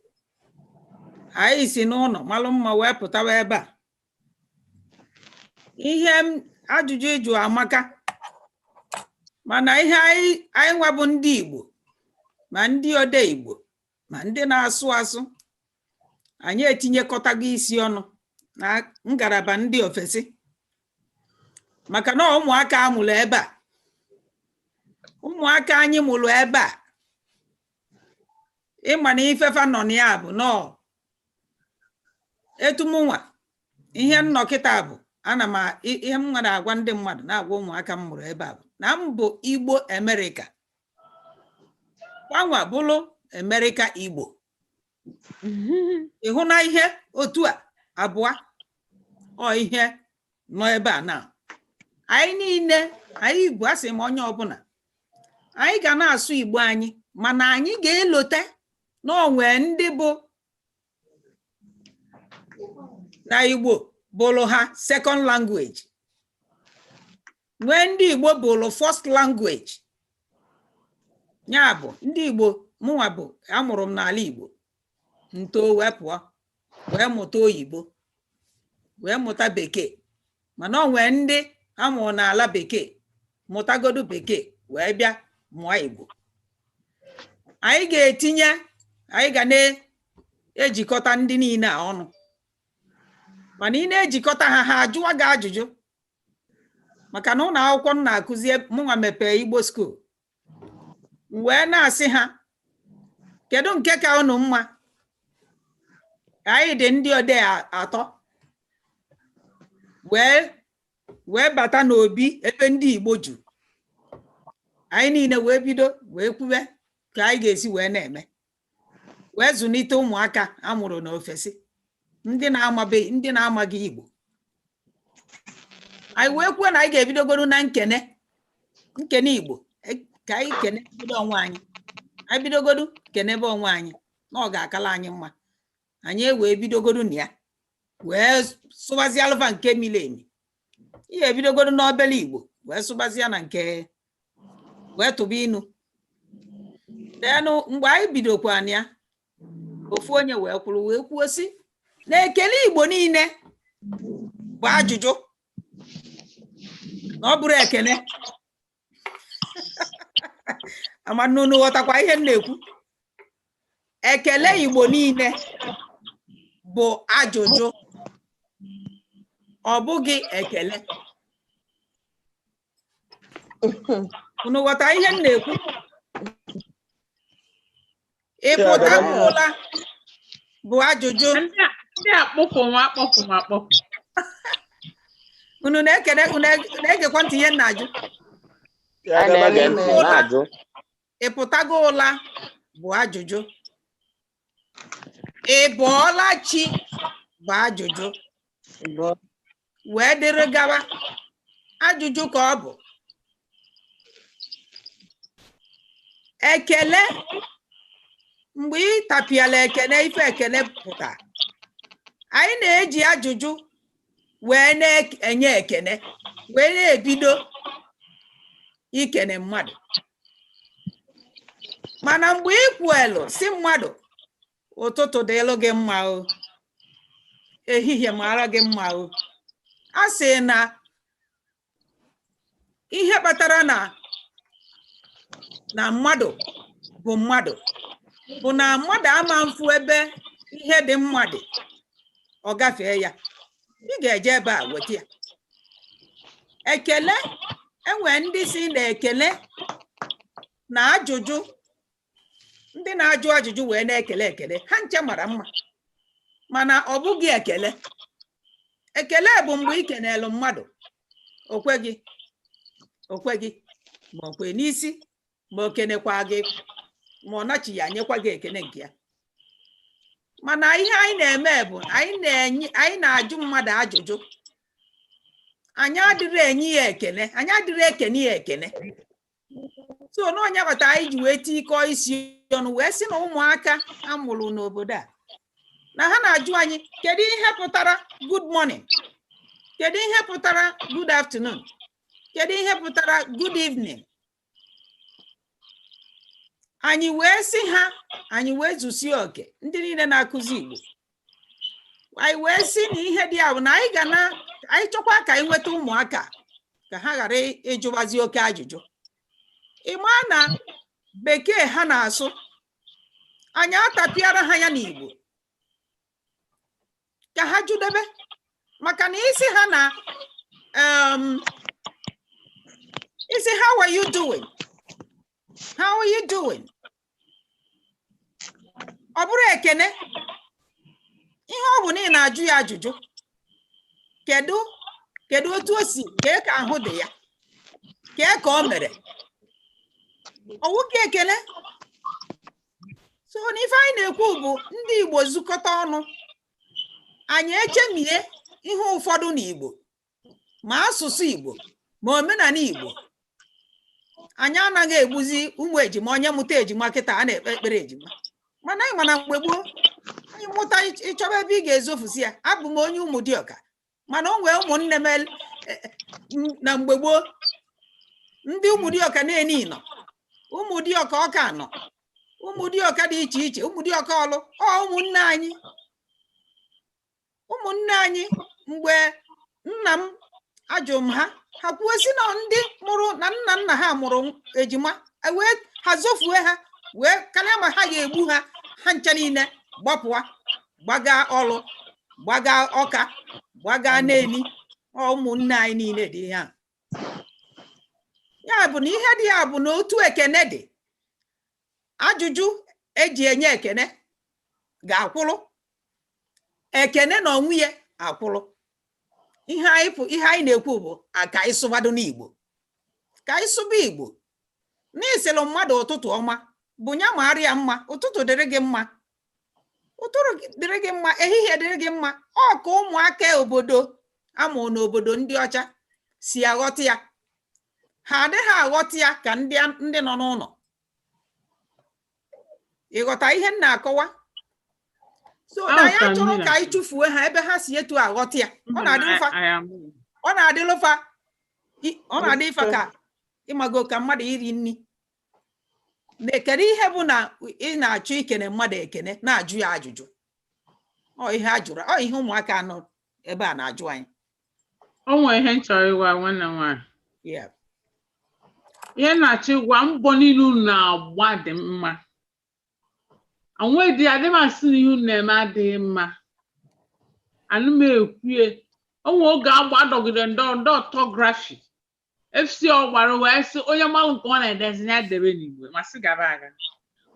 Anyị si n'ụlọ malụ mma wee pụtawa ebe a. Ihe m ajụjụ ịjụ amaka. Mana ihe anyị nwa bụ ndị Igbo, ma ndị ode Igbo, ma ndị na-asụ asụ, anyị etinyekọtago isi ọnụ na ngalaba ndị ofesi, maka na ụmụaka amụrụ ebe a, ụmụaka anyị mụrụ ebe a, ịma na ifefa nọ na ya bụ nọọ etu mụnwa ihe nnọkịta bụ ana m ihe m nwere agwa ndị mmadụ, na-agwa ụmụaka m mụrụ ebe a, bụ na m bụ Igbo Amerịka, gbanwa bụrụ Amerịka Igbo. Ị hụ na ihe otu a abụọ ọ ihe nọ ebe a na anyị niile anyị Igbo, asị m onye ọbụla, anyị ga na-asụ Igbo anyị, mana anyị ga-elote na onwe ndị bụ na Igbo bụrụ ha second language, nwee ndị Igbo bụrụ first language. Ya bụ ndị Igbo mụnwa bụ amụrụ m n'ala Igbo, nto wee pụọ wee mụta oyibo, wee mụta bekee, mana o nwee ndị amụrụ n'ala bekee mụtagodu bekee wee bịa mụọ Igbo. Anyị ga-etinye, anyị ga na-ejikọta ndị niile a ọnụ, mana ị na-ejikọta ha, ha ajụwa gị ajụjụ, maka na ụlọ akwụkwọ m na-akụzi, mụnwa mepee Igbo school, m wee na-asị ha, kedu nke ka unu mma? Anyị dị ndị odee atọ wee bata n'obi ebe ndị Igbo ju, anyị niile wee bido wee kwube ka anyị ga-esi wee na-eme wee zụlite ụmụaka amụrụ n'ofesi, ndị na-amabeghị, ndị na-amaghị Igbo. Anyị wee kwuo na anyị ga-ebidogoro na nkene nkene Igbo, ka anyị kene bido onwe anyị. Anyị bidogodu kenebe onwe anyị na ọ ga-akala anyị mma. Anyị ewee bidogodu na ya wee sụbazie alụfa nke mili emi. Ihe ebidogodu n'obele Igbo wee sụbazie na nke wee tụba inu denụ. Mgbe anyị bidokwa na ya, ofu onye wee kwuru wee kwuo sị na ekele Igbo niile bụ ajụjụ, na ọ bụrụ ekele. Amanunu ghọtakwa ihe m na-ekwu? Ekele Igbo niile bụ ajụjụ, ọ bụghị ekele. Unu ghọta ihe m na-ekwu? Ịpụta ụla bụ ajụjụ. Ndị akpọpụ m akpọpụ m akpọpụ. Unu na-ekele, unu na-egekwa ntị ihe m na-ajụ? Ya Anyị gaba na-ege n'ihu. ntị na-ajụ. Ịpụtago ụla bụ ajụjụ. Ị bọọla chi bụ ajụjụ. Wee dịrị gawa, ajụjụ ka ọ bụ. Ekele, mgbe ị tapịala ekele, ife ekele pụta, anyị na-eji ajụjụ wee na-enye ekene, wee na-ebido ikene mmadụ. Mana mgbe ị kwuelu si mmadụ ụtụtụ dịlụ gị mma o, ehihie mara gị mma o, a sị na ihe kpatara na mmadụ bụ mmadụ bụ na mmadụ ama mfu ebe ihe dị mma dị, ọ gafee ya, ị ga-eje ebe a weta ya. Ekele, enwe ndị si na ekele na ajụjụ, ndị na-ajụ ajụjụ wee na-ekele ekele ha nche mara mma, mana ọ bụghị ekele. Ekele bụ mgbe ị kenelu mmadụ, o kwe gị, o kwe gị, ma o kwe n'isi, ma o kenekwa gị, ma ọ nachi ya nyekwa gị ekene nke ya. Mana ihe anyị na-eme bụ anyị na-ajụ mmadụ ajụjụ, anyị adịrị enye ya ekele, anyị adịrị ekene ya ekene. So n'ọnya kpata anyị ji wee tikọọ isi ọnụ wee sị na ụmụaka a mụrụ n'obodo a na ha na-ajụ anyị, kedu ihe pụtara good morning, kedu ihe pụtara good afternoon, kedu ihe pụtara good evening? Anyị wee sị ha, anyị wee zusie oke ndị niile na-akụzi Igbo, anyị wee sị na ihe dị ya bụ na anyị ga na anyị chọkwa ka anyị nweta ụmụaka ka ha ghara ịjụbazi oke ajụjụ. Ị maa na bekee ha na-asụ, anyị atapịara ha ya n'Igbo ka ha jụdebe, maka na isi ha na isi "How are you doing? How are you doing?" ọ bụrụ ekene, ihe ọ bụ na ị na-ajụ ya ajụjụ, kedu otu o si kee, ka ahụ dị ya, kee ka o mere, ọwụ ka ekele. So n'ife anyị na-ekwu bụ ndị Igbo zukọta ọnụ, anyị echemie ihe ụfọdụ n'Igbo, ma asụsụ Igbo ma omenala Igbo. Anyị anaghị egbuzi ụmụ ejima. Onye mụta ejima kịta, a na-ekpe ekpere ejima, mana anyị mana mgbe gboo, anyị mụta, ịchọba ebe ị ga-ezofusi ya. Abụ m onye Ụmụdịọka, mana o nwee ụmụnne m na mgbe gboo, ndị Ụmụdịọka na-eni nọ, Ụmụdịọka ọka nọ, Ụmụdịọka dị iche iche, Ụmụdịọka ọlụ ọ, ụmụnne anyị, ụmụnne anyị. Mgbe nna m ajụ m ha, ha kwuo si na ndị mụrụ na nna nna ha mụrụ ejima, wee ha zofue ha, wee karịa ma ha ga-egbu ha, ha ncha niile gbapụa, gbaga ọlụ, gbaga ọka, gbaga n'eni. Ọ ụmụnne anyị niile dị ihe a. Ya bụ na ihe dị ya bụ na otu ekene dị, ajụjụ eji enye ekene ga-akwụrụ, ekene na onwe ya akwụrụ. Ihe anyị ihe anyị na-ekwu bụ ka anyị sụbado n'Igbo, ka anyị sụba Igbo. N'ịsịlụ mmadụ ụtụtụ ọma bụ ya mara ya mma, ụtụtụ dịrị gị mma, ụtụtụ dịrị gị mma, ehihie dịrị gị mma. Ọ ka ụmụaka obodo amụ n'obodo ndị ọcha si aghọta ya, ha adịghị aghọta ya ka ndị nọ n'ụlọ. Ịghọta ihe m na-akọwa? So na ya Aghọtara m chọrọ ihe ka anyị chụfuo ha ebe ha si etu aghọta ya. Ọ na-adị mfa, ọ na-adịlụfa, ọ na-adị ịfa ka ịmago ka mmadụ iri nri na-ekene. Ihe bụ na ị na-achọ ikene mmadụ ekene, na-ajụ ya ajụjụ, ọ ihe a jụrụ, ọ ihe ụmụaka nọ ebe a na-ajụ anyị. O nwere ihe m chọrọ ịgwa nwanne m nwaanyị. Yeah. Ihe m na-achọ ịgwa, mbọ niile unu na-agba dị mma. Onwe dị adị m asị na ihe unu na-eme adịghị mma. Anụ m ekwue o nwe oge agba adọgide ndọrọ ndọrọ orthography FC ọ gbara wee sị onye mmalụ nke ọ na-edezi ya debe n'igwe ma sị gaba aga.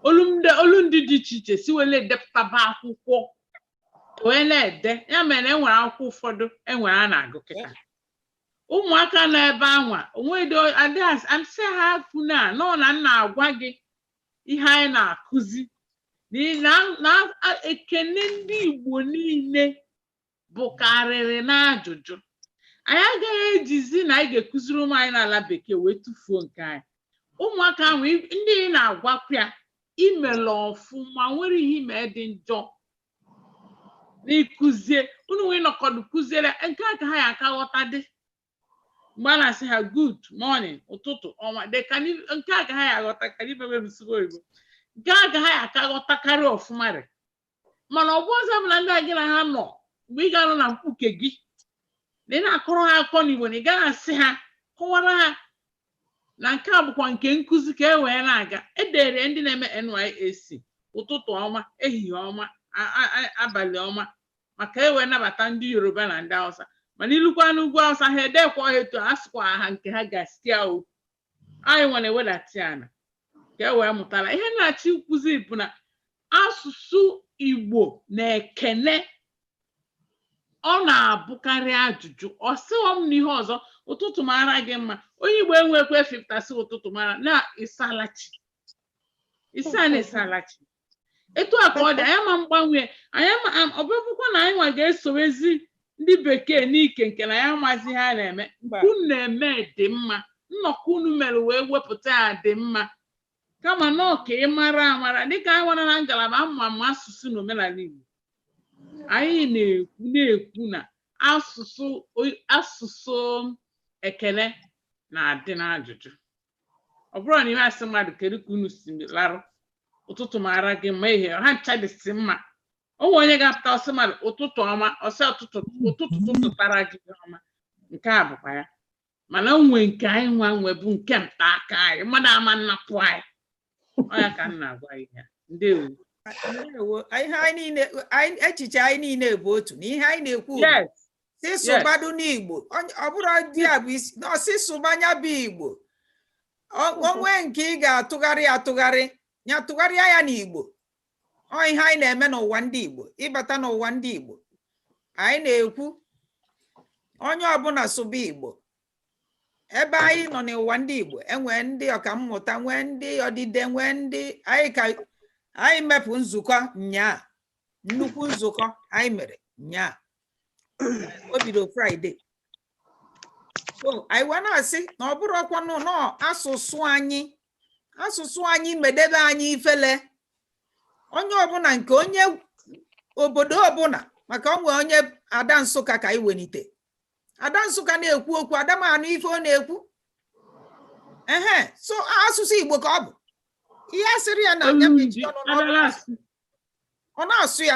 Olu ndị, olu ndị dị iche iche si wee na-edepụtaba akwụkwọ wee na-ede ya, mere e nwere akwụkwọ ụfọdụ e nwere a na-agụ kịta. Ụmụaka nọ ebe anwa onwedo adịghị asị ha kwuna nọ na nna agwa gị ihe anyị na-akụzi na ekene ndị Igbo niile bụkarịrị n'ajụjụ. Anyị agaghị ejizi na anyị ga-ekụziri ụmụ anyị n'ala bekee wee tụfuo nke anyị. Ụmụaka ahụ ndị ị na-agwakwa ya imela ọfụma, nwere ihe ime dị njọ n'ịkụzie unu nwee nọkọdụ kụziere nke a ka ha ya aka ghọta dị mgbe a na-asị ha good morning, ụtụtụ ọma dị ka nke a ka ha ya aghọta ka ibe mebisigo oyibo, nke a ka ha ya aka ghọtakarị ọfụma rị. Mana ọ bụ ọzọ bụ na ndị a gị na ha nọ mgbe ị ga-anọ na mkpuke gị na ị na-akọrọ ha akọ n'Igbo, na ị gaghị asị ha kọwara ha na nke a bụkwa nke nkụzi ka e wee na-aga edere ndị na-eme NYSC ụtụtụ ọma, ehihie ọma, abalị ọma, maka e wee nabata ndị Yoruba na ndị Hausa. Mana ilukwa n'ugwu Hausa, ha edekwa ha etu a sịkwa ha nke ha gasịa o anyị nwere ewedata ya na ka e wee mụtara ihe na-achọ ịkụzi bụ na asụsụ Igbo na ekene ọ na-abụkarị ajụjụ. Ọ sịghọ m n'ihe ọzọ, ụtụtụ mara gị mma. Onye Igbo enwekwa efipụtasị ụtụtụ mara na ịsalachi ịsa na ịsalachi. Etu a ka ọ dị. Anyị ama mgbanwe, anyị ama ọ bụrụkwa na anyị nwa ga-esowezi ndị bekee n'ike nke na ya amazi ihe a na-eme. Mba. Unu na-eme dị mma. Nnọkọ unu mere wee wepụta ya dị mma, kama na ọ ka ị mara amara dịka anyị nwere na ngalaba amụmamụ asụsụ na omenala Igbo. Anyị na-ekwu na asụsụ ekele na-adị n'ajụjụ. Ọ bụrụ na ihe asị mmadụ, "Kedu ka unu si larụ?" Ụtụtụ mara gị mma, ihe ha ncha dịsị mma. O nwere onye ga-apụta ọsị mmadụ, "Ụtụtụ ọma." Ọsị, "Ụtụtụ ụtụtụ tụtụtara gị ọma." Nke a bụkwa ya, mana o nwee nke anyị nwa nwe bụ nke nta aka anyị, mmadụ ama nnapụ anyị. Ọ ya ka m na-agwa ihe. Ndewo. Ndewo. Ihe anyị niile echiche anyị niile bụ otu na ihe anyị na-ekwu bụ si sụbadụ n'Igbo. Ọ bụrụ di a bụ isi na ọsị sụbanya bụ Igbo. Onwe nke ị ga-atụgharị atụgharị ya, tụgharịa ya n'Igbo. Ọ ihe anyị na-eme n'ụwa ndị Igbo. Ịbata n'ụwa ndị Igbo, anyị na-ekwu onye ọbụla sụba Igbo. Ebe anyị nọ n'ụwa ndị Igbo, enwee ndị ọkammụta, nwee ndị ọdide, nwee ndị anyị ka anyị mepụ nzukọ nyaa, nnukwu nzukọ anyị mere nyaa. O bido Friday. So anyị wee na-asị na ọ bụrụ ọkwanụ nọ asụsụ anyị medebe anyị ifele onye ọbụla nke onye obodo ọbụla, maka onwe onye ada Nsụka ka anyị welite. Ada Nsụka na-ekwu okwu, adamanụ ife ọ na-ekwu ehe. So asụsụ Igbo ka ọ bụ. Ihe a sịrị ya na ya Olu mechie ndị ọnụ na ọ bụ abịala asụ. Ọ na-asụ ya.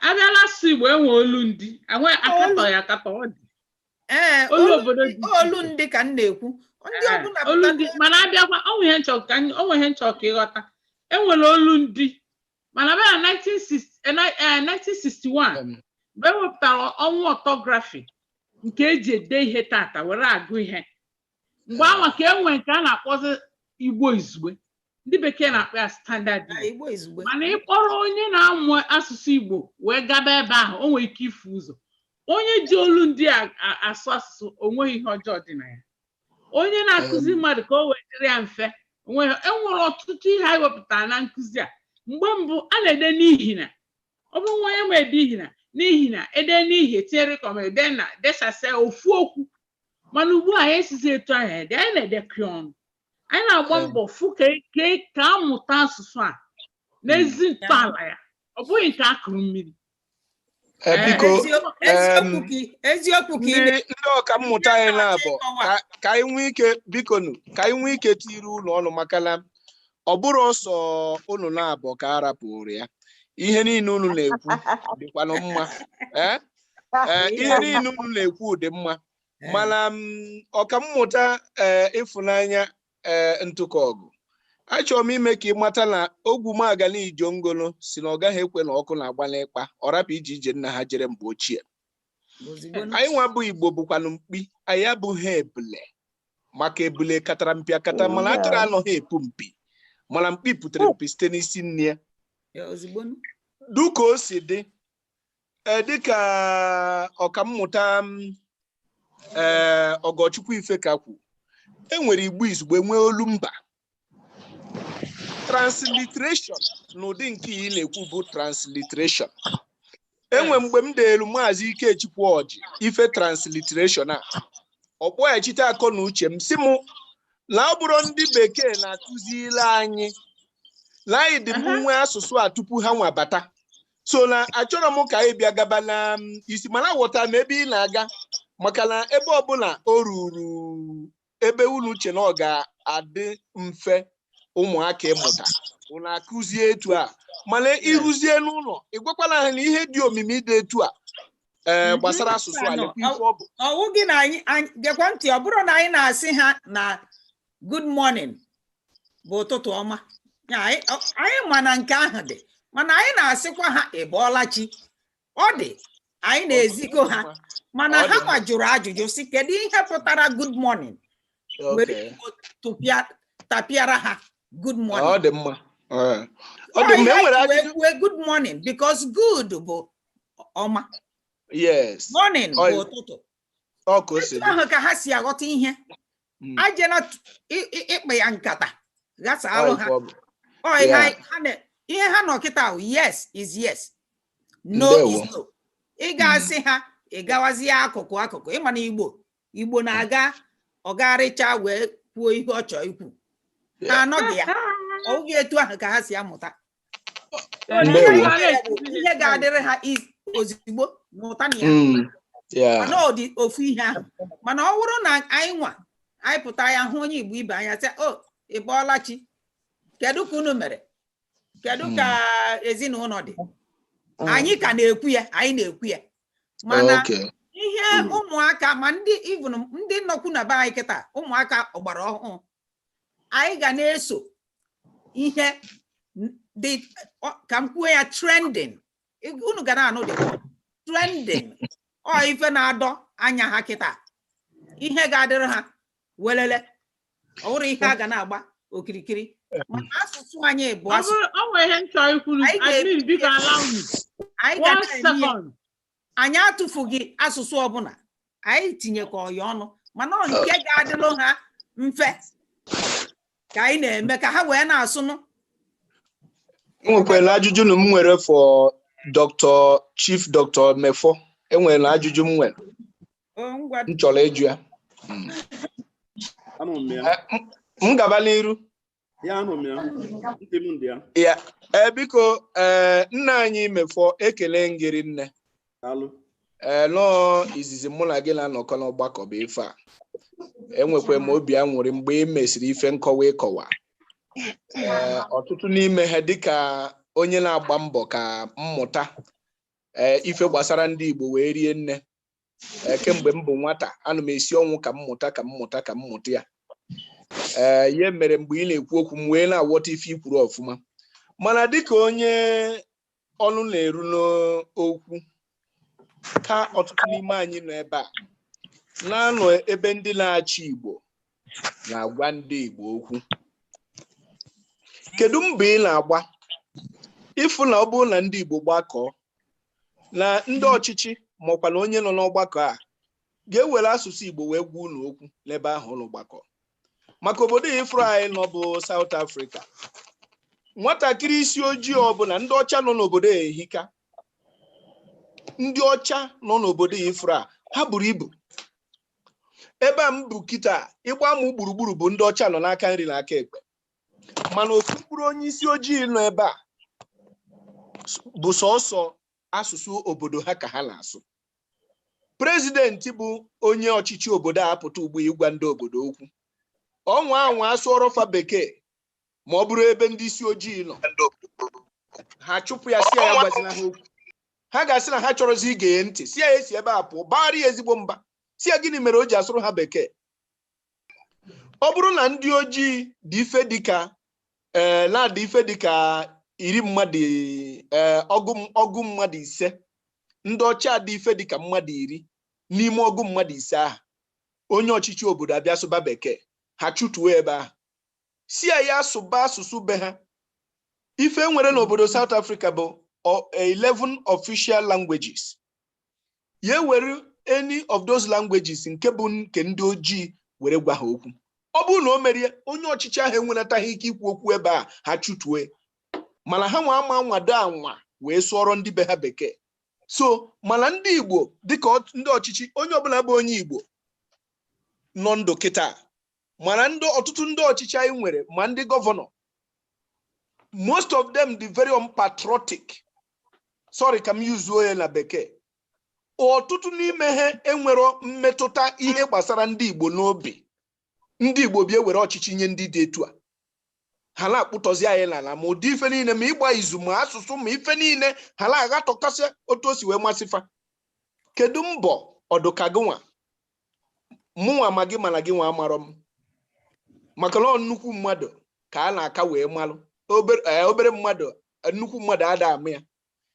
Abịala asụ Igbo, enwe olu ndị enwe akatọ ya akatọ ọ dị. Ee. Olu olu obodo ndị dị iche olu iche. Ndị ka m na-ekwu, ndị ọbụla olu pụta ndị, mana abịakwa, onwe ihe nchọ ka ịghọta. Enwere olu ndị, mana bịa na 1960 1961, mgbe e wepụtara ọnwa orthography nke eji ede ihe tata were agụ ihe, mgbe anwa ka e nwee nke a na-akpọzi Igbo izugbe, ndị bekee na-akpọ ya standard Na Igbo. Igbo izugbe. Mana ịkpọrọ onye na-amụ asụsụ Igbo wee gaba ebe ahụ, o nwere ike ifu ụzọ. Onye ji olu ndị a asụ asụsụ, o nweghị ihe ọjọọ dị na ya. Onye na-akụzi mmadụ ka o wee dịrị ya mfe, onweghị. Enwere ọtụtụ ihe anyị wepụtara na nkụzi a. Mgbe mbụ a na-ede n'ihi na ọ bụrụ nwa onye ma ede ihi na n'ihi na ede n'ihi etinyere kọma ede na desasịa ofu okwu, mana ugbu a anyị esizi etu ahụ ede. Anyị na-edekọ ọnụ, anyị na-agba mbọ fụ ka amụta asụsụ a n'ezi ntọala ya, ọ bụghị nke akụrụ mmiri. Biko. Eziokwu ka ị ndị ndị ọka mmụta anyị na-abụ ịkọwa. Ka anyị nwee ike, biko nụ, ka anyị nwee ike tiri ụlọ ọnụ, maka na ọ bụrụ ọsọ unu na-abụ ka a rapụrụ ya. Ihe niile unu na-ekwu dịkwanụ mma. Ee, ihe niile unu na-ekwu dị mma, mana ọkammụta Ịfụnanya Ntụkọ ọgụ, achọrọ m ime ka ị mata na Ogwumagana Ijongolo si na ọ gaghị ekwe na ọkụ na-agba n'ịkpa ọ rapụ ije ije nna ha jere mgbe ochie. Ozugbo. Anyị nwa bụ Igbo bụkwanụ mkpi, anyị abụghị ebule, maka ebule katara mpi akata, mana atụrụ anọghị epu mpi, mana mkpi putere mpi site n'isi nne ya. Ya, ozugbo. Dịka o si dị, dịka ọkammụta Ọgọchukwu Ifeka kwu, e nwere Igbo izugbe, nwee olu mba. Transliteration n'ụdị nke ị na-ekwu bụ transliteration. Enwe mgbe m deelu Maazị Ikechukwu Ọjị ife transliteration a, ọ kpọghachite akọ na uche m, si mụ na ọ bụrụ ndị bekee na-akụziri anyị na anyị dị mbụ nwee asụsụ a tupu ha nwa bata. So na achọrọ m ka anyị bịa gaba na isi, mana aghọtara m ebe ị na-aga, maka na ebe ọbụla o ruru ebe unu uche na ọ ga-adị mfe ụmụaka ịmụta, unu akụzie etu a. Mana ịrụzie n'ụlọ, ị gwakwala ha na ihe dị omimi dị etu a gbasara asụsụ a, lekwa ife ọ bụ. Ọwụ gị na anyị gekwa ntị. Ọ bụrụ na anyị na-asị ha na good morning bụ ụtụtụ ọma ya, anyị ma na nke ahụ dị, mana anyị na-asịkwa ha ị bọọla chi. Ọ dị anyị na-ezikọ ha, mana Ọ ha dị nwa jụrụ ajụjụ si kedu ihe pụtara good morning, were Igbo tụpịa tapịara ha good morning. Ọ dị mma. Ọ dị mma. E nwere ajụjụ. Wee good morning because good bụ ọma, morning bụ ụtụtụ. Ọ ka o si Etu dị. ahụ ka ha si aghọta ihe. Ajena ịkpa ya nkata ghasalụ Ọ ha. ife ọ bụ. Ọ ihe ihe ha nọ kịta ahụ, yes is yes, no is no. Ị ga-asị ha ị gawazie akụkụ akụkụ, ịma na Igbo na-aga. Ọ gagharịcha wee kwuo ihe ọ chọọ ikwu. Ha anọghị ya. Ọ bụghị etu ahụ ka ha si amụta. Ihe Ndewo. ha mere bụ ihe ga-adịrị ha ozigbo mụta na ya. Mana ọ dị ofu ihe ahụ, mana ọ bụrụ na anyị nwa anyị pụta ya hụ onye Igbo ibe anya, sị, "O, ị bọọla chi? Kedu ka unu mere? Kedu ka ezinụlọ dị?" Anyị ka na-ekwu ya, anyị na-ekwu ya, mana ihe ụmụaka ma ndị, even ndị nọkwu na be anyị kịta, ụmụaka ọgbara ọhụụ, anyị ga na-eso ihe dị ka m kwuo ya, trending. Unu ga na-anụ the word trending. Ọ ife na-adọ anya ha kịta, ihe ga-adịrị ha welele, ọ bụrụ ihe a ga na-agba okirikiri. Mana asụsụ anyị bụ Ọ asụsụ bụrụ o nwere ihe m chọrọ ikwuru. Anyị ga-ebi Admin, biko, allow me anyị ga one na-eme ya. second. Anyị atụfughị asụsụ ọbụla, anyị tinyekọ ya ọnụ, mana ọ nke ga-adịlụ ha mfe ka anyị na-eme ka ha wee na-asụnụ. Enwekwara ajụjụ na m nwere for Dr. Chief Dr. Mefo. Enwere na ajụjụ m nwere O, ngwa. m chọrọ ịjụ ya. Anụ m ya. M gaba n'iru. Ya, anụ m ya. Ntị m dị ya. Ya, ee, biko, ee, nna anyị Mefo, ekele ngịrị nne. Daalụ. Ee, nọọ izizi mụ na gị na-anọkọ n'ọgbakọ bụ ife a. Enwekwa m obi aṅụrị mgbe ị mesịrị ife nkọwa ịkọwa. Ee, ọtụtụ n'ime ha, dịka onye na-agba mbọ ka mmụta, ee, ife gbasara ndị Igbo wee rie nne. Ee, kemgbe m bụ nwata, ana m esi ọnwụ ka m mụta, ka m mụta, ka m mụta ya. Ee, ihe mere mgbe ị na-ekwu okwu, m wee na-aghọta ife i kwuru ọfụma. Mana dịka onye ọnụ na-eru n'okwu, ka ọtụtụ n'ime anyị nọ ebe a na-anọ ebe ndị na-achị Igbo na-agwa ndị Igbo okwu, kedu mbọ ị na-agba ịfụ na ọ bụrụ na ndị Igbo gbakọọ, na ndị ọchịchị maọkwa na onye nọ n'ọgbakọ a ga-ewere asụsụ Igbo wee gwa unu okwu n'ebe ahụ unu gbakọ? Maka obodo ifuru anyị nọ bụ South Africa, nwatakịrị isi ojii ọbụla, ndị ọcha nọ n'obodo a ehika. Ndị ọcha nọ n'obodo ifuru a, ha buru ibu. Ebe a m bụ kịta, ịgba m gburugburu bụ ndị ọcha nọ n'aka nri na aka ekpe, mana ofu mkpụrụ onye isi ojii nọ ebe a bụ sọsọ asụsụ obodo ha ka ha na-asụ. President bụ onye ọchịchị obodo a apụta ugbu a ịgwa ndị obodo okwu, ọnwa anwa asụọrọ fa bekee, ma ọ bụrụ ebe ndị isi ojii nọ, ha chụpụ ya, si ya gwazina ha okwu. Ha ga-asị na ha chọrọzi ige ya ntị, si ya esi ebe a pụọ, baara ya ezigbo mba, si ya gịnị mere o ji asụrụ ha bekee. Ọ bụrụ na ndị ojii dị ife dịka, ee, na-adị ife dịka 10 mmadụ, ee, ọgụ mmadụ 5, ndị ọcha dị ife dịka mmadụ 10 n'ime ọgụ mmadụ 5 ahụ, onye ọchịchị obodo abịa sụba bekee, ha chụtuo ebe ahụ, si ya ya sụba asụsụ be ha. Ife nwere n'obodo South Africa bụ 11 official languages. Ya were any of those languages nke bụ nke ndị ojii were gwa ha okwu. Ọ bụrụ na o merie, onye ọchịchị ahụ enwenataghị ike ikwu okwu ebe a, ha chụtue. Mana ha nwa ama nwado anwa wee sụọrọ ndị be ha bekee. So mana ndị Igbo, dịka ndị ọchịchị, onye ọbụla bụ onye Igbo nọ ndụ kịta, mana ndị ọtụtụ ndị ọchịchị anyị nwere, ma ndị governor, most of them dị very unpatriotic. Sorry ka m yuzuo ya na bekee. Ọtụtụ n'ime ha enwero mmetụta ihe gbasara ndị Igbo n'obi. Ndị Igbo bịa were ọchịchị nye ndị dị etu a, ha na-akpụtọzi anyị n'ala, ma ụdị ife niile, ma ịgba izu, ma asụsụ, ma ife niile, ha na-aghatọkasị otu o si wee masịfa. Kedu mbọ ọdụka gị nwa, mụnwa ma gị, mana gị nwa amarọ m, maka na ọ nnukwu mmadụ ka a na-aka wee malụ obere, obere mmadụ, nnukwu mmadụ ada ama ya.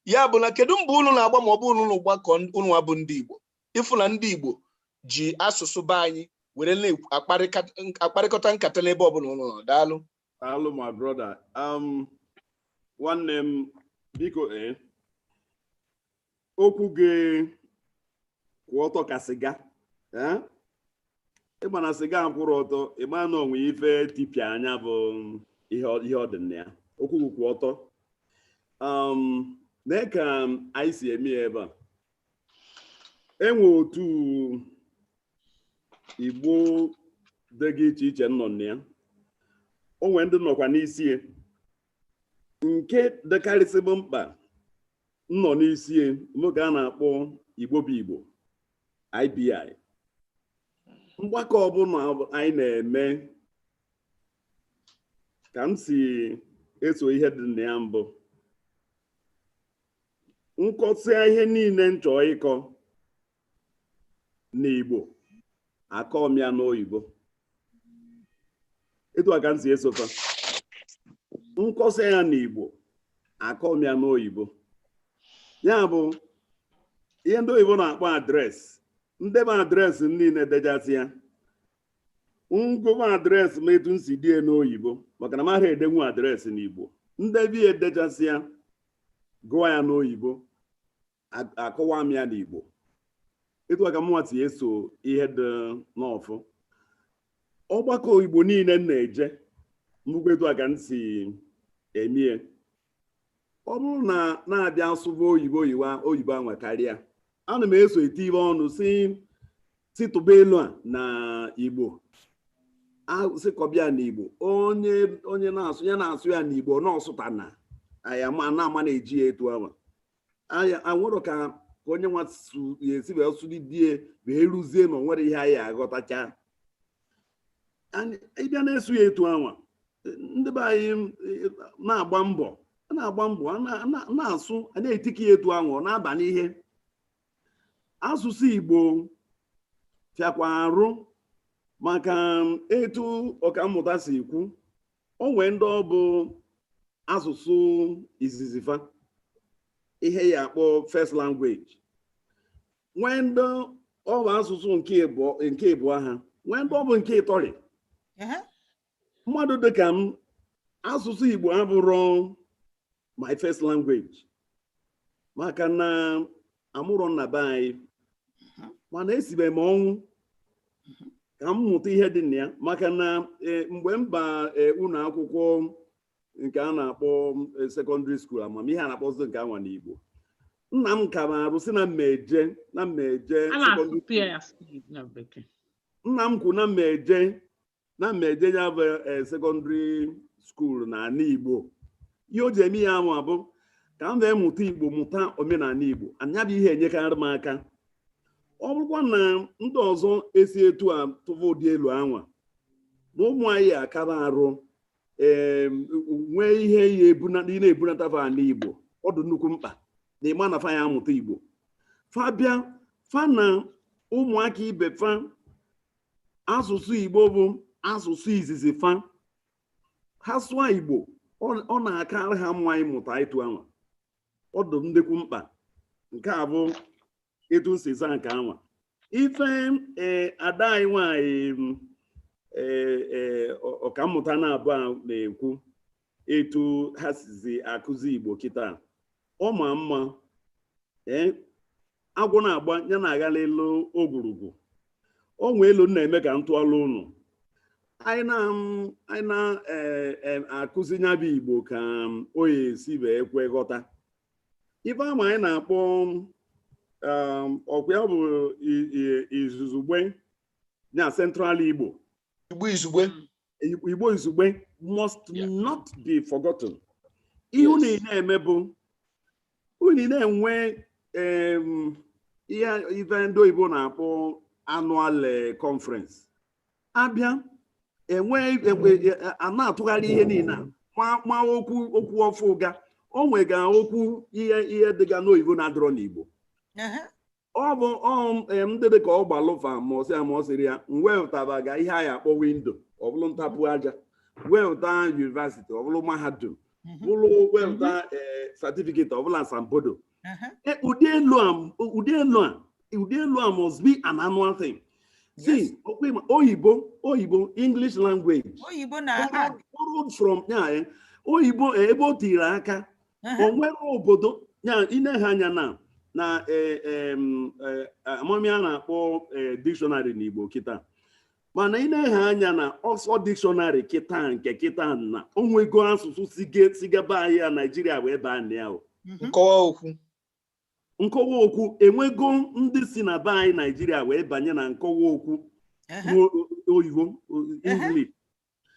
Ya bụ na kedu mbọ unu na-agba, ma ọ bụ unu gbakọ, unu abụ ndị Igbo, ịfụ na ndị Igbo ji asụsụ be anyị were na-akparịkọta nkata n'ebe ọbụla unu nọ? Daalụ. Daalụ, my brother. Nwanne m, biko, ee, okwu gị kwụ ọtọ ka sịga. Eh? Ịgba na sịga kwụrụ ọtọ, ịma na onwe ife tipịa anya bụ ihe ọ dị na ya. Okwu gị kwụ ọtọ. Nee ka anyị si eme ya ebe a. Enwe otu Igbo Dịga iche iche nọ na ya, o nwee ndị nọkwa n'isi ya. Nke dịkarịsịbụ mkpa nọ n'isi ya n'oge a na-akpọ Igbo bụ Igbo, IBI. Mgbakọ ọbụla anyị na-eme, ka m si eso ihe dị na ya mbụ, nkọsịa ihe niile m chọọ ịkọ n'Igbo, akọ m ya n'oyibo. Etu a ka m si esofa. Nkọsịa ya n'Igbo, akọ m ya n'oyibo. Ya bụ ihe ndị oyibo na-akpọ address. Ndebe address m niile, dejasị ya, ngụba address m etu m si die n'oyibo, maka na m ahụ edenwu address n'Igbo. Ndebe ya, edejasị ya, gụọ ya n'oyibo, akọwa m ya n'Igbo. Etu a ka mụnwa si eso ihe dị n'ọfụ. Ọgbakọ Igbo niile m na-eje mbụkwa, etu a ka m si emie. Ọ bụrụ na na-abịa asụba oyibo, oyibo anwa karịa, ana m eso ete ibe ọnụ si tụba elu a na Igbo, sị kọbịa n'Igbo. Onye na-asụ ya, na-asụ ya n'Igbo na ọsụta na anyị ama na-ama na-eji ya etu ahụ. Anyị anwụrụ ka onye nwa ya esi wee sụdidie wee ruzie na o nwere ihe anyị aghọtacha. Ịbịa na-esu ya etu anwa, ndị be anyị na-agba mbọ, na-agba mbọ na-asụ, a na-etiki ya etu ahụ, ọ na-aba n'ihe asụsụ Igbo fịakwa arụ. Maka etu ọkammụta si kwu, o nwee ndị ọ bụ asụsụ izizi fa, ihe ya akpọ first language, nwee ndị ọ bụ asụsụ nke ịbụọ ha, nwee ndị ọ bụ nke ịtọrị. Mmadụ dịka m, asụsụ Igbo abụrụ my first language, maka na amụrọ nna be anyị, mana esibe m ọnwụ ka m mụta ihe dị na ya, maka na mgbe m ba ụlọ akwụkwọ nke a na-akpọ secondary school, amamihe a na-akpọzi nke anwa n'Igbo, nna m ka m arụ si na mmeje na mmeje A secondary na-asụtụ ya na Bekee. Nna m kwu na mmeje ya bụ secondary school na ala Igbo. Ihe o ji eme ya ahụ abụ ka m wee mụta Igbo, mụta omenala Igbo. Anya bụ ihe enyekarị m aka. Ọ bụrụkwa na ndị ọzọ esi etu a tụva ụdị elu anwa na ụmụ anyị akaba arụ, ee, nwee ihe ya ị na-ebunata fa ala Igbo, ọ dị nnukwu mkpa na ịma na fa ya amụta Igbo. Fa bịa, fa na ụmụaka ibe fa, asụsụ Igbo bụ asụsụ izizi fa, ha sụọ Igbo, ọ na-akarị ha mma ịmụta ịtụ anwa. Ọ dị nnukwu mkpa. Nke a bụ etu m si zaa nke anwa. Ife ee, ada anyị nwanyị ee ee ọkammụta na-abụ a na-ekwu, etu ha sizi akụzi Igbo kịta, ọ ma mma. Ee, agwọ na-agba ya na-aghala elu ogwurugwu. O nwee elu m na-eme ka m tụọla ụnụ. Anyị na akụzi nya bụ Igbo ka o ya esi wee kwe ghọta. Ife ama anyị na-akpọ ọkwa ya bụ izuzugbe ya, Central Igbo. Igbo izugbe. Igbo izugbe must not be forgotten. Ihe unu na-eme bụ unu na-enwe ihe ife ndị oyibo na-akpọ annual conference. Abịa enwe a na-atụgharị ihe niile a, ma okwu ọfụ ga o nwega okwu ihe dịga n'oyibo na-adịrọ n'Igbo. Ọ bụ ndị dị ka ọ gbalụfa ma ọ sị ya ma ọ sịrị ya mwepụtabaga ihe anyị akpọ window, ọ bụrụ ntapụ aja, wepụta university, ọ bụrụ mahadum, bụrụ wepụta certificate, ọ bụla asambodo. Ụdị elu a must be an annual thing. See, oyibo, English language oyibo na borrowed from ya, oyibo, ebe o tiri aka, o nwere obodo ya ine ha anya na amamihe a na-akpọ dictionary n'Igbo kịta. Mana ine ha anya na Oxford Dictionary kịta, nke kịta na o nwego asụsụ sigaba anyị ya Naijiria wee baa na ya o. Nkọwa okwu. Nkọwa okwu enwego ndị si na be anyị Naijiria wee banye na nkọwa okwu. N'oyibo, English.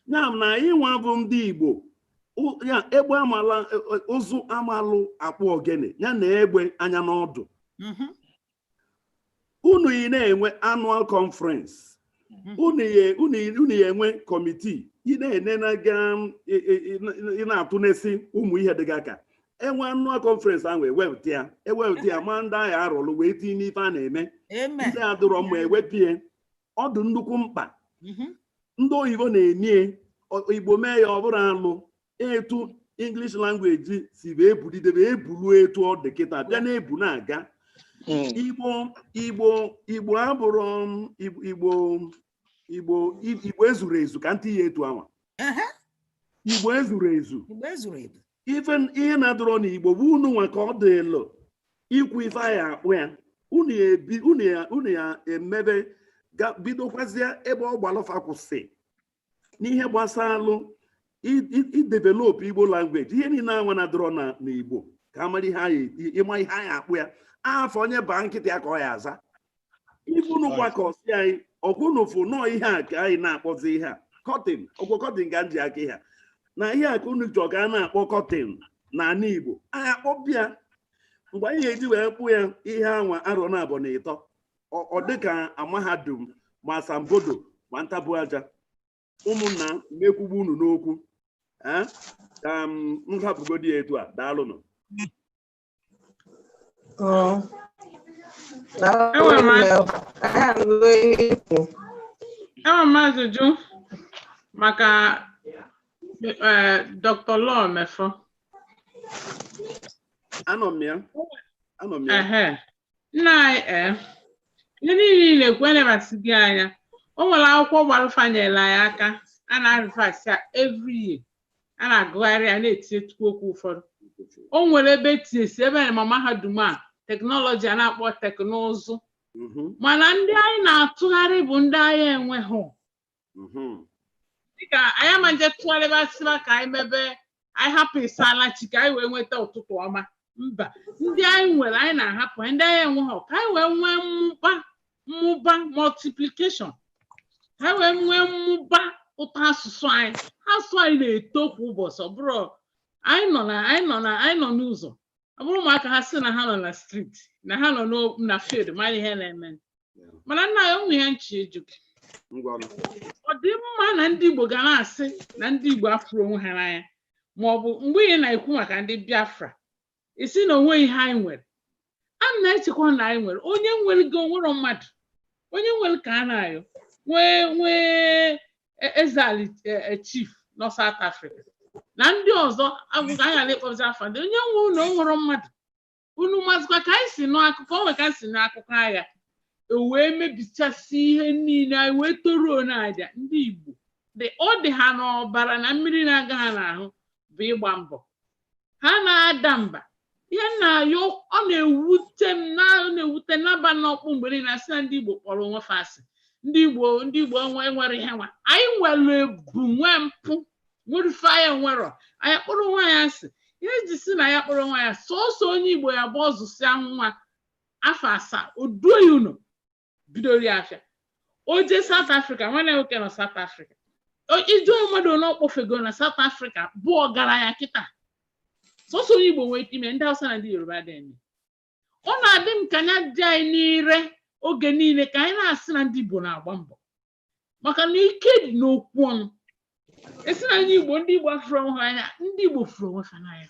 Ya na anyị nwa bụ ndị Igbo, ya egbe amala ụzụ amalụ akpụ ogene ya na egbe anya n'ọdụ. Unu yi na-enwe annual conference, unu ya enwe committee ị na-enenaga, ị na-atụnesi ụmụ ihe dịga ka enwe annual conference ahụ, ewepụta ya ma ndị agha arụlụ wee tinye n'ife a na-eme. Amen. Ndị adịrọ mma ewepie. Ọ dị nnukwu mkpa. Ndị oyibo na-emie, Igbo mee ya ọ bụrụ alụ. Etu English language si wee bulidebe ebulu etu ọ dị kịta, bịa na-ebu na-aga. Igbo abụrụ Igbo Igbo ezuru ezu ka ntị ya etu anwa. Igbo ezuru ezu. Igbo ezuru ezu. Ife ihe na-adọrọ n'Igbo bụ unu nwa ka ọ dịlụ ikwu ife anyị akpụ ya. Unu ya ebi, unu ya emebe bidokwazie ebe ọ gbalụfa kwụsị n'ihe gbasalụ idevelop Igbo language. Ihe niile anwa na-adọrọ na n'Igbo ka amara ihe anyị, ịma ihe anyị akpụ ya. Afọ onye baa nkịtị ya ka ọ ya aza. Ife unu gbakọsi anyị ọkwụnụ fụ nọọ ihe a ka anyị na-akpọzi ihe a curtain, ọgwụ curtain ka m ji aka ihe a na ihe a ka unu chọrọ ka a na-akpọ curtain n'ala Igbo. Anyị akpọbịa mgbe anyị ga-eji wee kpụ ya ihe anwa arọ na abụọ na ịtọ, ọ dịka mahadum ma asambodo ma ntabu aja. Ụmụnna, mekwugbu unu n'okwu, eh? Ka m hapụgodi ya etu a. Daalụnụ. Oh. Enwere m Anyị anụgo ihe i kwuru. Enwere m ajụjụ maka Dr. Law Mefor. Anọ m ya, anọ m ya. Ehe. Nna anyị, ihe niile ị na-ekwu elebasị gị anya. O nwere akwụkwọ gbarụfanyere anyị aka a na-arịfasị ya every year. A na-agụgharị ya, na-etinyetụkwu okwu ụfọdụ. O nwere ebe etinyesi ebe ma mahadum a technology a na-akpọ teknụzụ, mana ndị anyị na-atụgharị bụ ndị anyị enweghị, dịka anyị ama nje tụgharịbasịba ka anyị mebe anyị hapụ ịsala chi ka anyị wee nweta ụtụtụ ọma. Mba, ndị anyị nwere anyị na-ahapụ, ndị anyị enweghị ka anyị wee nwee mmụba, mmụba, multiplication, ka anyị wee nwee mmụba ụtọ asụsụ anyị. Asụsụ anyị na-eto kwa ụbọchị. Ọ bụrụ anyị nọ na anyị nọ n'ụzọ, ọ bụrụ ụmụaka ha sị na ha nọ na street, na ha nọ na field mara ihe na-eme. Mana nna ya onwe ya nchi eju gị. Ngwanụ. Ọ dị mma na ndị Igbo ga na-asị na ndị Igbo afụrụ onwe ha n'anya, ma ọ bụ mgbe ị na-ekwu maka ndị Biafra, isi na onwe ihe anyị nwere a na-echekwa na anyị nwere onye nwere gị, onwero mmadụ onye nwere ka a na-ayọ nwee eze ali, chief nọ South Africa na ndị ọzọ abụghị anyị ghara ịkpọzi afa ndị onye nwe unu. Onwero mmadụ unu mazikwa ka anyị si nụ akụkọ onwe, ka anyị si nụ akụkọ agha e wee mebichasị ihe niile anyị wee toruo n'aja. Ndị Igbo dị, ọ dị ha n'ọbara na mmiri na-aga ha n'ahụ bụ ịgba mbọ. Ha na-ada mba. Ihe m na-ayọ, ọ na-ewute m na ọ na-ewute n'aba n'ọkpụ mgbe niile asị na ndị Igbo kpọrọ onwe fa asị. Ndị Igbo enwere ihe nwa anyị nwere ebu nwee mpụ nwere ife anyị nwere, anyị kpọrọ onwe anyị asị. Ihe eji si na ya kpọrọ onwe ya sọsọ onye Igbo ya bụ ọzụsịa nwa afọ 7, o duo ya unu bidoro ya afịa, o jee South Africa. Nwanne nwoke nọ South Africa. Ijụọ mmadụ ole ọ kpọfego na South Africa bụ ọgaranya kịta, sọsọ onye Igbo nwere ike ime. Ndị Hausa na ndị Yoruba dị eme. Ọ na-adị m ka anya dị anyị n'ire oge niile ka anyị na-asị na ndị Igbo na-agba mbọ, maka na ike dị n'okwu ọnụ. Esi na ndị Igbo, ndị Igbo afụrụ onwe ha anya. Ndị Igbo fụrụ onwe ha n'anya.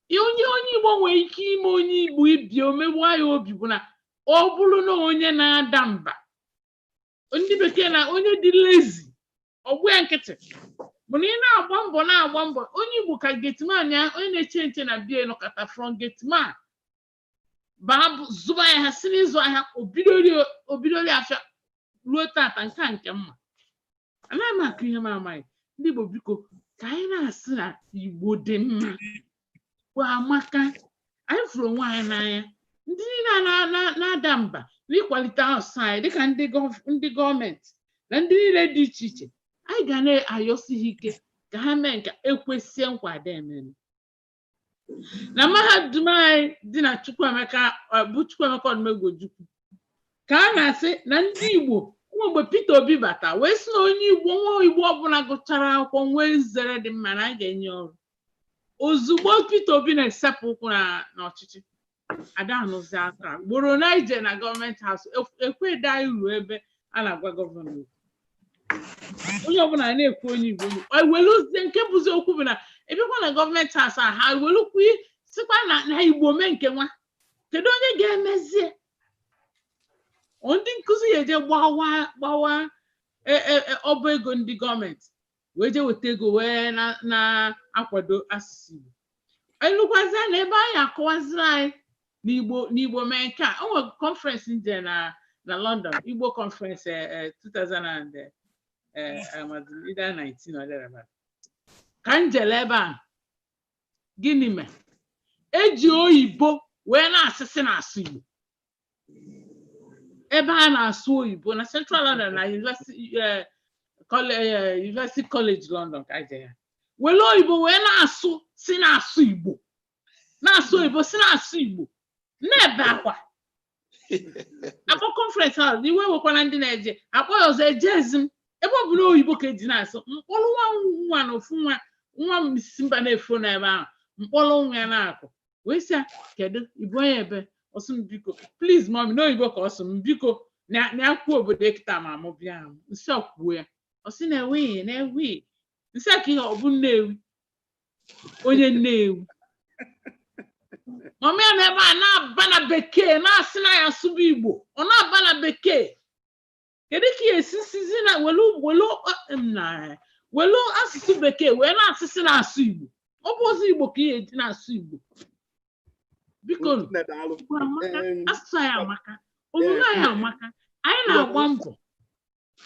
Ihe onye Igbo nwere ike ime onye Igbo ibi omegbu ya obi bụ na ọ bụrụ na onye na-ada mba, ndị bekee na onye dị lazy, ọgbụ ya nkịtị bụ na ị na-agba mbọ, na-agba mbọ. Onye Igbo ka gateman ya, onye na-eche nche na bie nọkọta from gateman baa zụba ya ha si n'ịzụ ahịa obidori afịa ruo tata. Nke a nke mma anaghị m akụ ihe m amaghị. Ndị Igbo, biko, ka anyị na-asị na Igbo dị mma, Igbo amaka, anyị fụrụ onwe anyị n'anya. Ndị niile a na-ada mba n'ịkwalite asụsụ anyị dịka ndị gọọmenti na ndị niile dị iche iche, anyị ga na-ayọsi ha ike ka ha mee nke ekwesie nkwado ememe na mahadum anyị dị na Chukwuemeka, bụ Chukwuemeka Odumegwu Ojukwu, ka a na-asị na ndị Igbo. Nwa mgbe Peter Obi bata wee sị na onye Igbo, nwa Igbo ọbụla gụchara akwụkwọ nwee nzere dị mma, na a ga-enye ọrụ. Ozugbo Peter Obi na-esepụ ụkwụ na n'ọchịchị, ada anụzi aka gboro na ije na Government House ekweda iru ebe a na-agwa governor okwu. Onye ọbụla na-ekwu onye Igbo, onye Igbo. Eweluzie nke bụzi okwu bụ na ebikwa na Government House a, ha ewelukwu sikwa na Igbo mee nke nwa. Kedu onye ga-emezie? Ọ ndị nkụzi ya eje gbawa gbawa ọba ego ndị gọọmenti wee jee weta ego wee na-akwado asụsụ Igbo? Elukwazie na ebe anyị akọwaziri anyị n'Igbo, n'Igbo mee nke a. O nwere conference nje na London, Igbo conference, 2000 and either 19 or thereabout, ka m jele ebe a. Gịnị mee eji oyibo wee na-asịsị na-asụ Igbo ebe a na-asụ oyibo na Central London, na University College London, ka je ya were oyibo wee na-asụ, si na-asụ Igbo, na-asụ oyibo, si na-asụ Igbo, na-ebe akwa akpọ conference ahụ. Iwe wekwana ndị na-eje akpọ ya ọzọ, ejezi m ebe ọ bụla oyibo ka eji na-asụ. Mkpọrọ nwa nwa na ofu nwa nwa m si mba na-efo n'ebe ahụ, mkpọrọ nwa ya na-akụ wee sị ya, "Kedu ịbụ onye ebe?" Ọsị m, "Biko, please, mommy," n'oyibo ka ọ sị m, "Biko, na ya kwuo obodo ekita ma mụ bịa." M nsị ọkwuo ya, ọ sị na enweghị na enweghị nsị a ka ihe ọ bụ Nnewi, onye Nnewi. Mama ya na ebe a na-aba na bekee, na-asị na ya asụba Igbo, ọ na-aba na bekee. Kedu ka ya esi sizi na welu welu na welu asụsụ bekee wee na-asịsị na-asụ Igbo? Ọ bụ ozi Igbo ka ihe eji na-asụ Igbo. Biko. Nne, daalụ. Igbo amaka. Asụsụ anyị amaka, omume anyị amaka. Anyị na-agba mbọ.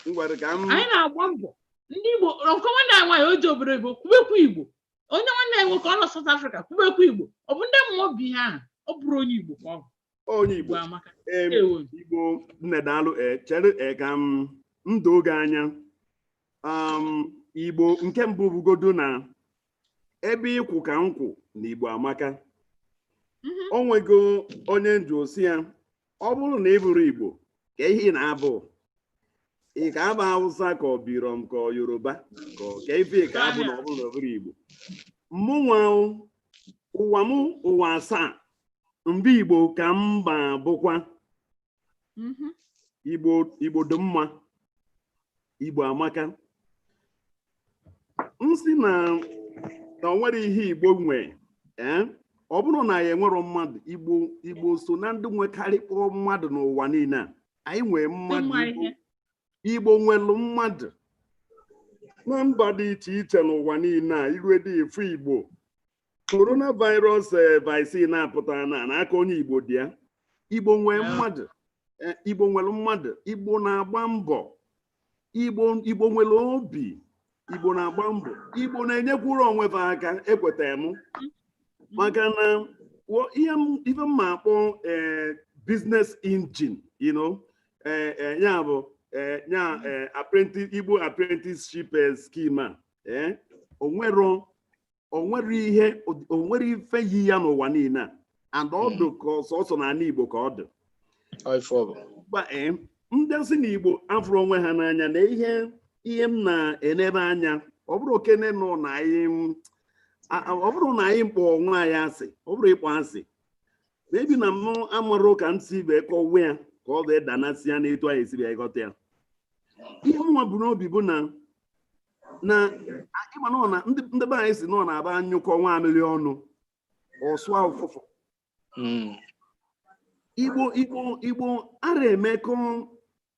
Ngwere ka m Anyị na-agba mbọ, ndị Igbo. Nke nwanne anyị nwaanyị o ji obodo Igbo kwubekwu Igbo, onye nwanne anyị nwoke ọ nọ South Africa kwubekwu Igbo. Ọ bụ ndị mmụọ bụ ihe ahụ, ọ bụrụ onye Igbo ka ọ bụ. Onye Igbo. Igbo amaka. Ewo. Igbo, nne, daalụ. Chere, ka m ndụ oge anya. Igbo, nke mbụ bugodo na ebe ịkwụ ka nkwụ na Igbo amaka. O nwego onye nju osi ya, ọ bụrụ na ị bụrụ Igbo, ka ihe ị na-abụ, ị ka abụ Hausa, ka ọ birom, ka ọ Yoruba, ka ọ ka ife ị ka abụ, na ọ bụrụ na ọ bụrụ Igbo. Mụnwa ụwa m ụwa asaa mba Igbo ka mba bụkwa. Igbo, Igbo dị mma, Igbo amaka. M sị na o nwere ihe Igbo nwee. Ee, ọ bụrụ na ya enwero mmadụ Igbo, Igbo so na ndị nwekarị kpọrọ mmadụ n'ụwa niile a. Anyị nwee mmadụ. Ịma Igbo ihe. Igbo nwelu mmadụ na mba dị iche iche n'ụwa niile a. Irue dị ifu Igbo, coronavirus vaccine apụtara na n'aka onye Igbo dị ya. Igbo nwee mmadụ. Igbo nwere mmadụ. Igbo na-agba mbọ. Igbo, Igbo nwere obi. Igbo na-agba mbọ. Igbo na-enyekwuru onwe fa aka. Ekwetara m maka na ihe ife m ma akpọ business engine, ya bụ ya apprentice, Igbo apprenticeship scheme a, onwero onwere ihe, onwere ife yi ya n'ụwa niile a, and ọ dị ka sọsọ n'ala Igbo ka ọ dị. Ọ ife ọ bụ. Gba ndị sị na Igbo afụrụ onwe ha n'anya na ihe m na-enebe anya, ọ bụrụ okene nọ na anyị ọ bụrụ na anyị kpọọ onwe anyị asị, ọ bụrụ ịkpọ asị mebi na mụ amarụ ka m si wee kọwa ya ka ọ wee danasị ya n'etu anyị esi wee ghọta ya. Ihe mụnwa bụ n'obi bụ na ịma na ọ na ndị be anyị si na ọ na-aba anyụkọ nwamịrị ọnụ ọsụa ụfụfụ. Igbo, Igbo, Igbo ara emekọ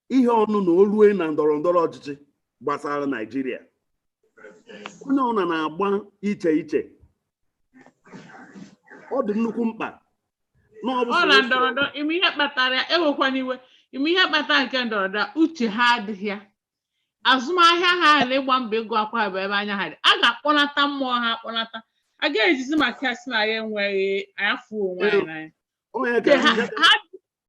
ihe ọnụ na olue na ndọrọ ndọrọ ọchịchị gbasara Naijiria. Onye ọna na-agba iche iche. Ọ dị nnukwu mkpa na ọ bụ Ọ na sọsọ- ndọrọndọrọ ime ihe kpatara ya, ewekwana iwe, ime ihe kpatara nke ndọrọndọrọ, uche ha adịghị ya. Azụmahịa ha na ịgba mbọ ịgụ akwa bụ ebe anya ha dị. A ga-akpọnata mmụọ ha akpọnata, a ga-ejizi maka ya sị na ya enweghị anyị afụ onwe anyị n'anya. Onye Nke ka ha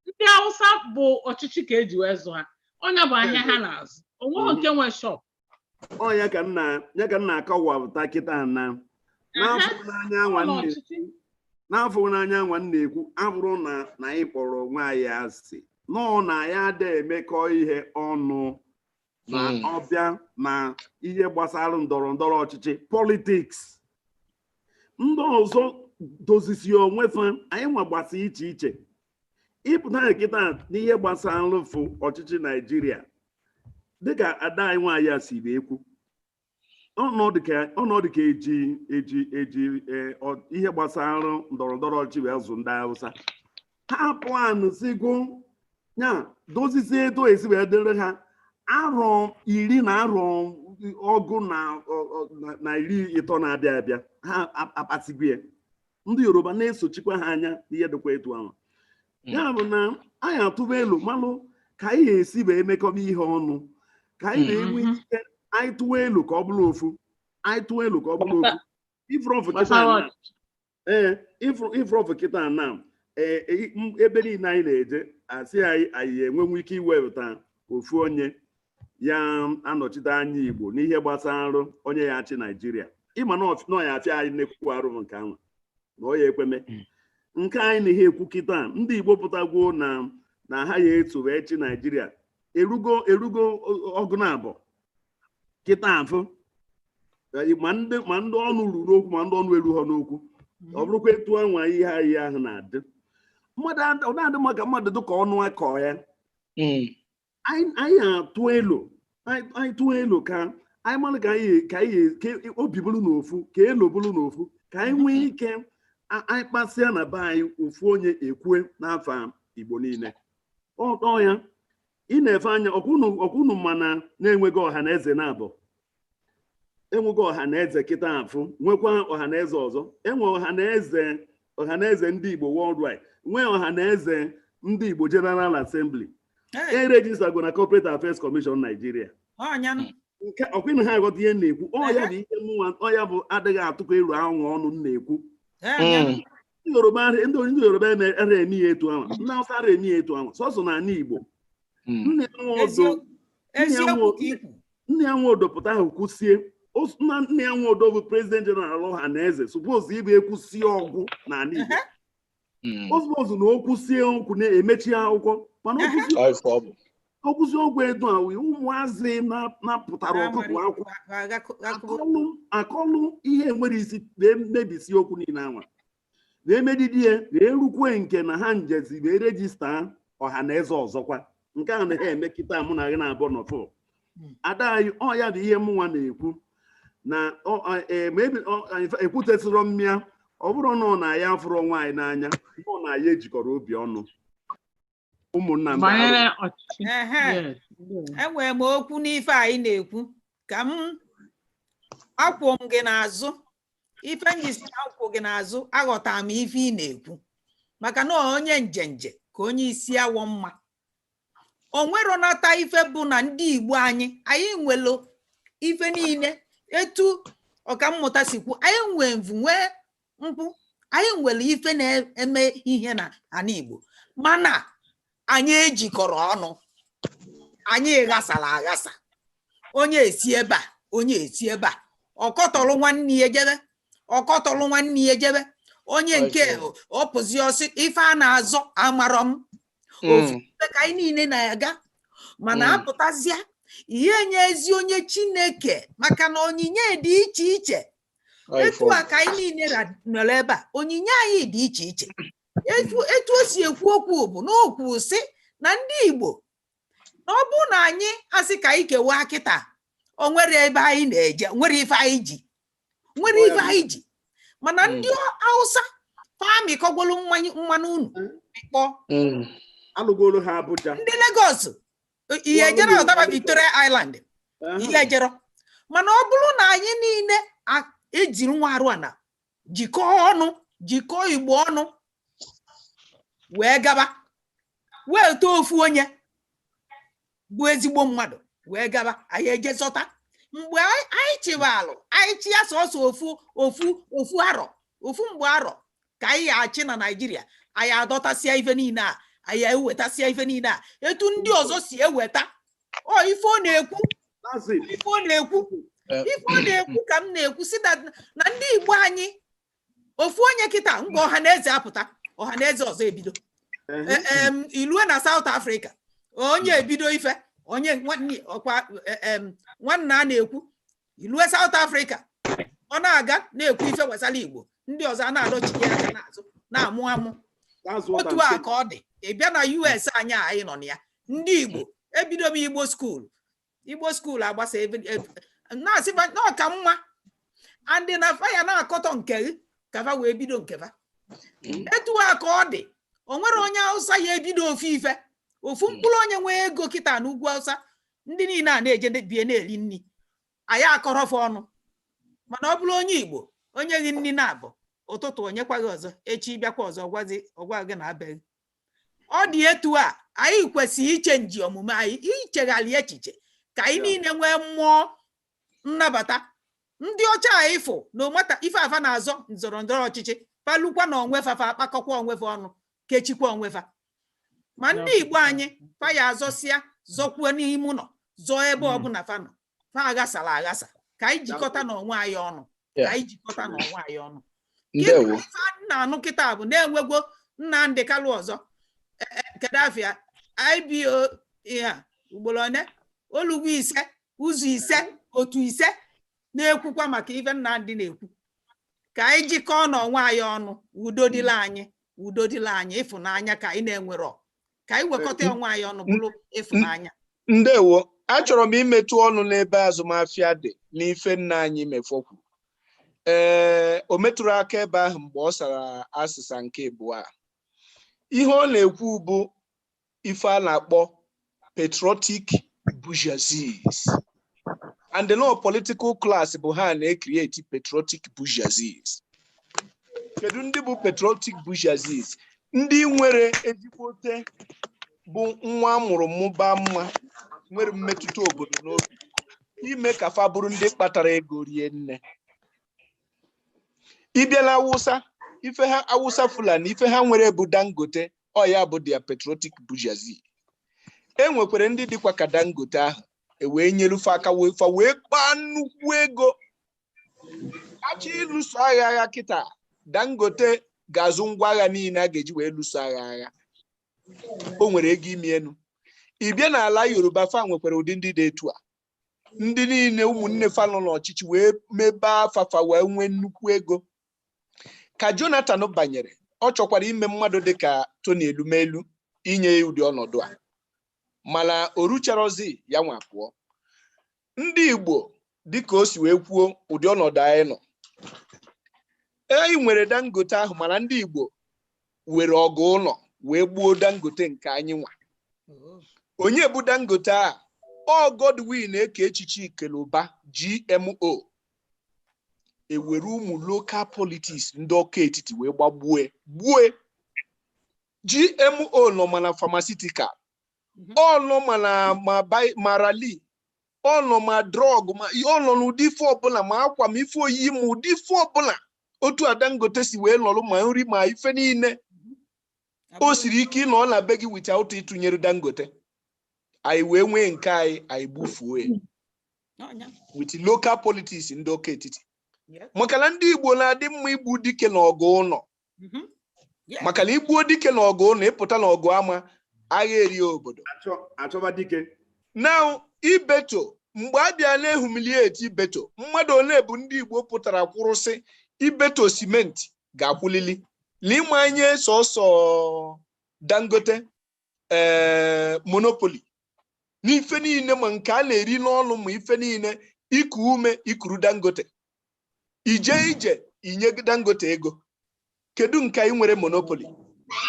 ndị Hausa bụ ọchịchị ka eji wee zụ ha. Onye bụ ahịa ha na-azụ, onweghị nke nwe shop. Ọ ya ka m na ya ka m na-akọwapụta kịta na n'afọ n'anya Ọ nwa na nne ọchịchị. N'afọ n'anya nwa m na-ekwu abụrụ na anyị kpọrọ onwe anyị asị. Nọọ na ya ada emekọ ihe ọnụ na ọbịa na ihe gbasara ndọrọ ndọrọ ọchịchị, politics. Ndị ọzọ dozisi onwe fa, anyị nwa gbasa iche iche. Ịpụta nkịta n'ihe gbasara nrụfụ ọchịchị Naijiria, dịka ada anyị nwaanyị a siri ekwu, ọnọdụ ka eji ihe gbasara ndọrọ ndọrọ ọchịchị wee zụ ndị Hausa. Ha plan sigo ya dozizie etu esi wee dịrị ha arọ 10 na arọ 20 na 30 na-abịa abịa. Ha akpasigo ya. Ndị Yoruba na-esochikwa ha anya n'ihe dịkwa etu ahụ. Ya bụ na anyị atụba elu malụ ka anyị ga-esi wee mekọba ihe ọnụ, ka anyị na-enwe ike. Anyị tụwa elu ka ọ bụrụ ofu, anyị tụwa elu ka ọ bụrụ ofu. Ifrọfụ kịta Gbasara na ee, ifrọfụ kịta na ee, ebe niile anyị na-eje, asị anyị anyị enwenwu ike iwepụta ofu onye ya anọchite anya Igbo n'ihe gbasara onye ya achị Naijiria. Ịma na ọ ya afịa anyị nnekwu arụ nke ahụ na ọ ya ekweme nke anyị na ihe ekwu kịta. Ndị Igbo pụtagwo na ha ya eto wee chị Naijiria erugo 12 kịta afụ. Ma ndị ọnụ ruru okwu, ma ndị ọnụ erughọ n'okwu, ọ bụrụkwa etu anwa ihe anyị ahụ na-adị mmadụ ọ na-adị maka mmadụ dịka ọnụ akọ ya. Anyị atụ elu, anyị tụọ elu ka anyị mara ka anyị ka obi bụrụ n'ofu, ka elu bụrụ n'ofu, ka anyị nwee ike anyị kpasịa na be anyị, ofu onye ekwue n'afọ Igbo niile. Ọ ya ị na-efe anya ọkwụnụ, mana na-enweghị ọha na eze na-abụ enweghị ọha na eze kịta afụ, nwekwa ọha na eze ọzọ. Enwe ọha na eze, ọha na eze ndị Igbo worldwide, nwee ọha na eze ndị Igbo General Assembly. Hey, e registergo na Corporate Affairs Commission Nigeria. Ọnyanụ. Nke ọkwịna ha aghọta ihe m na-ekwu. Ọ ya bụ ihe mụnwa, ọ ya bụ adịghị atụkọ elu anwụ ọnụ m na-ekwu. Ọnyanụ. Ndị Yoruba ara eme ya etu ahụ, ndị Hausa ara eme ya etu ahụ, sọsọ na ala Igbo. Nna ya nwe odo Eziokwu ka ikwu. Nna ya nwe odo pụta ahụ kwụsie. Nna ya nwe odo bụ President General ọha na eze, suppose ịbụ ekwusie ọgwụ n'ala Igbo. Suppose na o kwusie okwu na-emechi akwụkwọ, mana o kwusie okwu etu a, ụmụazị na-apụtara ọkụkụ akwụ akọlụ ihe nwere isi wee mebisi okwu niile anwa, wee medidi ya, wee rukwe nke na ha njezi wee register ọha na eze ọzọkwa. Nke a na ha eme kịta mụ na gị na-abụ nọfụ. Ada anyị, ọ ya bụ ihe mụnwa na-ekwu na ma ekwutesịrọ mmịa. Ọ bụrụ na ọ na ya fụrụ nwaanyị n'anya, ọ na ya ejikọrọ obi ọnụ, ụmụnna m. Banyere ọchịchị. Ehe. Yes. Enwere m okwu n'ife anyị na-ekwu ka m akwụ m gị n'azụ. Ife m ji si akwụ gị n'azụ, aghọtara m ife ị na-ekwu, maka na onye njenje ka onye isi awọ mma. O nweronata ife bụ na ndị Igbo anyị nwere ife niile etu ọkammụta si kwu. Anyị nwee mvu, nwee nkwụ, anyị nwere ife na-eme ihe na ana Igbo, mana anyị ejikọrọ ọnụ. Anyị ghasara aghasa, onye esi ebe a, onye esi ebe a, ọkọtọlụ nwanne ya ejebe, ọkọtọlụ nwanne ya ejebe, onye nke ọ pụzi ọsị ife a na-azọ amarọ m. Ofu ife ka anyị niile na-aga, mana apụtazịa ihe nye ezi onye Chineke, maka na onyinye dị iche iche. Etu a ka anyị niile nọrọ ebe a, onyinye anyị dị iche iche. Etu o si ekwu okwu bụ na o kwuru sị na ndị Igbo, na ọ bụrụ na anyị asị ka anyị kewaa kịta, o nwere ebe anyị na-eje, nwere ife anyị ji, nwere ife anyị ji. Mana ndị Hausa famikọgwolu mmanya mmanụ unu kpọọ. Alụgoro ha Abuja. Ndị Lagos ihe ejero ọdaba Victoria Island ihe ejero. Mana ọ bụrụ na anyị niile ejiri nwa arụ ana jikọọ ọnụ, jikọọ Igbo ọnụ wee gaba, wee too ofu onye bụ ezigbo mmadụ wee gaba, anyị eje zọta. Mgbe anyị chịbalụ, anyị chịa sọsọ ofu arọ, ofu mgbe arọ ka anyị achị na Naịjirịa, anyị adọtasịa ife niile a, anyị ewetasịa ife niile a etu ndị ọzọ si eweta. Ọ ife ọ na-ekwu, ife ọ na-ekwu, ife ọ na-ekwu ka m na-ekwu si na ndị Igbo anyị, ofu onye kịta mgbe ọha na eze apụta, ọha na eze ọzọ ebido. Ilue na South Africa, onye ebido ife onye nwanne ọkwa nwanne a na-ekwu ilue South Africa, ọ na-aga na-ekwu ife gbasara Igbo, ndị ọzọ a na-adọchite aka n'azụ na-amụ amụ. That's what Otu I'm a saying. ka ọ dị. Ị bịa na US anyị a anyị nọ na ya, ndị Igbo ebido m Igbo school, Igbo school agbasa ebe na-asị fa na ọ ka mma andị na fa ya na-akọtọ nke gị ka fa wee bido nke fa. Etu a ka ọ dị. O nwere onye Hausa ya ebido ofu ife, ofu mkpụrụ onye nwee ego kịta n'ugwu Hausa, ndị niile a na-eje bie na-eri nri, anyị akọrọfa ọnụ. Mana ọ bụrụ onye Igbo, onye gị nri na-abụ ụtụtụ, onyekwa gị ọzọ echi, bịakwa ọzọ, gwazi ọgwa gị na abịaghị. Ọ dị etu a. Anyị kwesịrị iche nji omume anyị, ichegharị echiche ka anyị niile nwee mmụọ nnabata. Ndị ọcha a ịfụ na onweta ife afa na-azọ ndọrọ ndọrọ ọchịchị, palukwa na onwe fafa, akpakọkwa onwefa ọnụ, kechikwa onwefa. Ma ndị Igbo anyị, fa ya azọsịa, zọkwuo n'ime ụlọ, zọọ ebe ọbụla fa nọ, fa aghasara aghasa. Ka anyị jikọta n'onwe anyị ọnụ, ka anyị jikọta n'onwe anyị ọnụ. Kịta Ndewo. ife a na-anụ kịta bụ na-enwegwo Nnamdị Kalụ ọzọ, Kedafia IBO, ihe a ugboro one olugbo 5, ụzọ 5, otu 5 na-ekwukwa maka ife Nnamdị na-ekwu. Ka anyị jikọọ n'onwe anyị ọnụ, udo dịla anyị, udo dịla anyị. Ịfụnanya ka anyị na-enwerọ, ka anyị wekọta onwe anyị ọnụ bụrụ ịfụnanya. Ndewo. Achọrọ m imetụ ọnụ n'ebe azụmahịa dị n'ife nna anyị Mefo kwuru. Ee, o metụrụ aka ebe ahụ mgbe ọ sara asịsa nke abụọ a. Ihe ọ na-ekwu bụ ife a na-akpọ patriotic bourgeoisie, and the no political class bụ ha na-ecreate patriotic bourgeoisie. Kedu ndị bụ patriotic bourgeoisie? Ndị nwere ezigbote bụ nwa amụrụ mụba mma, nwere mmetụta obodo n'obi, ime ka fa bụrụ ndị kpatara ego rie nne. Ịbịa na Awụsa, ife ha, Awụsa Fulani, ife ha nwere bụ Dangote. Ọ ya bụ their patriotic bourgeoisie. E nwekwara ndị dịkwa ka Dangote ahụ, e wee nyelufe aka wee fa wee kpaa nnukwu ego. Achọ ịlụso agha agha kịta, Dangote ga-azụ ngwa agha niile a ga-eji wee lụso agha agha. O nwere ego imi enu. Ị bịa n'ala Yoruba, fa nwekwara ụdị ndị dị etu a, ndị niile ụmụnne fa nọ n'ọchịchị wee mebe afafa wee nwee nnukwu ego. Ka Jonathan banyere, ọ chọkwara ime mmadụ dịka Tony Elumelu, inye ya ụdị ọnọdụ a, mana o rucharozi ya nwa pụọ. Ndị Igbo, dịka o si wee kwuo, ụdị ọnọdụ anyị nọ, anyị nwere Dangote ahụ, mana ndị Igbo were ọgụ ụlọ wee gbuo Dangote nke anyị nwa. Onye bụ Dangote a? Ọ Godwin Eke echichi Ikeluba, GMO. Ewere ụmụ local politics ndị ọka etiti wee gbagbue gbue GMO. Nọ mana pharmaceutical, ọ nọ mana ma rally, ọ nọ ma drug, ma ọ nọ n'ụdị ife ọbụla, ma akwa, ma ife oyiyi, ma ụdị ife ọbụla. Otu a Dangote si wee nọrọ, ma nri ma ife niile, o siri ike ịnọ na be gị without ịtụnyere Dangote. Anyị wee nwee nke anyị, anyị gbufuo ya with local politics ndị ọka etiti, maka na ndị Igbo na-adị mma igbu dike n'ọgụ ụlọ, maka na igbuo dike n'ọgụ ụlọ, ịpụta n'ọgụ ama, agha erie obodo. Achọba dike. Now, Ibeto, mgbe a bịa na ehumiliate Ibeto, mmadụ ole bụ ndị Igbo pụtara kwụrụsị Ibeto simenti ga-akwụlili n'ịma anye sọsọ Dangote ee monopoly n'ife niile, ma nke a na-eri n'ọnụ, ma ife niile, iku ume ikuru Dangote, ije ije inye Dangote ego. Kedu nke anyị nwere monopoly?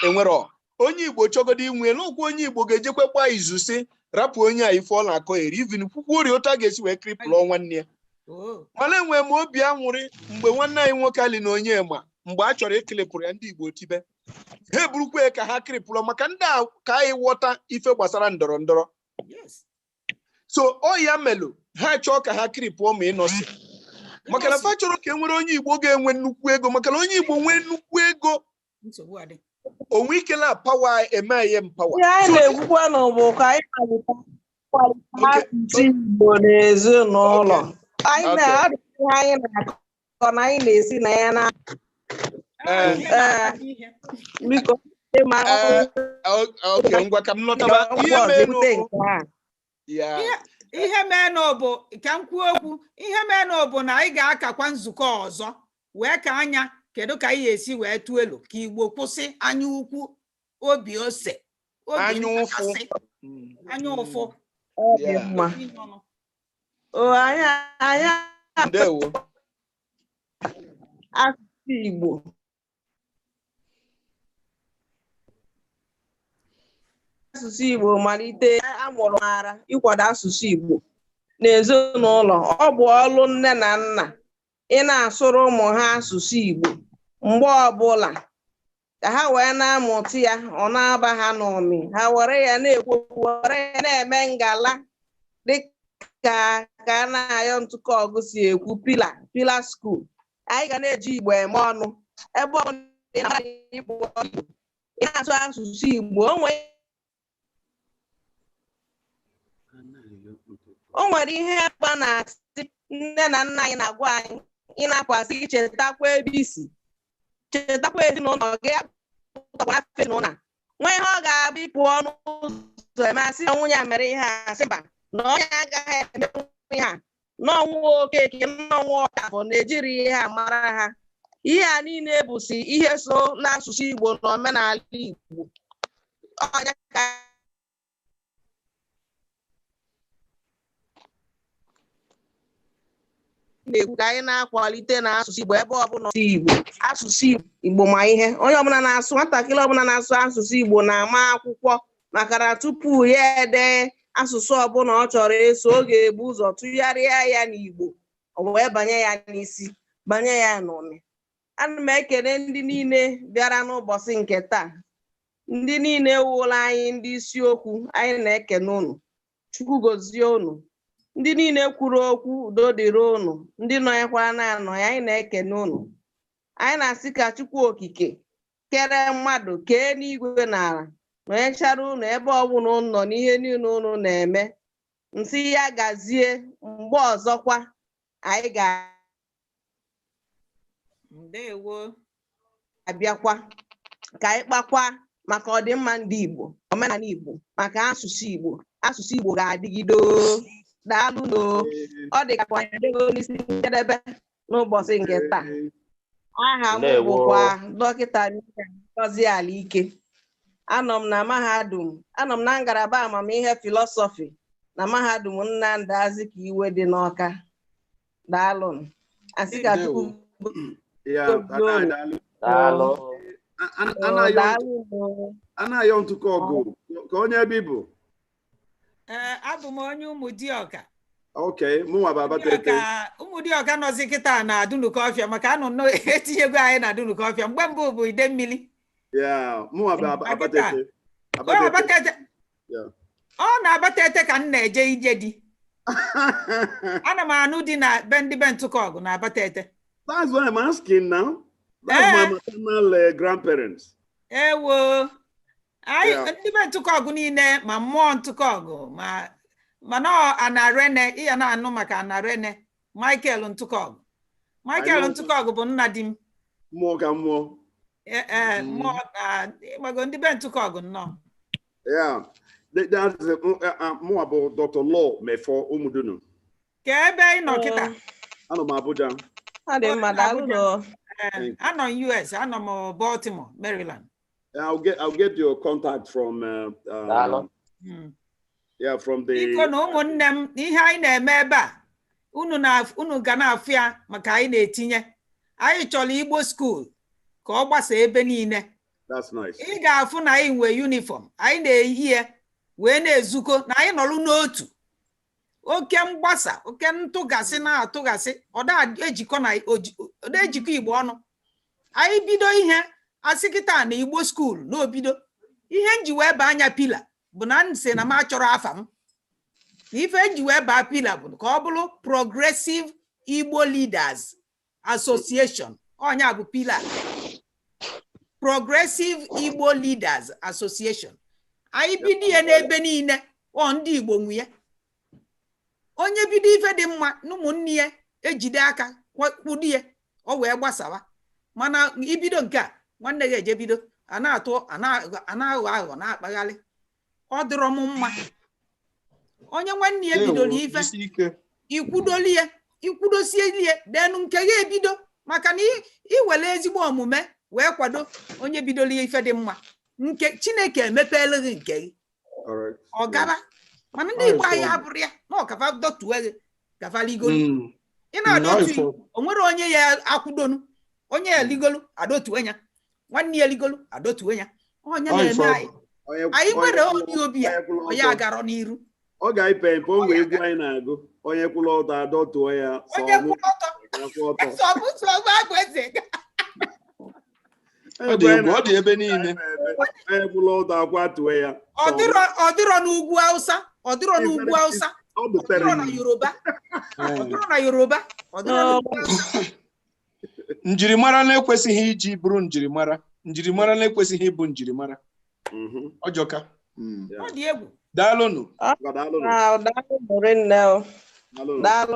Enwere onye Igbo chọgodo inwe n'ụkwụ, onye Igbo ga-ejekwe gbaa izu si rapụ onye a ife ọ na-akọ eri, even kwukwuori otu a ga-esi wee cripple nwanne ya. Mana enwere m obi aṅụrị mgbe nwanne anyị nwoke Ali na Onyema, mgbe a chọrọ ịcripple ya, ndị Igbo tibe ha eburukwa ya ka ha cripple, maka ndị a ka anyị ghọta ife gbasara ndọrọ ndọrọ. So ọ ya melụ ha chọọ ka ha cripple ma ịnọsi, maka na fa chọrọ ka e nwere onye Igbo ga-enwe nnukwu ego, maka na onye Igbo nwee nnukwu ego, onwe ike na power eme anyị empower. Ihe anyị na-ekwukwa na bụ ka anyị malite asụsụ Igbo n'ezinụlọ anyị na ihe anyị na-akọ na anyị na-esi na ya na. Ee, biko. Ịma Okay, ngwa ka m lọtaba ihe ọgwụ ọzọ menụ ebute bụ nke a. ya. Ihe menụ bụ ka m kwuo okwu. Ihe menụ bụ na anyị ga-akakwa nzukọ ọzọ wee ka anya kedu ka anyị ga-esi wee tụọ elu ka Igbo kwụsị anya ukwu, obi ose, obi Anya ụfụ. ntakasị, anya ụfụ. Ọ dị mma. O anyị Ndewo. Asụsụ Igbo, asụsụ Igbo malite amụrụ ara ịkwado asụsụ Igbo n'ezinụlọ. Ọ bụ ọlụ nne na nna ị na-asụrụ ụmụ ha asụsụ Igbo mgbe ọbụla ka ha wee na-amụta ya, ọ na-aba ha n'ụmị, ha were ya na-ekwu okwu, were ya na-eme ngala, dịka ka a na-ayọ ntụkọ ọgụ si ekwu Pillar Pillar School. Anyị ga na-eji Igbo eme ọnụ ebe ọ bụla ị na-amara Igbo, ị na-asụ asụsụ Igbo. O nwere ihe ebe na-asị nne na nna anyị na-agwa anyị, ị na-akwasị chetakwa ebe isi, chetakwa ezinụlọ gị, apụtakwa afọ ezinụlọ a. Nwee ihe ọ ga-abụ ịpụ ọnụ ụzọ eme, asị na nwunye a mere ihe a, asị mba, na onye agaghị emenwu ihe a, na ọnwụ Okeke, na ọnwụ Ọkafọ, na-ejiri ihe a mara ha. Ihe a niile bụsi ihe so n'asụsụ Igbo na omenala Igbo. Ọnya ka na-ekwu ka anyị na-akwalite na asụsụ Igbo ebe ọbụla. Igbo, asụsụ Igbo ma ihe onye ọbụla na-asụ, nwatakịrị ọbụla na-asụ asụsụ Igbo na-ama akwụkwọ, maka na tupu ya ede asụsụ ọbụla ọ chọrọ ịsụ, ọ ga-ebu ụzọ tụgharịa ya n'Igbo, o wee banye ya n'isi, banye ya n'ụmị. Ana m ekele ndị niile bịara n'ụbọchị nke taa, ndị niile wụla anyị ndị isiokwu. Anyị na-ekene unu. Chukwu gozie unu. Ndị niile kwuru okwu, udo dịrị unu. Ndị nọnyekwara na-anọ ya, anyị na-ekene unu. Anyị na-asị ka Chukwu Okike kere mmadụ, kee n'igwe na ala, nọnyechara unu ebe ọbụla unu nọ n'ihe niile unu na-eme. Nsị ya gazie. Mgbe ọzọkwa anyị Ndewo. ga-abịakwa ka anyị kpakwa maka ọdịmma ndị Igbo, omenala Igbo, maka asụsụ Igbo. Asụsụ Igbo ga-adịgide o. Daalụ no. Ọ dị ka anyị adịgo n'isi njedebe n'ụbọchị nke taa. Aha m Ndewo. bụkwa Dọkịta Miriam Ngozi Alike. Anọ m na mahadum, anọ m na ngalaba amamihe philosophy na Mahadum Nnamdi Azikiwe dị n'Ọka. Daalụ. Asị ka Chukwu Ya, gozie unu. daalụ. Daalụ. Daalụ. Anaghị ntụkọ ọgụ ka onye ebe ị bụ. Ee, abụ m onye Ụmụdịọka. Okay, mụnwa bụ Abatete. Ụmụdịọka, Ụmụdịọka nọzi kịta na Dunukọfịa, maka anụ nọ etinyego anyị na Dunukọfịa. Mgbe mbụ bụ Idemmili. Ya, mụnwa bụ Ma kịta Abatete. ọ Abatete. Abatete. Yeah. Ọ na-Abatete ka m na-eje ije di. Ana m anụ di na be ndị be Ntụkọgụ na Abatete. That's what I'm asking now. That's my maternal grandparents. Ewo, anyị ndị be Ntụkọgụ niile, ma mmụọ Ntụkọgụ, ma mana ọ Anarene ịya na-anụ maka Anarene Michael Ntụkọgụ. Michael Anyị Ntụkọgụ bụ nna di m. Mmụọ ka mmụọ. Ee, mmụọ na ịgbago ndị be Ntụkọgụ nnọọ. Yeah. That's mụnwa bụ Dr. Law Mefo Umudunu. Ka ebe ị nọ kịta? Anọ m Abuja. Ọ dị mma, daalụ nọ. Ee, anọ m US, anọ m Baltimore, Maryland. I'll get your contact from Daalụ. Yeah, from the Biko na ụmụnne m, ihe anyị na-eme ebe a, unu na unu ga na-afụ ya, maka anyị na-etinye, anyị chọrọ Igbo school ka ọ gbasa ebe niile. That's nice. Ị ga-afụ na anyị nwee uniform anyị na-eyi ya wee na-ezukọ, na anyị nọrọ n'otu. Oke mgbasa, oke ntụgasị na-atụgasị, ọ da ejikọ na ọ da ejikọ Igbo ọnụ. Anyị bido ihe asị kịta na Igbo school na obido ihe nji wee baa anya Pillar bụ na m sị na m achọrọ afa m, na ife nji wee baa Pillar bụ ka ọ bụrụ Progressive Igbo Leaders Association. Ọnya bụ Pillar, Progressive Igbo Leaders Association. Anyị bido ya n'ebe niile, ọ ndị Igbo nwe ya. Onye bido ife dị mma na ụmụnne ya ejide aka kwudo ya, ọ wee gbasawa. Mana ibido nke a, nwanne gị eje bido, A na-atụ, a na-aghọ aghọ, na-akpaghalị. Ọ dịrọ m mma. Onye nwanne ya bidoro Ndewo, ife, jisi ike. ikwudoli ya, ikwudosie ya, denu nke ya ebido, maka na iwere ezigbo omume wee kwado onye bidoro ya ife dị mma, nke Chineke emepeela gị nke gị. Correct. Ọ gaba. Mana ndị Ọ Igbo anyị ifo. abụrụ ya na ọkafa dọtue gị gafaligolu. Ị Ọ na-adọtu, ifo. o nwere onye ya akwụdonu, onye ya ligolu adọtue ya, nwanne ya ligolu adọtue ya, onye Ọ na-eme ifo. anyị Onye anyị onye nwere onye obi ya onye kwụrụ onye ọtọ. agarọ n'iru. Ọ ga-epe mpe, o nwee egwu anyị na-agụ, onye kwụrụ ọtọ adọtuo ya. Onye Sọ mụ kwụrụ ọtọ kwụ ọtọ. Sọ mụ, sọ mụ agụ eze. Ọ dị egwu, ọ dị ebe niile. Onye kwụrụ ọtọ akwatuo ya. Ọ dịrọ, ọ dịrọ n'ugwu Hausa, ọ dịrọ n'ugwu Hausa, Ọ bụ ọ dịrọ na Yoruba, ọ dịrọ na Yoruba, ọ dịrọ n'ugwu Hausa. Njirimara na-ekwesịghị iji bụrụ njirimara, njirimara na-ekwesịghị ịbụ njirimara. Ọjọka. Ọ dị egwu. Daalụnụ. Daalụnụ. Ah, daalụ rinne o. Daalụnụ. Daalụ.